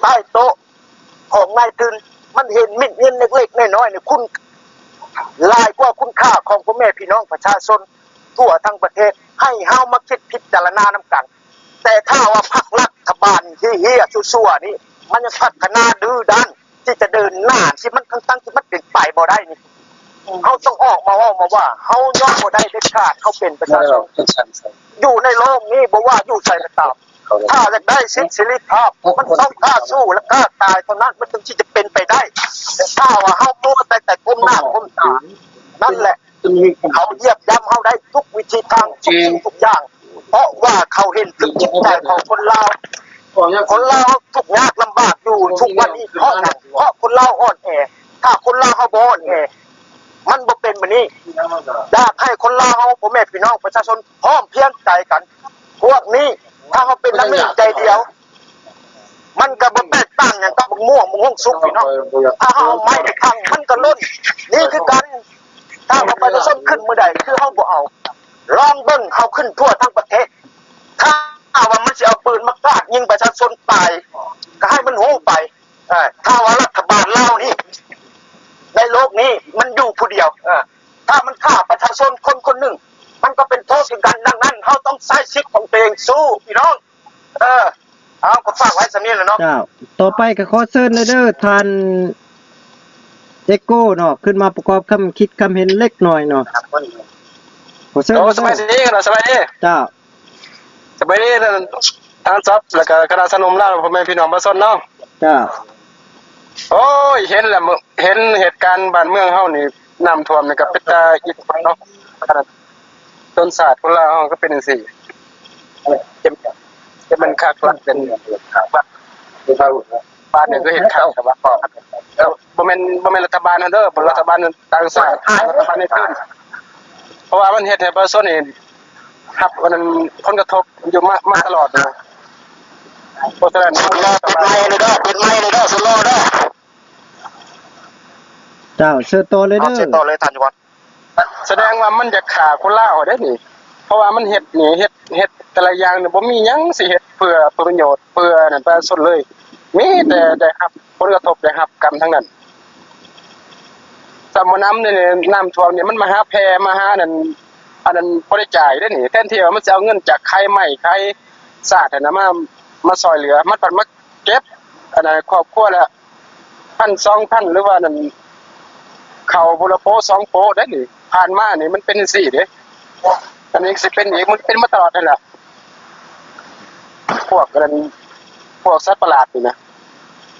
ໃຕ້ໂຕະຂອງນາຍທຶນ, ມັນເຫັນເມັດເງິນເລັກໆນ້ອຍໆນີ້ຄຸນ ຫຼາຍກວ່າຄຸນຄ່າຂອງພໍ່ແມ່ພີ່ນ້ອງປະຊາຊົນທົ່ວທັງປະເທດ. ໃຫ້ເຮົາມາຄິດພິຈາລະນານຳກັນ. ແຕ່ຖ້າວ່າພັກລັດຖະບານທີ່ເຮ້ຍຊົ່ວໆນີ້ ມັນຍັງພັດທະນາດື້ດ້ານທີ່ຈະເດີນໜ້າ ທີ່ມັນ ທັງໆທີ່ມັນເປັນໄປບໍ່ໄດ້ນີ້ ເຮົາຕ້ອງອອກມາເວົ້າມາວ່າ ເຮົາຍອມບໍ່ໄດ້ເດັດຂາດ. ເຮົາເປັນປະຊາຊົນ ເອີ ຢູ່ໃນໂລກນີ້ ບໍ່ວ່າຢູ່ໃສກໍຕາມ ຖ້າຢາກໄດ້ສິດເສລີພາບ ມັນຕ້ອງກ້າສູ້ ແລະ ກ້າຕາຍເທົ່ານັ້ນ ມັນຈຶ່ງຊິຈະເປັນໄປໄດ້. ແຕ່ຖ້າວ່າເຮົາມົວແຕ່ ແຕ່ກົ້ມໜ້າກົ້ມຕາ ນັ້ນແຫຼະ ເຂົາຢຽບຢ່ຳເຮົາໄດ້ທຸກວິທີທາງ ທຸກສິ່ງທຸກຢ່າງ ເພາະວ່າເຂົາເຫັນເຖິງຈິດໃຈຂອງຄົນລາວ. ຄົນລາວທຸກຍາກລຳບາກຢູ່ທຸກວັນນີ້ ເພາະຫຍັງ? ເພາະຄົນລາວອ່ອນແອ. ຖ້າຄົນລາວເຮົາບໍ່ອ່ອນແອ ມັນບໍ່ເປັນແບບນີ້. ຢາກໃຫ້ຄົນລາວເຮົາ ພໍ່ແມ່ພີ່ນ້ອງປະຊາຊົນ ພ້ອມພຽງໃຈກັນ. ພວກນີ້ ຖ້າເຮົາເປັນນ້ຳໜຶ່ງໃຈດຽວ ມັນກໍບໍ່ແຕກຕ່າງຫຍັງກັບບັກມ່ວງ ບັກມ່ວງສຸກນີ້ເນາະ. ຖ້າເຮົາເອົາໄມ້ໄປຂັງ ມັນກໍຫຼົ່ນ. ນີ້ຄືກັນ ຖ້າວ່າປະຊາຊົນຂຶ້ນມື້ໃດ ຄືເຮົາບໍ່ເອົາ. ລອງເບິ່ງ ເຮົາຂຶ້ນທົ່ວທັງປະເທດ. ຖ້າວ່າມັນຊິເອົາປືນມາກາດຍິງປະຊາຊົນຕາຍ ກໍໃຫ້ມັນຮູ້ໄປ. ເອີ ຖ້າວ່າລັດຖະບານລາວນີ້ ໃນໂລກນີ້ມັນຢູ່ຜູ້ດຽວ. ເອີ ຖ້າມັນຂ້າປະຊາຊົນຄົນຄົນໜຶ່ງ ມັນກໍເປັນໂທດຄືກັນ. ດັ່ງນັ້ນ ເຮົາຕ້ອງໃຊ້ສິດຂອງຕົວເອງສູ້ ພີ່ນ້ອງ. ເອີ ເອົາ ກໍຝາກໄວ້ສ່ຳນີ້ແຫຼະເນາະ. ເຈົ້າ ຕໍ່ໄປກໍຂໍເຊີນເດີ ທ່ານເອໂກເນາະ ຂຶ້ນມາປະກອບຄຳຄິດຄຳເຫັນເລັກນ້ອຍເນາະ. ຂໍເຊີນ. ໂອ້ ເດີ ສະບາຍດີເນາະ ສະບາຍດີ. ເຈົ້າ ສະບາຍດີ ທ່ານ ທ່ານຊັບ ແລ້ວກໍຄະນະຊາວໜຸ່ມລາວ ພໍ່ແມ່ພີ່ນ້ອງປະຊາຊົນເນາະ. ເຈົ້າ ໂອ້ຍ ເຫັນແລ້ວ ເຫັນເຫດການບ້ານເມືອງເຮົານີ້ ນ້ຳຖ້ວມນີ້ກໍເປັນຕາອິດເນາະ. ຊົນຊາດຄົນລາວເຮົາກໍເປັນຈັ່ງຊີ້ ຈະ ຈະແມ່ນຄັກລັກເປັນຄັກລັກ ບາດນີ້ກໍເຮັດຂ່າວ ແຕ່ວ່າກໍ ເອີ ບໍ່ແມ່ນ ບໍ່ແມ່ນລັດຖະບານຫັ້ນເດີ ບໍ່ແມ່ນລັດຖະບານຕ່າງຊາດ ລັດຖະບານໃນພື້ນ ເພາະວ່າມັນເຮັດໃຫ້ປະຊາຊົນນີ້ຮັບອັນນັ້ນ ຜົນກະທົບຢູ່ມາ ມາຕະຫຼອດນະ. ເພາະສະນັ້ນ ເປັນໄມເດີ ເປັນໄມເດີ ສະໂລເດີ. ເຈົ້າ ເຊີນຕໍ່ເລີຍເດີ ເຊີນຕໍ່ເລີຍທ່ານຈຸວັນ. ສະແດງວ່າມັນຢາກຂ້າຄົນລາວເດ້ນີ້ ເພາະວ່າມັນເຮັດນີ້ ເຮັດ ເຮັດແຕ່ລະຢ່າງນີ້ ບໍ່ມີຫຍັງຊິເຮັດເພື່ອ ເພື່ອປະໂຫຍດ ເພື່ອນັ້ນປະຊາຊົນເລີຍ ມີແຕ່ໄດ້ຮັບຜົນກະທົບ ໄດ້ຮັບກຳທັງນັ້ນ. ຊຳບໍ່ນຳນີ້ ນ້ຳຖ້ວມນີ້ ມັນມາຫາແຜ່ ມາຫານັ້ນ ອັນນັ້ນ ບໍ່ໄດ້ຈ່າຍເດ້ນີ້ ແທນທີ່ວ່າມັນຊິເອົາເງິນຈາກຂາຍໄມ້ ຂາຍຊາດຫັ້ນນະ ມາ ມາຊ່ອຍເຫຼືອ ມັນພັດມາເກັບ ອັນນັ້ນ ຄອບຄົວລະ ພັນ ສອງພັນ ຫຼືວ່ານັ້ນ ເຂົ້າພຸ້ນລະໂປະສອງໂປະເດ້ນີ້. ຜ່ານມານີ້ມັນເປັນຈັ່ງຊີ້ເດ້ ອັນນີ້ຊິເປັນອີກ ມັນເປັນມາຕະຫຼອດຫັ້ນລະ. ພວກອັນນັ້ນ ພວກສັດປະຫຼາດນີ້ນະ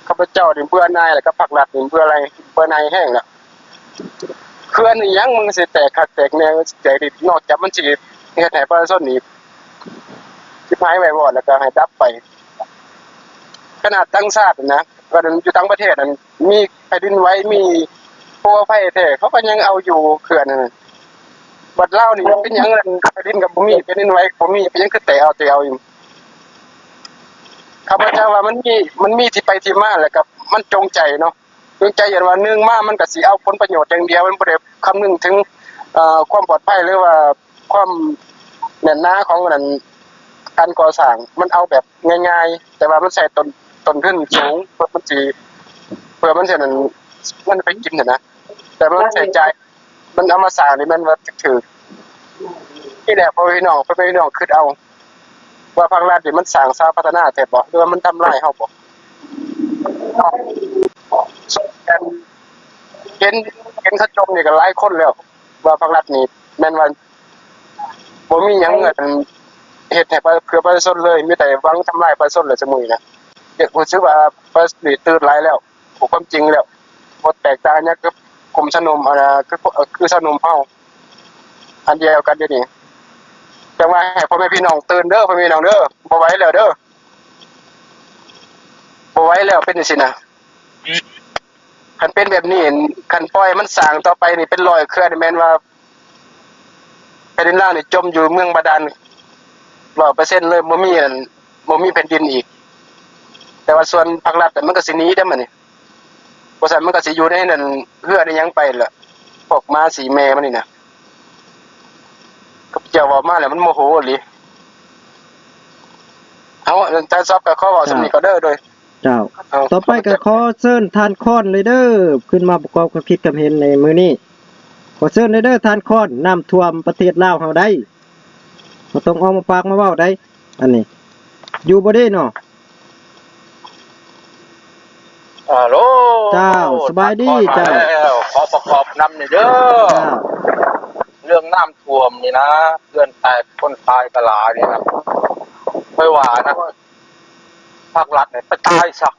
ຂ້າພະເຈົ້ານີ້ເບື່ອໜ່າຍແລ້ວ ກັບພັກລັດນີ້ເບື່ອໄຫຼ ເບື່ອໜ່າຍແຮງແລ້ວ. ເຂື່ອນອີ່ຫຍັງ ມັນຊິແຕກຄັກແຕກແນ່ ໃຈນີ້ ນອກຈາກມັນຊິເຮັດໃຫ້ປະຊາຊົນນີ້ຊິຫາຍໄວວອດ ແລ້ວກໍໃຫ້ດັບໄປ. ຂະໜາດຕ່າງຊາດນະ ວ່າຢູ່ຕ່າງປະເທດນັ້ນ ມີແຜ່ນດິນໄຫວ ມີພູເຂົາໄຟແທ້ ເຂົາກໍຍັງເອົາຢູ່ເຂື່ອນນັ້ນ. ບັດລາວນີ້ເປັນຫຍັງ ແຜ່ນດິນກໍບໍ່ມີ ແຜ່ນດິນໄຫວກໍບໍ່ມີ ເປັນຫຍັງຄືແຕກເອົາແຕກເອົາຢູ່? ຂ້າພະເຈົ້າວ່າມັນມີ ມັນມີທີ່ໄປທີ່ມາ ແລ້ວກໍມັນຈົງໃຈເນາະ ຈົງໃຈ ຢ້ານວ່າໜຶ່ງມາມັນກໍຊິເອົາຜົນປະໂຫຍດຢ່າງດຽວ ມັນບໍ່ໄດ້ຄຳນຶງເຖິງ ເອີ ຄວາມປອດໄພ ຫຼືວ່າ ຄວາມແໜ້ນໜາຂອງອັນນັ້ນ ການກໍ່ສ້າງ ມັນເອົາແບບງ່າຍໆ ແຕ່ວ່າມັນໃຊ້ຕົ້ນ ຕົ້ນທຶນສູງ ເພື່ອມັນຊິ ເພື່ອມັນຊິນັ້ນ ເງິນໄປກິນຫັ້ນນະ ແຕ່ວ່າມັນໃຊ້ຈ່າຍ ມັນເອົາມາສ້າງນີ້ແມ່ນວ່າຖືກ. ທີ່ແລກພໍ່ແມ່ພີ່ນ້ອງ ພໍ່ແມ່ພີ່ນ້ອງຄິດເອົາວ່າພັກລັດນີ້ມັນສ້າງສາພັດທະນາແທ້ບໍ່ ຫຼືວ່າມັນທຳລາຍເຮົາບໍ່? ເຫັນ ເຫັນເຂົາຈົ່ມນີ້ກໍຫຼາຍຄົນແລ້ວ ວ່າພັກລັດນີ້ແມ່ນວ່າ ບໍ່ມີຫຍັງ ເອີ ເຮັດໃຫ້ປະ ເພື່ອປະຊາຊົນເລີຍ ມີແຕ່ຫວັງທຳລາຍປະຊາຊົນແຫຼະ ຊຸມື້ນີ້ນະ. ຢາກຮູ້ສຶກວ່າປະຊາຊົນນີ້ຕື່ນຫຼາຍແລ້ວ ຮູ້ຄວາມຈິງແລ້ວ ບໍ່ແຕກຕ່າງຫຍັງກັບກຸ່ມຊາວໜຸ່ມ ອັນ ຄື ຄືຊາວໜຸ່ມເຮົາ ອັນດຽວກັນດຽວນີ້. ຈັ່ງວ່າໃຫ້ພໍ່ແມ່ພີ່ນ້ອງຕື່ນເດີ ພໍ່ແມ່ພີ່ນ້ອງເດີ ບໍ່ໄຫວແລ້ວເດີ. ບໍ່ໄຫວແລ້ວ ເປັນຈັ່ງຊີ້ນະ. ຄັນເປັນແບບນີ້ ຄັນປ່ອຍໃຫ້ມັນສ້າງຕໍ່ໄປນີ້ເປັນຮ້ອຍເທື່ອນີ້ ແມ່ນວ່າແຜ່ນດິນລາວນີ້ຈົມຢູ່ເມືອງບາດານຮ້ອຍເປີເຊັນເລີຍ ບໍ່ມີອັນ ບໍ່ມີແຜ່ນດິນອີກ. ແຕ່ວ່າສ່ວນພາກລັດມັນກໍຊິໜີເດ້ບັດນີ້. ບໍ່ຊັ້ນມັນກໍຊິຢູ່ໃນນັ້ນ ເຮືອໃນຫຍັງໄປລະ ພວກໝາສີ່ແມ່ມັນນີ້ນະ. ຂ້າພະເຈົ້າເວົ້າມາແລ້ວມັນໂມໂຫອີ່ຫຼີ. ເອົາ ທ່ານຊອບກໍຂໍເວົ້າສ່ຳນີ້ກ່ອນເດີ ໂດຍ ເຈົ້າ. ເອົາ ຕໍ່ໄປກໍຂໍເຊີນທ່ານຄອນເລີຍເດີ ຂຶ້ນມາປະກອບຄວາມຄິດຄວາມເຫັນໃນມື້ນີ້. ຂໍເຊີນເລີຍເດີທ່ານຄອນ. ນ້ຳຖ້ວມປະເທດລາວເຮົາໄດ໋ ບໍ່ຕ້ອງອອກມາປາກມາເວົ້າໄດ໋ ອັນນີ້ ຢູ່ບໍ່ເດເນາະ? ອາໂລ ເຈົ້າ ສະບາຍດີ ທ່ານຄອນມາແລ້ວ ເຈົ້າ. ຂໍປະກອບນຳນີ້ເດີ ເຈົ້າ. ເລື່ອງນ້ຳຖ້ວມນີ້ນະ ເຮືອນແຕກຄົນຕາຍກໍຫຼາຍນີ້ນະ. ຂ້ອຍວ່ານະ ພາກລັດນີ້ໄປຕາຍຊະ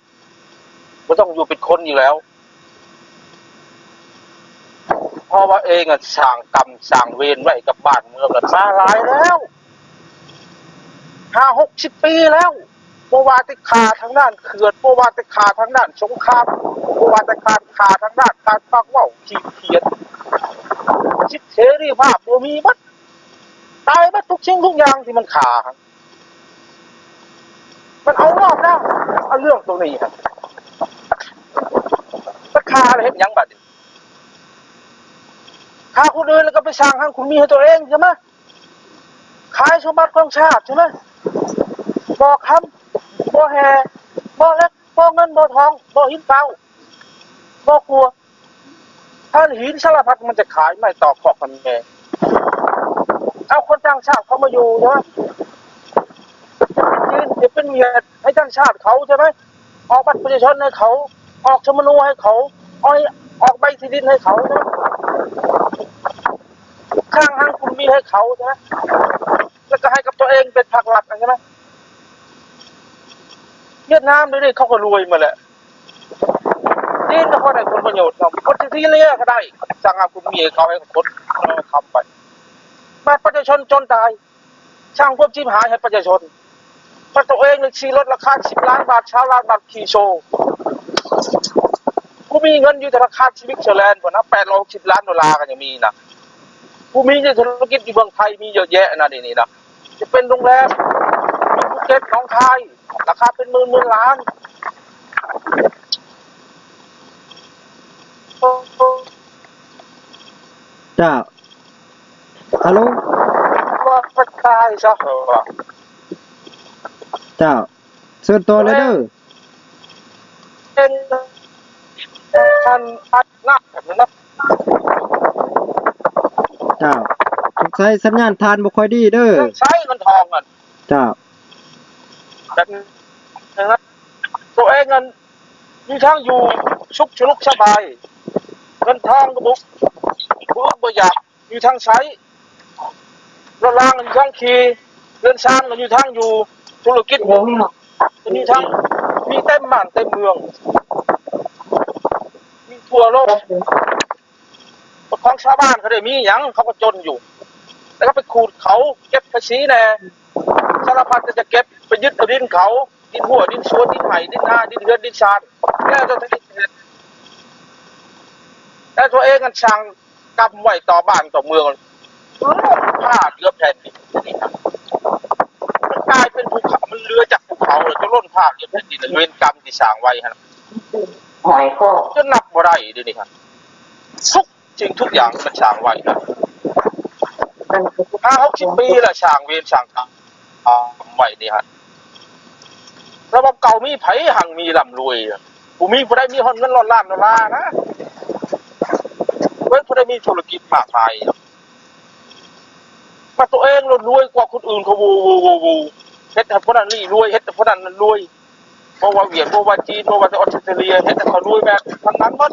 ບໍ່ຕ້ອງຢູ່ເປັນຄົນຢູ່ແລ້ວ. ເພາະວ່າເອງອະສ້າງກຳສ້າງເວນໄວ້ກັບບ້ານເມືອງນັ້ນມາຫຼາຍແລ້ວ ຫ້າຫົກສິບປີແລ້ວ. ບໍ່ວ່າແຕ່ຂ້າທາງດ້ານເຂື່ອນ ບໍ່ວ່າແຕ່ຂ້າທາງດ້ານສົງຄາມ ບໍ່ວ່າແຕ່ການຂ້າທາງດ້ານການປາກເວົ້າ ຂີດຂຽນ ສິດເສລີພາບບໍ່ມີໝົດ ຕາຍໝົດທຸກສິ່ງທຸກຢ່າງທີ່ມັນຂ້າ. ມັນເອົາຮອດນະ ເອົາເລື່ອງຕົວນີ້ຫັ້ນ ໄປຂ້າແລ້ວເຮັດຫຍັງບາດນີ້? ຂ້າຄົນອື່ນແລ້ວກໍໄປສ້າງຮັ່ງຄຸນມີໃຫ້ຕົວເອງໃຊ່ໄໝ? ຂາຍສົມບັດຂອງຊາດໃຊ່ໄໝ? ບໍ່ຄຳ ບໍ່ແຮ່ ບໍ່ເຫຼັກ ບໍ່ເງິນ ບໍ່ທອງ ບໍ່ຫີນເກົ່າ ບໍ່ກົວ ຖ້າຫີນສາລະພັດມັນຈະຂາຍ ໄມ້ຕອກຄອກກັນແມ່ ເອົາຄົນຕ່າງຊາດເຂົ້າມາຢູ່ເນາະ ຈະເປັນຈີນ ຈະເປັນຫວຽດ ໃຫ້ຕ່າງຊາດເຂົາໃຊ່ໄໝ? ອອກບັດປະຊາຊົນໃຫ້ເຂົາ ອອກສຳມະໂນໃຫ້ເຂົາ ອອກ ອອກໃບທີ່ດິນໃຫ້ເຂົາເນາະ ສ້າງຮັ່ງຄຸນມີໃຫ້ເຂົາໃຊ່ໄໝ? ແລ້ວກໍໃຫ້ກັບຕົວເອງເປັນພາກລັດໃຊ່ໄໝ? ຫວຽດນາມດຽວນີ້ເຂົາກໍລວຍໝົດແຫຼະ ຈີນກໍພໍໄດ້ຜົນປະໂຫຍດນຳ ອອສເຕຣເລຍກໍໄດ້ ສ້າງຮັ່ງຄຸນມີໃຫ້ເຂົາ ໃຫ້ຄົນເອົາຄຳໄປ ບັດປະຊາຊົນຈົນຕາຍ ສ້າງຄວາມຈິບຫາຍໃຫ້ປະຊາຊົນ ບັດຕົວເອງນີ້ຂີ່ລົດລາຄາສິບລ້ານບາດ ຊາວລ້ານບາດ ຂີ່ໂຊ ຜູ້ມີເງິນຢູ່ທະນາຄານສະວິດເຊີແລນພຸ້ນນະ ແປດຮ້ອຍຫົກສິບລ້ານໂດລາກໍຍັງມີນະ ຜູ້ມີທຸລະກິດຢູ່ເມືອງໄທມີເຍອະແຍະນະ ດຽວນີ້ນະ ຈະເປັນໂຮງແຮມຢູ່ພູເກັດ ໜອງຄາຍ ລາຄາເປັນໝື່ນໆລ້ານ. ເຈົ້າ ຮາໂລ ວ່າໄປຕາຍຊະ ເຈົ້າ ເຊີນຕໍ່ເລີຍເດີ ເປັນ ເຈົ້າ ສົງໄສສັນຍານທ່ານບໍ່ຄ່ອຍດີເດີ ໃຊ້ເງິນທອງນັ້ນ ເຈົ້າ ແບບ ຕົວເອງນັ້ນ ມີທາງຢູ່ສຸກສະຫຼຸກສະບາຍ ເງິນທອງກໍບໍ່ ບໍ່ອຶດບໍ່ຢາກ ມີທາງໃຊ້ ລົດລາງກໍມີທາງຂີ່ ເຮືອນຊານກໍມີທາງຢູ່ ທຸລະກິດກໍມີທາງ ມີເຕັມບ້ານເຕັມເມືອງ ມີທົ່ວໂລກ. ຂອງຊາວບ້ານເຂົາໄດ້ມີຫຍັງ ເຂົາກໍຈົນຢູ່ ແລ້ວກໍໄປຂູດເຂົາ ເກັບພາສີແດ່ ສາລະພັດທີ່ຈະເກັບ ໄປຍຶດເອົາດິນເຂົາ ດິນຮົ້ວ ດິນສວນ ດິນໄຮ່ ດິນນາ ດິນເຮືອນ ດິນຊານ ແລ້ວແຕ່ ແຕ່ຕົວເອງອັນສ້າງກຳໄວ້ຕໍ່ບ້ານຕໍ່ເມືອງ ລົ້ນພາເຫຼືອແຜ່ນດິນ ມັນກາຍເປັນພູເຂົາ ມັນເຫຼືອຈາກພູເຂົາ ແລ້ວກໍລົ້ນພາເຫຼືອແຜ່ນດິນ ເວນກຳທີ່ສ້າງໄວ້ຫັ້ນ ຫອຍຄອກ ຈົນນັບບໍ່ໄດ້ດຽວນີ້ຫັ້ນ ທຸກສິ່ງທຸກຢ່າງທີ່ມັນສ້າງໄວ້ນະ ຫ້າຫົກສິບປີແລ້ວ ສ້າງເວນສ້າງກຳໄວ້ນີ້ຫັ້ນ ລະບອບເກົ່າມີໃຜຮັ່ງມີລ່ຳລວຍ ບໍ່ມີຜູ້ໃດມີຮອດເງິນຮ້ອຍລ້ານໂດລານະ ເບິ່ງຜູ້ໃດມີທຸລະກິດມາກມາຍ ມາຕົວເອງໂລດລວຍກວ່າຄົນອື່ນເຂົາ ໂວ ໂວ ໂວ ໂວ ເຮັດໃຫ້ຜູ້ນັ້ນນີ້ລວຍ ເຮັດໃຫ້ຜູ້ນັ້ນນັ້ນລວຍ ບໍ່ວ່າຫວຽດ ບໍ່ວ່າຈີນ ບໍ່ວ່າແຕ່ອອສເຕຣເລຍ ເຮັດໃຫ້ເຂົາລວຍແບບທັງນັ້ນໝົດ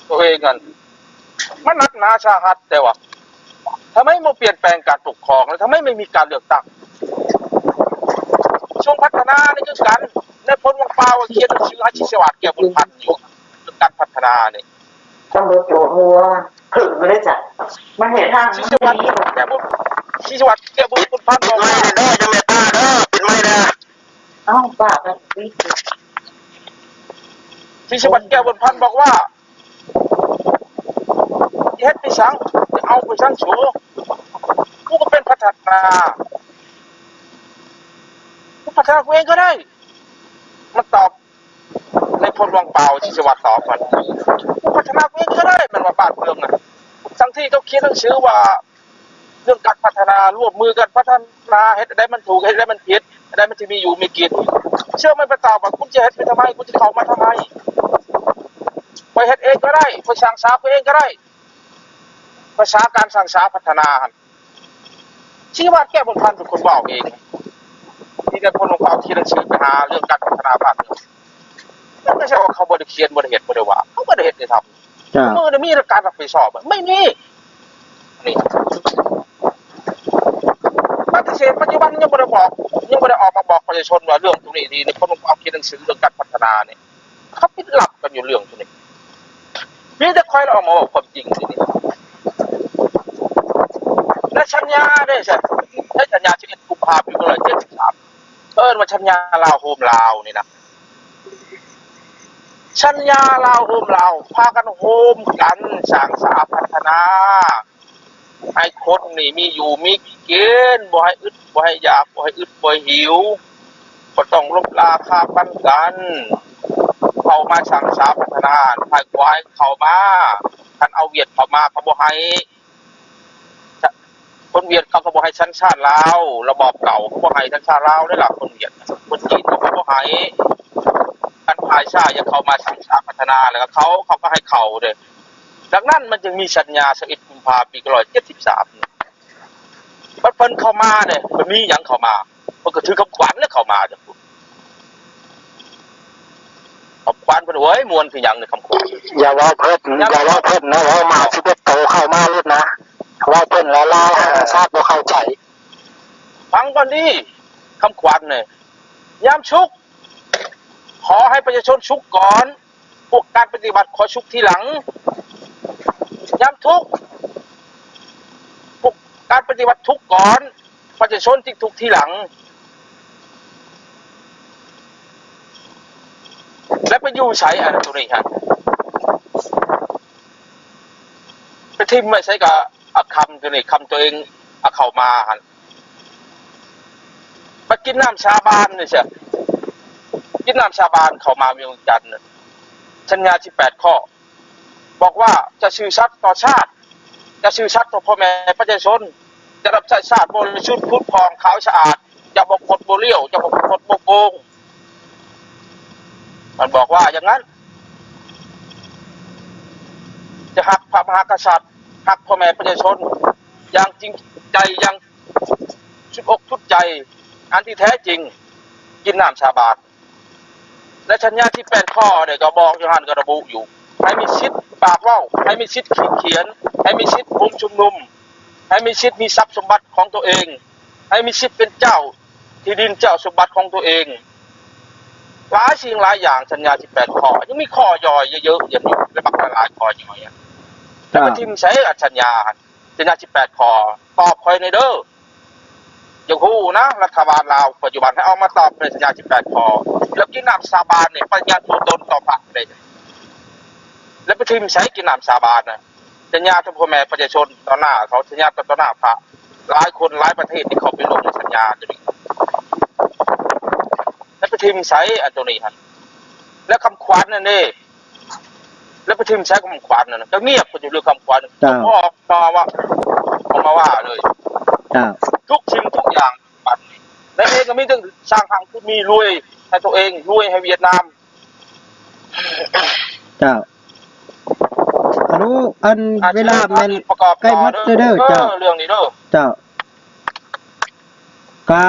ຕົວເອງນັ້ນ ມັນໜັກໜາສາຫັດແຕ່ວ່າ ທຳໄມບໍ່ປ່ຽນແປງການປົກຄອງ ແລະ ທຳໄມໄມ່ມີການເລືອກຕັ້ງ? ກະຊວງພັດທະນານີ້ຄືກັນ ນາຍພົນວັງປາວຂຽນໜັງສືໃຫ້ຊີສະຫວັດ ແກ້ວບຸນພັນ ຢູ່ ເລື່ອງການພັດທະນານີ້ ຕ້ອງໄດ້ໂຈະຫົວ ເພິ່ງເລີຍຈ້ະ ມັນເຮັດທາງ ຊີສະຫວັດ ແກ້ວບຸນ ຊີສະຫວັດ ແກ້ວບຸນພັນ ບອກວ່າ ເດີ ຢ່າແມ່ນຕາເດີ ປິດໄມເດີ. ເອົາ ບ້າແບບນີ້ ທີ່ສະຫວັນແກ້ວບຸນພັນບອກວ່າ ເຮັດໄປສັງ ຈະເອົາໄປສັງສູ ກູກໍເປັນພັດທະນາ ກູພັດທະນາກູເອງກໍໄດ້ ມັນຕອບໃນພົນວັງເປົ່າ ທີ່ສະຫວັນຕອບມັນ ກູພັດທະນາກູເອງກໍໄດ້ ມັນວ່າບ້ານເມືອງນະ ທັງທີ່ເຂົາຂຽນໜັງສືວ່າ ເລື່ອງການພັດທະນາ ຮ່ວມມືກັນພັດທະນາ ເຮັດອັນໃດມັນຖືກ ເຮັດອັນໃດມັນຜິດ ອັນໃດມັນທີ່ມີຢູ່ມີກິນ ເຊື່ອມັນໄປຕາມວ່າ ຄຸນຈະເຮັດໄປທຳໄມ ຄຸນຈະເຂົ້າມາທຳໄມ ຂ້ອຍເຮັດເອງກໍໄດ້ ຂ້ອຍສ້າງສາຂ້ອຍເອງກໍໄດ້ ພາສາການສ້າງສາພັດທະນາຫັ້ນ ທີ່ວ່າແກ້ວບຸນພັນເປັນຄົນເວົ້າເອງ ທີ່ແຕ່ຄົນຂອງເຂົາຂຽນໜັງສືໄປຫາເລື່ອງການພັດທະນາບ້ານເມືອງ ມັນບໍ່ໃຊ່ວ່າເຂົາບໍ່ໄດ້ຂຽນ ບໍ່ໄດ້ເຮັດ ບໍ່ໄດ້ວ່າ ເຂົາບໍ່ໄດ້ເຮັດໄດ້ທຳ ເຈົ້າ ມື້ນີ້ມີການຮັບຜິດຊອບ ໄມ່ມີ ນີ້ ປະຕິເສດ ປັດຈຸບັນຍັງບໍ່ໄດ້ບອກ ຍັງບໍ່ໄດ້ອອກມາບອກປະຊາຊົນວ່າເລື່ອງຕົງນີ້ ທີ່ຄົນຂອງເຂົາຂຽນໜັງສືເລື່ອງການພັດທະນານີ້ ເຂົາປິດລັບກັນຢູ່ເລື່ອງຕົງນີ້ ມີແຕ່ຂ້ອຍລະອອກມາເວົ້າຄວາມຈິງຢູ່ນີ້ ແລະ ສັນຍາເດ້ ໃນສັນຍາສິບເອັດກຸມພາ ປີໜຶ່ງພັນເກົ້າຮ້ອຍເຈັດສິບສາມ ເອີ້ນວ່າສັນຍາລາວໂຮມລາວນີ້ນະ ສັນຍາລາວໂຮມລາວ ພາກັນໂຮມກັນສ້າງສາພັດທະນາ ໃຫ້ຄົນນີ້ມີຢູ່ມີກິນ ບໍ່ໃຫ້ອຶດບໍ່ໃຫ້ຢາກ ບໍ່ໃຫ້ອຶດບໍ່ໃຫ້ຫິວ ບໍ່ຕ້ອງລົບລາຄາປັນກັນ ເຂົ້າມາສ້າງສາພັດທະນາ ໃຫ້ຄວາຍເຂົ້າມາ ຄັນເອົາຫວຽດເຂົ້າມາເຂົາບໍ່ໃຫ້ ຄົນຫວຽດເຂົາກໍບໍ່ໃຫ້ສັນຊາດລາວ ລະບອບເກົ່າເຂົາບໍ່ໃຫ້ສັນຊາດລາວເດ້ລະ ຄົນຫວຽດ ຄົນຈີນເຂົາກໍບໍ່ໃຫ້ ຄັນຝ່າຍຊາຍຢາກເຂົ້າມາສ້າງສາພັດທະນາ ແລ້ວກໍເຂົາ ເຂົາກໍໃຫ້ເຂົ້າເດ້ ດັ່ງນັ້ນມັນຈຶ່ງມີສັນຍາສິບເອັດກຸມພາ ປີໜຶ່ງພັນເກົ້າຮ້ອຍເຈັດສິບສາມ ບັດເພິ່ນເຂົ້າມາເດ້ ເພິ່ນມີຫຍັງເຂົ້າມາ ເພິ່ນກໍຖືຄຳຂວັນແລ້ວເຂົ້າມາຈັ່ງພຸ້ນ ຄຳຂວັນເພິ່ນ ໂອ້ຍ ມ່ວນຄືຫຍັງນີ້ຄຳຂວັນ ຢ່າເວົ້າເພິ່ນ ຢ່າເວົ້າເພິ່ນນະ ເວົ້າໝາສິບເອັດໂຕເຂົ້າມາໂລດນະ ເວົ້າເພິ່ນລະລາວ ເອີ ຊາດບໍ່ເຂົ້າໃຈ ຟັງກ່ອນດີ ຄຳຂວັນນີ້ ຍາມສຸກ ຂໍໃຫ້ປະຊາຊົນສຸກກ່ອນ ພວກການປະຕິວັດຂໍສຸກທີຫຼັງ ຍາມທຸກ ພວກການປະຕິວັດທຸກກ່ອນ ປະຊາຊົນຈຶ່ງທຸກທີຫຼັງ ແລະ ໄປຢູ່ໃສອັນໂຕນີ້ຫັ້ນ ໄປຖິ້ມໄວ້ໃສກໍເອົາຄຳໂຕນີ້ ຄຳໂຕເອງເອົາເຂົ້າມາຫັ້ນ ມາກິນນ້ຳສາບານນີ້ຊະ ກິນນ້ຳສາບານເຂົ້າມາວຽງຈັນ ສັນຍາສິບແປດຂໍ້ ບອກວ່າຈະຊື່ສັດຕໍ່ຊາດ ຈະຊື່ສັດຕໍ່ພໍ່ແມ່ປະຊາຊົນ ຈະຮັບໃຊ້ຊາດບໍລິສຸດ ຜຸດຜ່ອງ ຂາວສະອາດ ຈະບໍ່ຄົດບໍ່ລ້ຽວ ຈະບໍ່ຄົດບໍ່ໂກງ ມັນບອກວ່າຢ່າງນັ້ນ ຈະຮັກພະມະຫາກະສັດ ຮັກພໍ່ແມ່ປະຊາຊົນຢ່າງຈິງໃຈ ຢ່າງສຸດອົກສຸດໃຈ ອັນທີ່ແທ້ຈິງ ກິນນ້ຳສາບານ ແລະ ສັນຍາສິບແປດຂໍ້ນີ້ກໍບອກຢູ່ຫັ້ນ ກໍລະບຸຢູ່ ໃຫ້ມີສິດປາກເວົ້າ ໃຫ້ມີສິດຂີດຂຽນ ໃຫ້ມີສິດໂຮມຊຸມນຸມ ໃຫ້ມີສິດມີຊັບສົມບັດຂອງຕົວເອງ ໃຫ້ມີສິດເປັນເຈົ້າທີ່ດິນເຈົ້າສົມບັດຂອງຕົວເອງ ຫຼາຍສິ່ງຫຼາຍຢ່າງ ສັນຍາສິບແປດຂໍ້ ຍັງມີຂໍ້ຫຍໍ້ເຍີະໆ ຍັງມີບັກຫຼາຍໆ ຂໍ້ຫຍໍ້ ຈະໄປຖິ້ມໃສອັນສັນຍາຫັ້ນ ສັນຍາສິບແປດຂໍ້ ຕອບຂ້ອຍແດ່ເດີ ຢາກຮູ້ນະ ລັດຖະບານລາວປັດຈຸບັນ ໃຫ້ອອກມາຕອບໃນສັນຍາສິບແປດຂໍ້ ແລ້ວກິນນ້ຳສາບານນີ້ ປະຕິຍານຕົວຕົນຕໍ່ພະໄດ້ ແລ້ວໄປຖິ້ມໃສກິນນ້ຳສາບານນະ ສັນຍາຕໍ່ພໍ່ແມ່ປະຊາຊົນຕໍ່ໜ້າເຂົາ ສັນຍາຕໍ່ ຕໍ່ໜ້າພະ ຫຼາຍຄົນຫຼາຍປະເທດທີ່ເຂົ້າໄປລົງໃນສັນຍາຕົວນີ້ ແລ້ວໄປຖິ້ມໃສອັນຕົວນີ້ຫັ້ນ ແລ້ວຄຳຂວັນນັ້ນເດ້ ແລ້ວໄປຖິ້ມໃສຄຳຂວັນນັ້ນ ກໍງຽບກໍຢູ່ເລື່ອງຄຳຂວັນ ເຈົ້າ ບໍ່ອອກມາວ່າ ອອກມາວ່າເລີຍ ເຈົ້າ ທຸກສິ່ງທຸກຢ່າງບັດນີ້ ແລະເອງກໍມີແຕ່ສ້າງຫາງຄືມີ ລວຍໃຫ້ຕົວເອງ ລວຍໃຫ້ຫວຽດນາມ ເຈົ້າ ອະນຸ ອັນ ອ່າ ເວລາແມ່ນໃກ້ໝົດເດີ ເຈົ້າ ເລື່ອງນີ້ເດີ ເຈົ້າ ກະ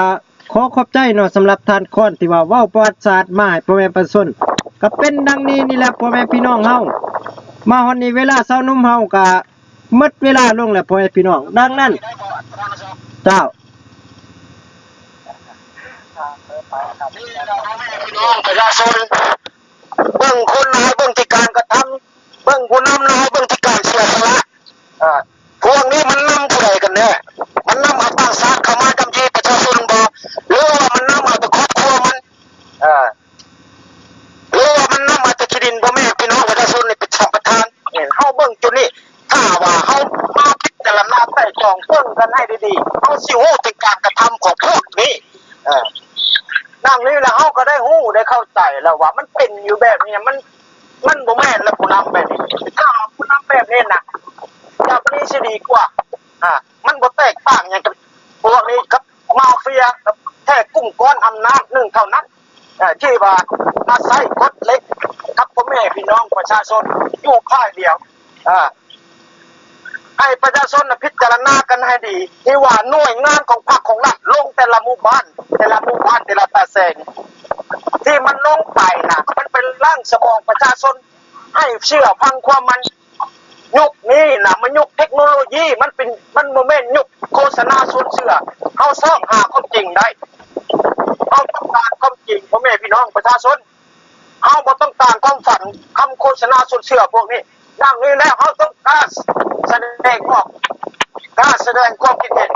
ຂໍຂອບໃຈເນາະ ສຳລັບທ່ານຄອນທີ່ວ່າເວົ້າປະຫວັດສາດມາໃຫ້ພໍ່ແມ່ປະຊາຊົນ ກະເປັນດັ່ງນີ້ນີ້ແຫຼະ ພໍ່ແມ່ພີ່ນ້ອງເຮົາ ມາຮອດນີ້ເວລາຊາວໜຸ່ມເຮົາກະ ໝົດເວລາລົງແລ້ວ ພໍ່ແມ່ພີ່ນ້ອງ ດັ່ງນັ້ນ ເຈົ້າ ພີ່ນ້ອງປະຊາຊົນ ເບິ່ງຄົນນາຍ ເບິ່ງທີ່ການກະທຳ ເບິ່ງຜູ້ນຳນາຍ ເບິ່ງທີ່ການເສຍສະຫຼະ ເອີ ພວກນີ້ມັນນຳຜູ້ໃດກັນແນ່? ມັນນຳເອົາຕ່າງຊາດເຂົ້າມາກຳກີປະຊາຊົນບໍ່ ຫຼືວ່າມັນນຳເອົາແຕ່ຄອບຄົວມັນ? ສອງເບິ່ງກັນໃຫ້ດີໆ ເຮົາຊິຮູ້ເຖິງການກະທຳຂອງພວກນີ້. ເອີ ດັ່ງນີ້ລະເຮົາກໍໄດ້ຮູ້ໄດ້ເຂົ້າໃຈແລ້ວວ່າມັນເປັນຢູ່ແບບນີ້ ມັນ ມັນບໍ່ແມ່ນລະຜູ້ນຳແບບນີ້. ຖ້າຜູ້ນຳແບບນີ້ນະ ແບບນີ້ຊິດີກວ່າ. ອາ ມັນບໍ່ແຕກຕ່າງຫຍັງກັບພວກນີ້ ກັບມາເຟຍ ກັບແທ້ກຸ່ມກ້ອນອຳນາດໜຶ່ງເທົ່ານັ້ນ ເອີ ທີ່ວ່າມາໃຊ້ກົດເຫຼັກກັບພໍ່ແມ່ພີ່ນ້ອງປະຊາຊົນຢູ່ຝ່າຍດຽວ. ເອີ ໃຫ້ປະຊາຊົນນະພິຈາລະນາກັນໃຫ້ດີ ທີ່ວ່າໜ່ວຍງານຂອງພັກຂອງລັດລົງແຕ່ລະໝູ່ບ້ານ ແຕ່ລະໝູ່ບ້ານ ແຕ່ລະຕາແສງ ທີ່ມັນລົງໄປນະ ມັນໄປລ້າງສະໝອງປະຊາຊົນໃຫ້ເຊື່ອຟັງຄວາມມັນ. ຍຸກນີ້ນະ ມັນຍຸກເທັກໂນໂລຢີ ມັນເປັນ ມັນບໍ່ແມ່ນຍຸກໂຄສະນາຊວນເຊື່ອ. ເຮົາຊອກຫາຄວາມຈິງໄດ້ ເຮົາຕ້ອງການຄວາມຈິງ ພໍ່ແມ່ພີ່ນ້ອງປະຊາຊົນ. ເຮົາບໍ່ຕ້ອງການຄວາມຝັນ ຄຳໂຄສະນາຊົນເຊື່ອພວກນີ້. ດັ່ງນີ້ແລ້ວ ເຮົາຕ້ອງການສະແດງອອກ ການສະແດງຄວາມຄິດເຫັນ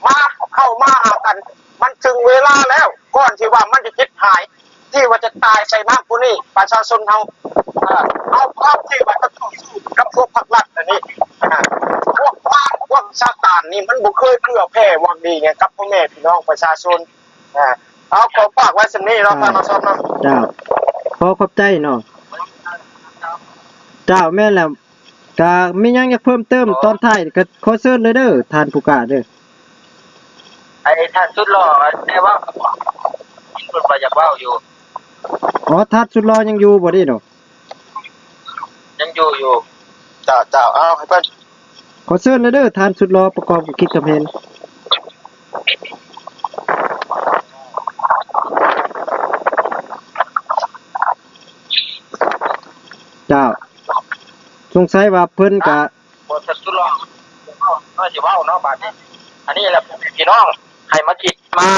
ມາ ເຂົ້າມາຫາກັນ. ມັນເຖິງເວລາແລ້ວ ກ່ອນທີ່ວ່າມັນຈະຈິບຫາຍ ທີ່ວ່າຈະຕາຍໃສ່ນ້ຳຜູ້ນີ້ ປະຊາຊົນເຮົາ. ເອີ ເຮົາພ້ອມທີ່ວ່າຈະຕໍ່ສູ້ກັບພວກພັກລັດອັນນີ້. ອາ ພວກມານ ພວກຊາຕານນີ້ ມັນບໍ່ເຄີຍເຜື່ອແຜ່ຫວັງດີຫຍັງກັບພໍ່ແມ່ພີ່ນ້ອງປະຊາຊົນ. ອາ ເອົາ ຂໍຝາກໄວ້ສ່ຳນີ້ເນາະ ເຈົ້າ ທ່ານມາຊອມເນາະ. ເຈົ້າ ຂໍຂອບໃຈເນາະ. ເຈົ້າ ແມ່ນແລ້ວ ກະມີຫຍັງຢາກເພີ່ມເຕີມຕອນທ້າຍ ກະຂໍເຊີນເລີຍເດີ ທ່ານຜູ້ກ້າເດີ. ໄອ້ທ່ານສຸດຫຼໍ່ ແຕ່ວ່າເພິ່ນວ່າຢາກເວົ້າຢູ່. ອໍ ທ່ານສຸດຫຼໍ່ຍັງຢູ່ບໍ່ເດເນາະ? ຍັງຢູ່ຢູ່. ເຈົ້າ ເຈົ້າ ເອົາໃຫ້ເພິ່ນ ຂໍເຊີນເລີຍເດີ ທ່ານສຸດຫຼໍ່ ປະກອບຄວາມຄິດຄວາມເຫັນ. ເຈົ້າ ສົງໄສວ່າເພິ່ນກະ ບໍ່ ທ່ານສຸດຫຼໍ່ ເຮົາຊິເວົ້າເນາະບາດນີ້. ອັນນີ້ແຫຼະພີ່ນ້ອງ ໃຫ້ມາຄິດມາ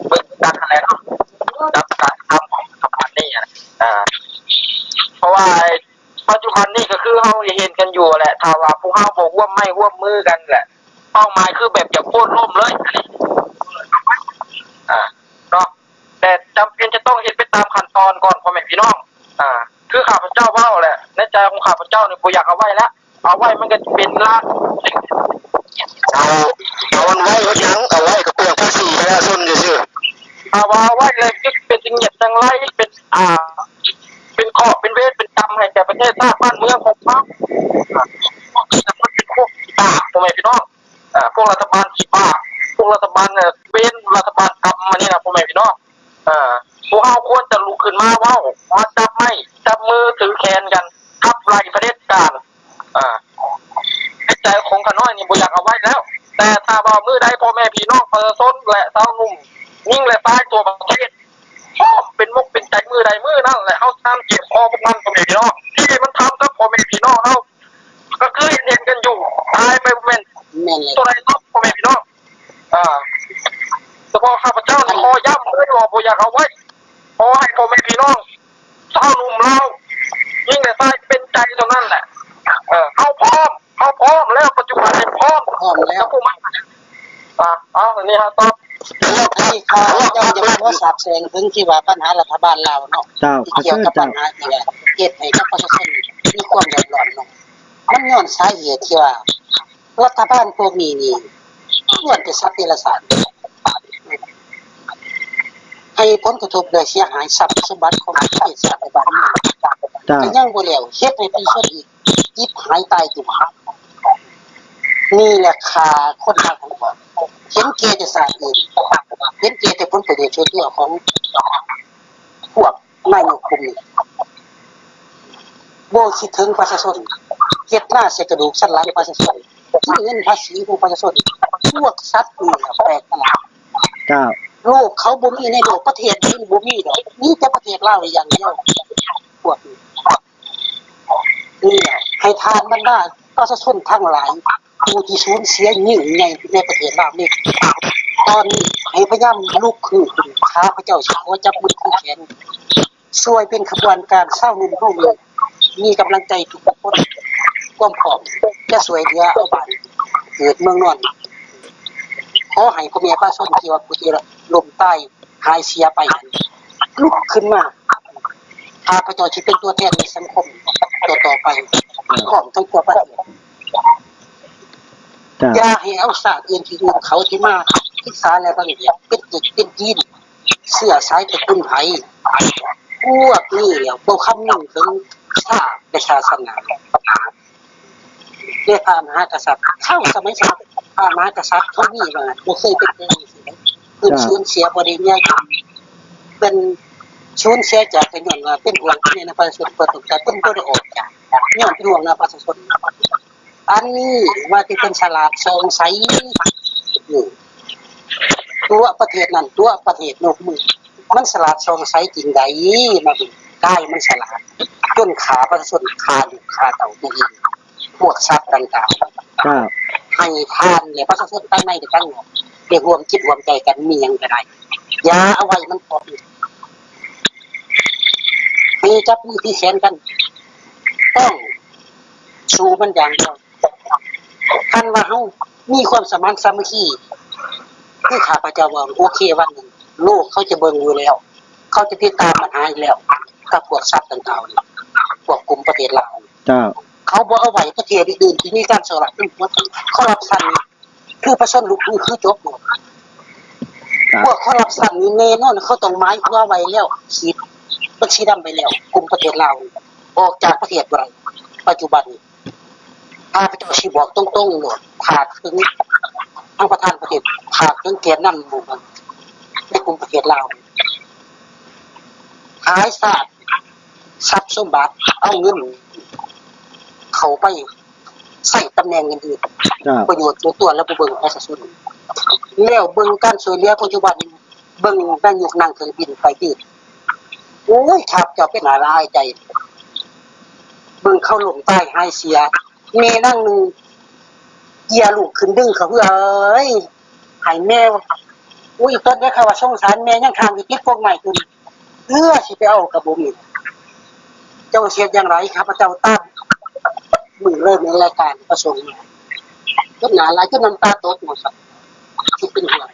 ເບິ່ງກັນຫັ້ນແຫຼະເນາະ ກັບການກະທຳຂອງລັດຖະບານນີ້ນະ. ເອີ ເພາະວ່າປັດຈຸບັນນີ້ກໍຄືເຮົາເຫັນກັນຢູ່ແຫຼະ ຖ້າວ່າພວກເຮົາບໍ່ຮ່ວມໄມ້ຮ່ວມມືກັນແຫຼະ ເປົ້າໝາຍຄືແບບຈະໂຄ່ນລົ້ມເລີຍ ອາ ເນາະ. ແຕ່ຈຳເປັນຈະຕ້ອງເຮັດໄປຕາມຂັ້ນຕອນກ່ອນ ພໍ່ແມ່ພີ່ນ້ອງ. ອາ ຄືຂ້າພະເຈົ້າເວົ້າແຫຼະ ໃນໃຈຂອງຂ້າພະເຈົ້ານີ້ບໍ່ຢາກເອົາໄວ້ແລ້ວ ເອົາໄວ້ມັນກໍເປັນລາ ເອົາ ເອົາມັນໄວ້ເຮັດຫຍັງ? ເອົາໄວ້ກໍເປືອງພາສີປະຊາຊົນຊື່ໆ. ຖ້າວ່າເອົາໄວ້ແລ້ວຄືເປັນສະຫງຽດຈັງໄລ ເປັນ ອ່າ ເປັນເຄາະເປັນເວນເປັນກຳໃຫ້ແກ່ປະເທດຊາດບ້ານເມືອງຂອງເຮົາ. ພວກນີ້ນະມັນເປັນພວກຂີ້ບາບ ພໍ່ແມ່ພີ່ນ້ອງ. ເອີ ພວກລັດຖະບານຂີ້ບາບ ພວກລັດຖະບານ ເອີ ເວນ ລັດຖະບານກຳ ອັນນີ້ນະ ພໍ່ແມ່ພີ່ນ້ອງ. ເອີ ພວກເຮົາຄວນຈະລຸກຂຶ້ນມາເວົ້າ ມາຈັບໄມ້ຈັບມືຖືແຂນກັນ ຂັບໄລ່ຜະເດັດການ. ເອີ ໃນໃຈຂອງຂ້ານ້ອຍນີ້ບໍ່ຢາກເອົາໄວ້ແລ້ວ ແຕ່ຖ້າວ່າມື້ໃດພໍ່ແມ່ພີ່ນ້ອງປະຊາຊົນ ແລະ ຊາວໜຸ່ມຍິງ ແລະ ຊາຍທົ່ວປະເທດ ພ້ອມເປັນມົກເປັນໃຈມື້ໃດມື້ນັ້ນແຫຼະ ເຮົາຈະນຳເຈັບຄໍພວກມັນ ພໍ່ແມ່ພີ່ນ້ອງ ທີ່ມັນທຳກັບພໍ່ແມ່ພີ່ນ້ອງເຮົາ ກໍຄືເຫັນເຫັນກັນຢູ່ ຕາຍໄປບໍ່ແມ່ນ ແມ່ນເລີຍ ຕົວໃດເນາະ ພໍ່ແມ່ພີ່ນ້ອງ. ອ່າ ສະເພາະຂ້າພະເຈົ້ານີ້ຂໍຢ້ຳເລີຍວ່າບໍ່ຢາກເອົາໄວ້ ຂໍໃຫ້ພໍ່ແມ່ພີ່ນ້ອງຊາວໜຸ່ມລາວ ຍິງ ແລະ ຊາຍເປັນໃຈເທົ່ານັ້ນແຫຼະ. ເອີ ເຮົາພ້ອມ ເຮົາພ້ອມແລ້ວ ປັດຈຸບັນນີ້ພ້ອມ ພ້ອມແລ້ວ ກັບພວກມັນ. ອ່າ ເອົາ ອັນນີ້ເຮົາຕອບ ອັນນີ້ຂ້າພະເຈົ້າຢາກມາສາບແຊ່ງເຖິງທີ່ວ່າບັນຫາລັດຖະບານລາວເນາະ ເຈົ້າ ທີ່ກ່ຽວກັບບັນຫາທີ່ວ່າເຮັດໃຫ້ກັບປະຊາຊົນມີຄວາມເດືອດຮ້ອນເນາະ ມັນຍ້ອນສາເຫດທີ່ວ່າ ລັດຖະບານພວກນີ້ນີ້ ລ້ວນແຕ່ສັດເດຍລະສານ ໃຫ້ຜົນກະທົບ ແລະ ເສຍຫາຍຊັບສົມບັດຂອງປະເທດຊາດ ແລະ ບ້ານເມືອງ. ເຈົ້າ. ແຕ່ຍັງບໍ່ແລ້ວ ເຮັດໃຫ້ປະຊາຊົນອີກ ຈິບຫາຍຕາຍຕົວ. ນີ້ແຫຼະຂ້າຄົນລາວທັງປວງ ເຫັນແກ່ແຕ່ຊາດອື່ນ ເຫັນແກ່ແຕ່ຜົນປະໂຫຍດສ່ວນຕົວຂອງພວກ ນາຍົກກຸ່ມນີ້ບໍ່ຄິດເຖິງປະຊາຊົນ ເຮັດນາໃສ່ກະດູກສັນຫຼັງປະຊາຊົນ ກິນເງິນພາສີຂອງປະຊາຊົນ. ພວກສັດນີ້ແປກປະຫຼາດ. ເຈົ້າ. ໂລກເຂົາບໍ່ມີໃນໂລກ ປະເທດອື່ນບໍ່ມີດອກ ມີແຕ່ປະເທດລາວຢ່າງດຽວ ພວກນີ້. ນີ້ແຫຼະ ໃຫ້ທ່ານບັນດາປະຊາຊົນທັງຫຼາຍ ຜູ້ທີ່ສູນເສຍຍິ່ງໃຫຍ່ໃນປະເທດລາວນີ້ ຕອນນີ້ໃຫ້ພະຍາຍາມລຸກຄືຂຶ້ນ. ຂ້າພະເຈົ້າຊິຂໍຈັບມືຖືແຂນ ຊ່ວຍເປັນຂະບວນການຊາວໜຸ່ມເຮົານີ້ ມີກຳລັງໃຈທຸກຄົນ ຄວາມພ້ອມຈະຊ່ວຍເຫຼືອເອົາບ້ານເກີດເມືອງນອນ. ຂໍໃຫ້ພໍ່ແມ່ປະຊາຊົນທີ່ວ່າຜູ້ທີ່ລົ້ມຕາຍ ຫາຍເສຍໄປນັ້ນລຸກຂຶ້ນມາ. ຂ້າພະເຈົ້າຊິເປັນຕົວແທນໃນສັງຄົມຕໍ່ໆໄປ ພ້ອມທັງທົ່ວປະເທດ. ຢ່າໃຫ້ເອົາຊາດອື່ນທີ່ອື່ນເຂົາທີ່ມາສຶກສາແລະບາງຢ່າງເປັນເກີດເປັນຈີນ ເຊື້ອສາຍຕະກຸນໃຜ ພວກນີ້ແຫຼະບໍ່ຄຳນຶງເຖິງຊາດແລະສາສະໜາ ແລະພະມະຫາກະສັດ. ເຮົາສະໄໝສາ ພະມະຫາກະສັດເຂົາມີວ່າບໍ່ເຄີຍເປັນຈັ່ງຊີ້ ເພິ່ນສູນເສຍບໍ່ໄດ້ເມຍ ເພິ່ນສູນເສຍຈາກກະຍ້ອນວ່າເປັນຫ່ວງໃຍນຳປະຊາຊົນ ເພິ່ນຕ້ອງການ ເພິ່ນບໍ່ໄດ້ອອກຈາກ ຍ້ອນເປັນຫ່ວງນຳປະຊາຊົນ. ອັນນີ້ວ່າແຕ່ເພິ່ນສະຫຼາດສ່ອງໃສ ຕົວະປະເທດນັ້ນ ຕົວະປະເທດໂລກມື້ ມັນສະຫຼາດສ່ອງໃສຈິງໃດ ມາເບິ່ງກາຍມັນສະຫຼາດ ຈົນຂ້າປະຊາຊົນ ຂ້າລູກຂ້າເຕົ້າຕົວເອງ ພວກສັດຕ່າງໆ ໃຫ້ທ່ານ ແລະ ປະຊາຊົນທັງໃນແລະທັງນອກ ໄດ້ຮ່ວມຈິດຮ່ວມໃຈກັນ ມີຫຍັງກະໄດ້ ຢ່າເອົາໄວ້ມັນພອກ ໃຫ້ຈັບມືຕີແຂນກັນ ຕ້ອງສູ້ມັນຢ່າງດຽວ. ຄັນວ່າເຮົາມີຄວາມສະໝັນສາມັກຄີ ຄືຂ້າພະເຈົ້າເວົ້າ ໂອເຄ ວັນໜຶ່ງໂລກເຂົາຈະເບິ່ງຢູ່ແລ້ວ ເຂົາຈະຕິດຕາມບັນຫາຢູ່ແລ້ວ ກັບພວກສັດດັ່ງກ່າວນີ້ ພວກກຸ່ມປະເທດລາວນີ້ ເຈົ້າ ເຂົາບໍ່ເອົາໄວ້ປະເທດອື່ນໆທີ່ມີການສໍ້ລາດ ເປັນພວກຄໍຣັບຊັນນີ້ ຄືປະຊາຊົນລຸກຄືຈົບ. ພວກຄໍຣັບຊັນນີ້ແນ່ນອນ ເຂົາຕ້ອງໝາຍຫົວໄວ້ແລ້ວ ຂີດບັນຊີດຳໄວ້ແລ້ວ ກຸ່ມປະເທດລາວນີ້ ອອກຈາກປະເທດບໍ່ໄດ້ ປັດຈຸບັນນີ້. ຂ້າພະເຈົ້າຊິບອກຕົງໆໂລດ ຝາກເຖິງທາງປະທານປະເທດ ຝາກເຖິງແກນນຳໝູ່ໃນກຸ່ມປະເທດລາວ ຂາຍຊາດ ຊັບສົມບັດ ເອົາເງິນເຂົ້າໄປໃຊ້ຕຳແໜ່ງອື່ນໆ ເຈົ້າ ປະໂຫຍດສ່ວນຕົວ ແລ້ວບໍ່ເບິ່ງປະຊາຊົນ ແລ້ວເບິ່ງການຊ່ວຍເຫຼືອປັດຈຸບັນ ເບິ່ງນາຍົກນັ່ງເຄື່ອງບິນໄປຈີນ ໂອ້ຍ ຂ້າພະເຈົ້າເປັນອາລາອາຍໃຈ ເບິ່ງເຂົາລົ້ມຕາຍຫາຍເສຍ ແມ່ນາງໜຶ່ງເກຍລູກຂຶ້ນດຶງເຂົາ ເອີຍ ໃຫ້ແມ່ ໂອ້ຍ ຕອນນັ້ນຂ້າວ່າສົງສານແມ່ ຍັງຄ້າງຢູ່ຕິດກົກໄມ້ພຸ້ນ ເຮືອຊິໄປເອົາກະບໍ່ມີ ເຈົ້າຊິເຮັດຢ່າງໃດ ຂ້າພະເຈົ້າຕາມມື້ເລີຍໃນລາຍການພະສົງ ຈົນໜ້າລາຍ ຈົນນ້ຳຕາຕົກ ວ່າຊັ້ນ ຄິດເປັນເລື່ອງ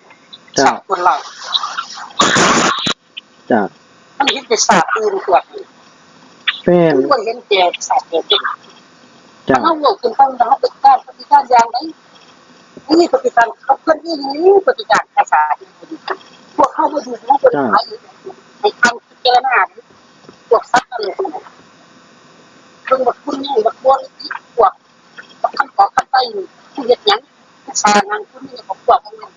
ເຈົ້າ ສາດຄົນລາວ ເຈົ້າ ມັນເຫັນແຕ່ຊາດອື່ນພວກນີ້ ແມ່ນ ມັນບໍ່ເຫັນແຕ່ຊາດຕົວເອງ ເຈົ້າ ເຮົາເວົ້າຂຶ້ນຟັງ ເຮົາປະຕິການ ປະຕິການຢ່າງໃດ ນີ້ປະຕິການ ເຂົາເພິ່ນອີ່ຫຼີປະຕິການພາສາ ພວກເຮົາບໍ່ຢູ່ ເຮົາບໍ່ໄດ້ຂາຍ ໃຫ້ທ່ານພິຈາລະນາ ພວກສັດນະລົກ ເບິ່ງບັກຄຸນນີ້ ບັກບົວນີ້ ພວກບັກຄຳປອກຄຳໄປ ຜູ້ເຮັດຫຍັງ ສາດຫຍັງ ຜູ້ມີຄອບຄົວຂອງມັນ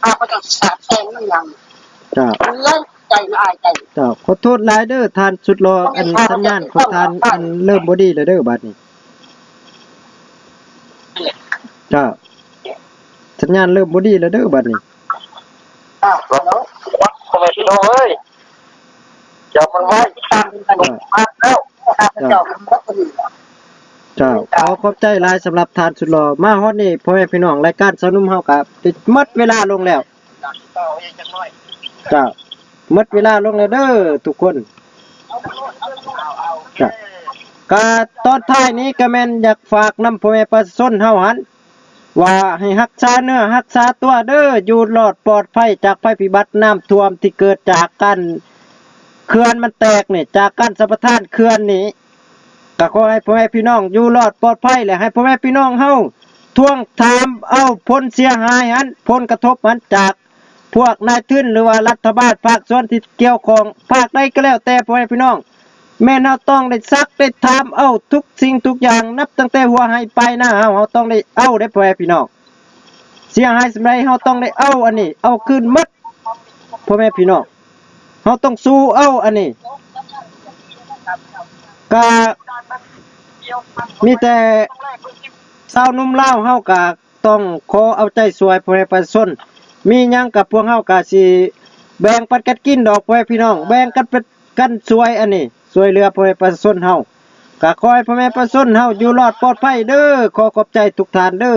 ຂ້າພະເຈົ້າສາບແຊ່ງມັນຫຍັງ ເຈົ້າ ເຫຼືອໃຈ ລະອາຍໃຈ ເຈົ້າ ຂໍໂທດຫຼາຍເດີທ່ານສຸດຫຼໍ່ ອັນ ສັນຍານຂອງທ່ານ ອັນ ເລີ່ມບໍ່ດີແລ້ວເດີບາດນີ້ ເຈົ້າ ສັນຍານເລີ່ມບໍ່ດີແລ້ວເດີບາດນີ້ ເຈົ້າ ເຈົ້າ ເຈົ້າ ຂໍຂອບໃຈຫຼາຍສຳລັບທ່ານສຸດຫຼໍ່ ມາຮອດນີ້ ພໍ່ແມ່ພີ່ນ້ອງ ລາຍການຊາວໜຸ່ມເຮົາກະໄດ້ໝົດເວລາລົງແລ້ວ ເຈົ້າ ໝົດເວລາລົງແລ້ວເດີທຸກຄົນ ເຈົ້າ ກະຕອນທ້າຍນີ້ກະແມ່ນຢາກຝາກນຳພໍ່ແມ່ປະຊາຊົນເຮົາຫັ້ນ ວ່າໃຫ້ຮັກສາເນື້ອຮັກສາຕົວເດີ ຢູ່ລອດປອດໄພຈາກໄພພິບັດນ້ຳຖ້ວມທີ່ເກີດຈາກການເຂື່ອນມັນແຕກນີ້ ຈາກການສຳປະທານເຂື່ອນນີ້ ກໍຂໍໃຫ້ພໍ່ແມ່ພີ່ນ້ອງຢູ່ລອດປອດໄພ ແລະ ໃຫ້ພໍ່ແມ່ພີ່ນ້ອງເຮົາທວງຖາມເອົາຜົນເສຍຫາຍຫັ້ນ ຜົນກະທົບຫັ້ນຈາກ ພວກນາຍທຶນ ຫຼືວ່າລັດຖະບານພາກສ່ວນທີ່ກ່ຽວຂ້ອງ ພາກໃດກໍແລ້ວແຕ່ ພໍ່ແມ່ພີ່ນ້ອງ ແມ່ນເຮົາຕ້ອງໄດ້ຊັກໄດ້ຖາມເອົາທຸກສິ່ງທຸກຢ່າງ ນັບຕັ້ງແຕ່ຫົວໄຮ່ປາຍນາເຮົາ ເຮົາຕ້ອງໄດ້ເອົາເດ້ ພໍ່ແມ່ພີ່ນ້ອງ ເສຍຫາຍສ່ຳໃດ ເຮົາຕ້ອງໄດ້ເອົາອັນນີ້ ເອົາຄືນໝົດ ພໍ່ແມ່ພີ່ນ້ອງ ເຮົາຕ້ອງສູ້ເອົາອັນນີ້ ກະມີແຕ່ຊາວໜຸ່ມລາວເຮົາກະ ຕ້ອງຂໍເອົາໃຈຊ່ວຍພໍ່ແມ່ປະຊາຊົນ ມີຫຍັງກະພວກເຮົາກະຊິແບ່ງປັນກັນກິນດອກ ພໍ່ແມ່ພີ່ນ້ອງ ແບ່ງກັນເປັນ ກັນຊ່ວຍອັນນີ້ ຊ່ວຍເຫຼືອພໍ່ແມ່ປະຊາຊົນເຮົາ ກະຂໍໃຫ້ພໍ່ແມ່ປະຊາຊົນເຮົາຢູ່ລອດປອດໄພເດີ ຂໍຂອບໃຈທຸກທ່ານເດີ.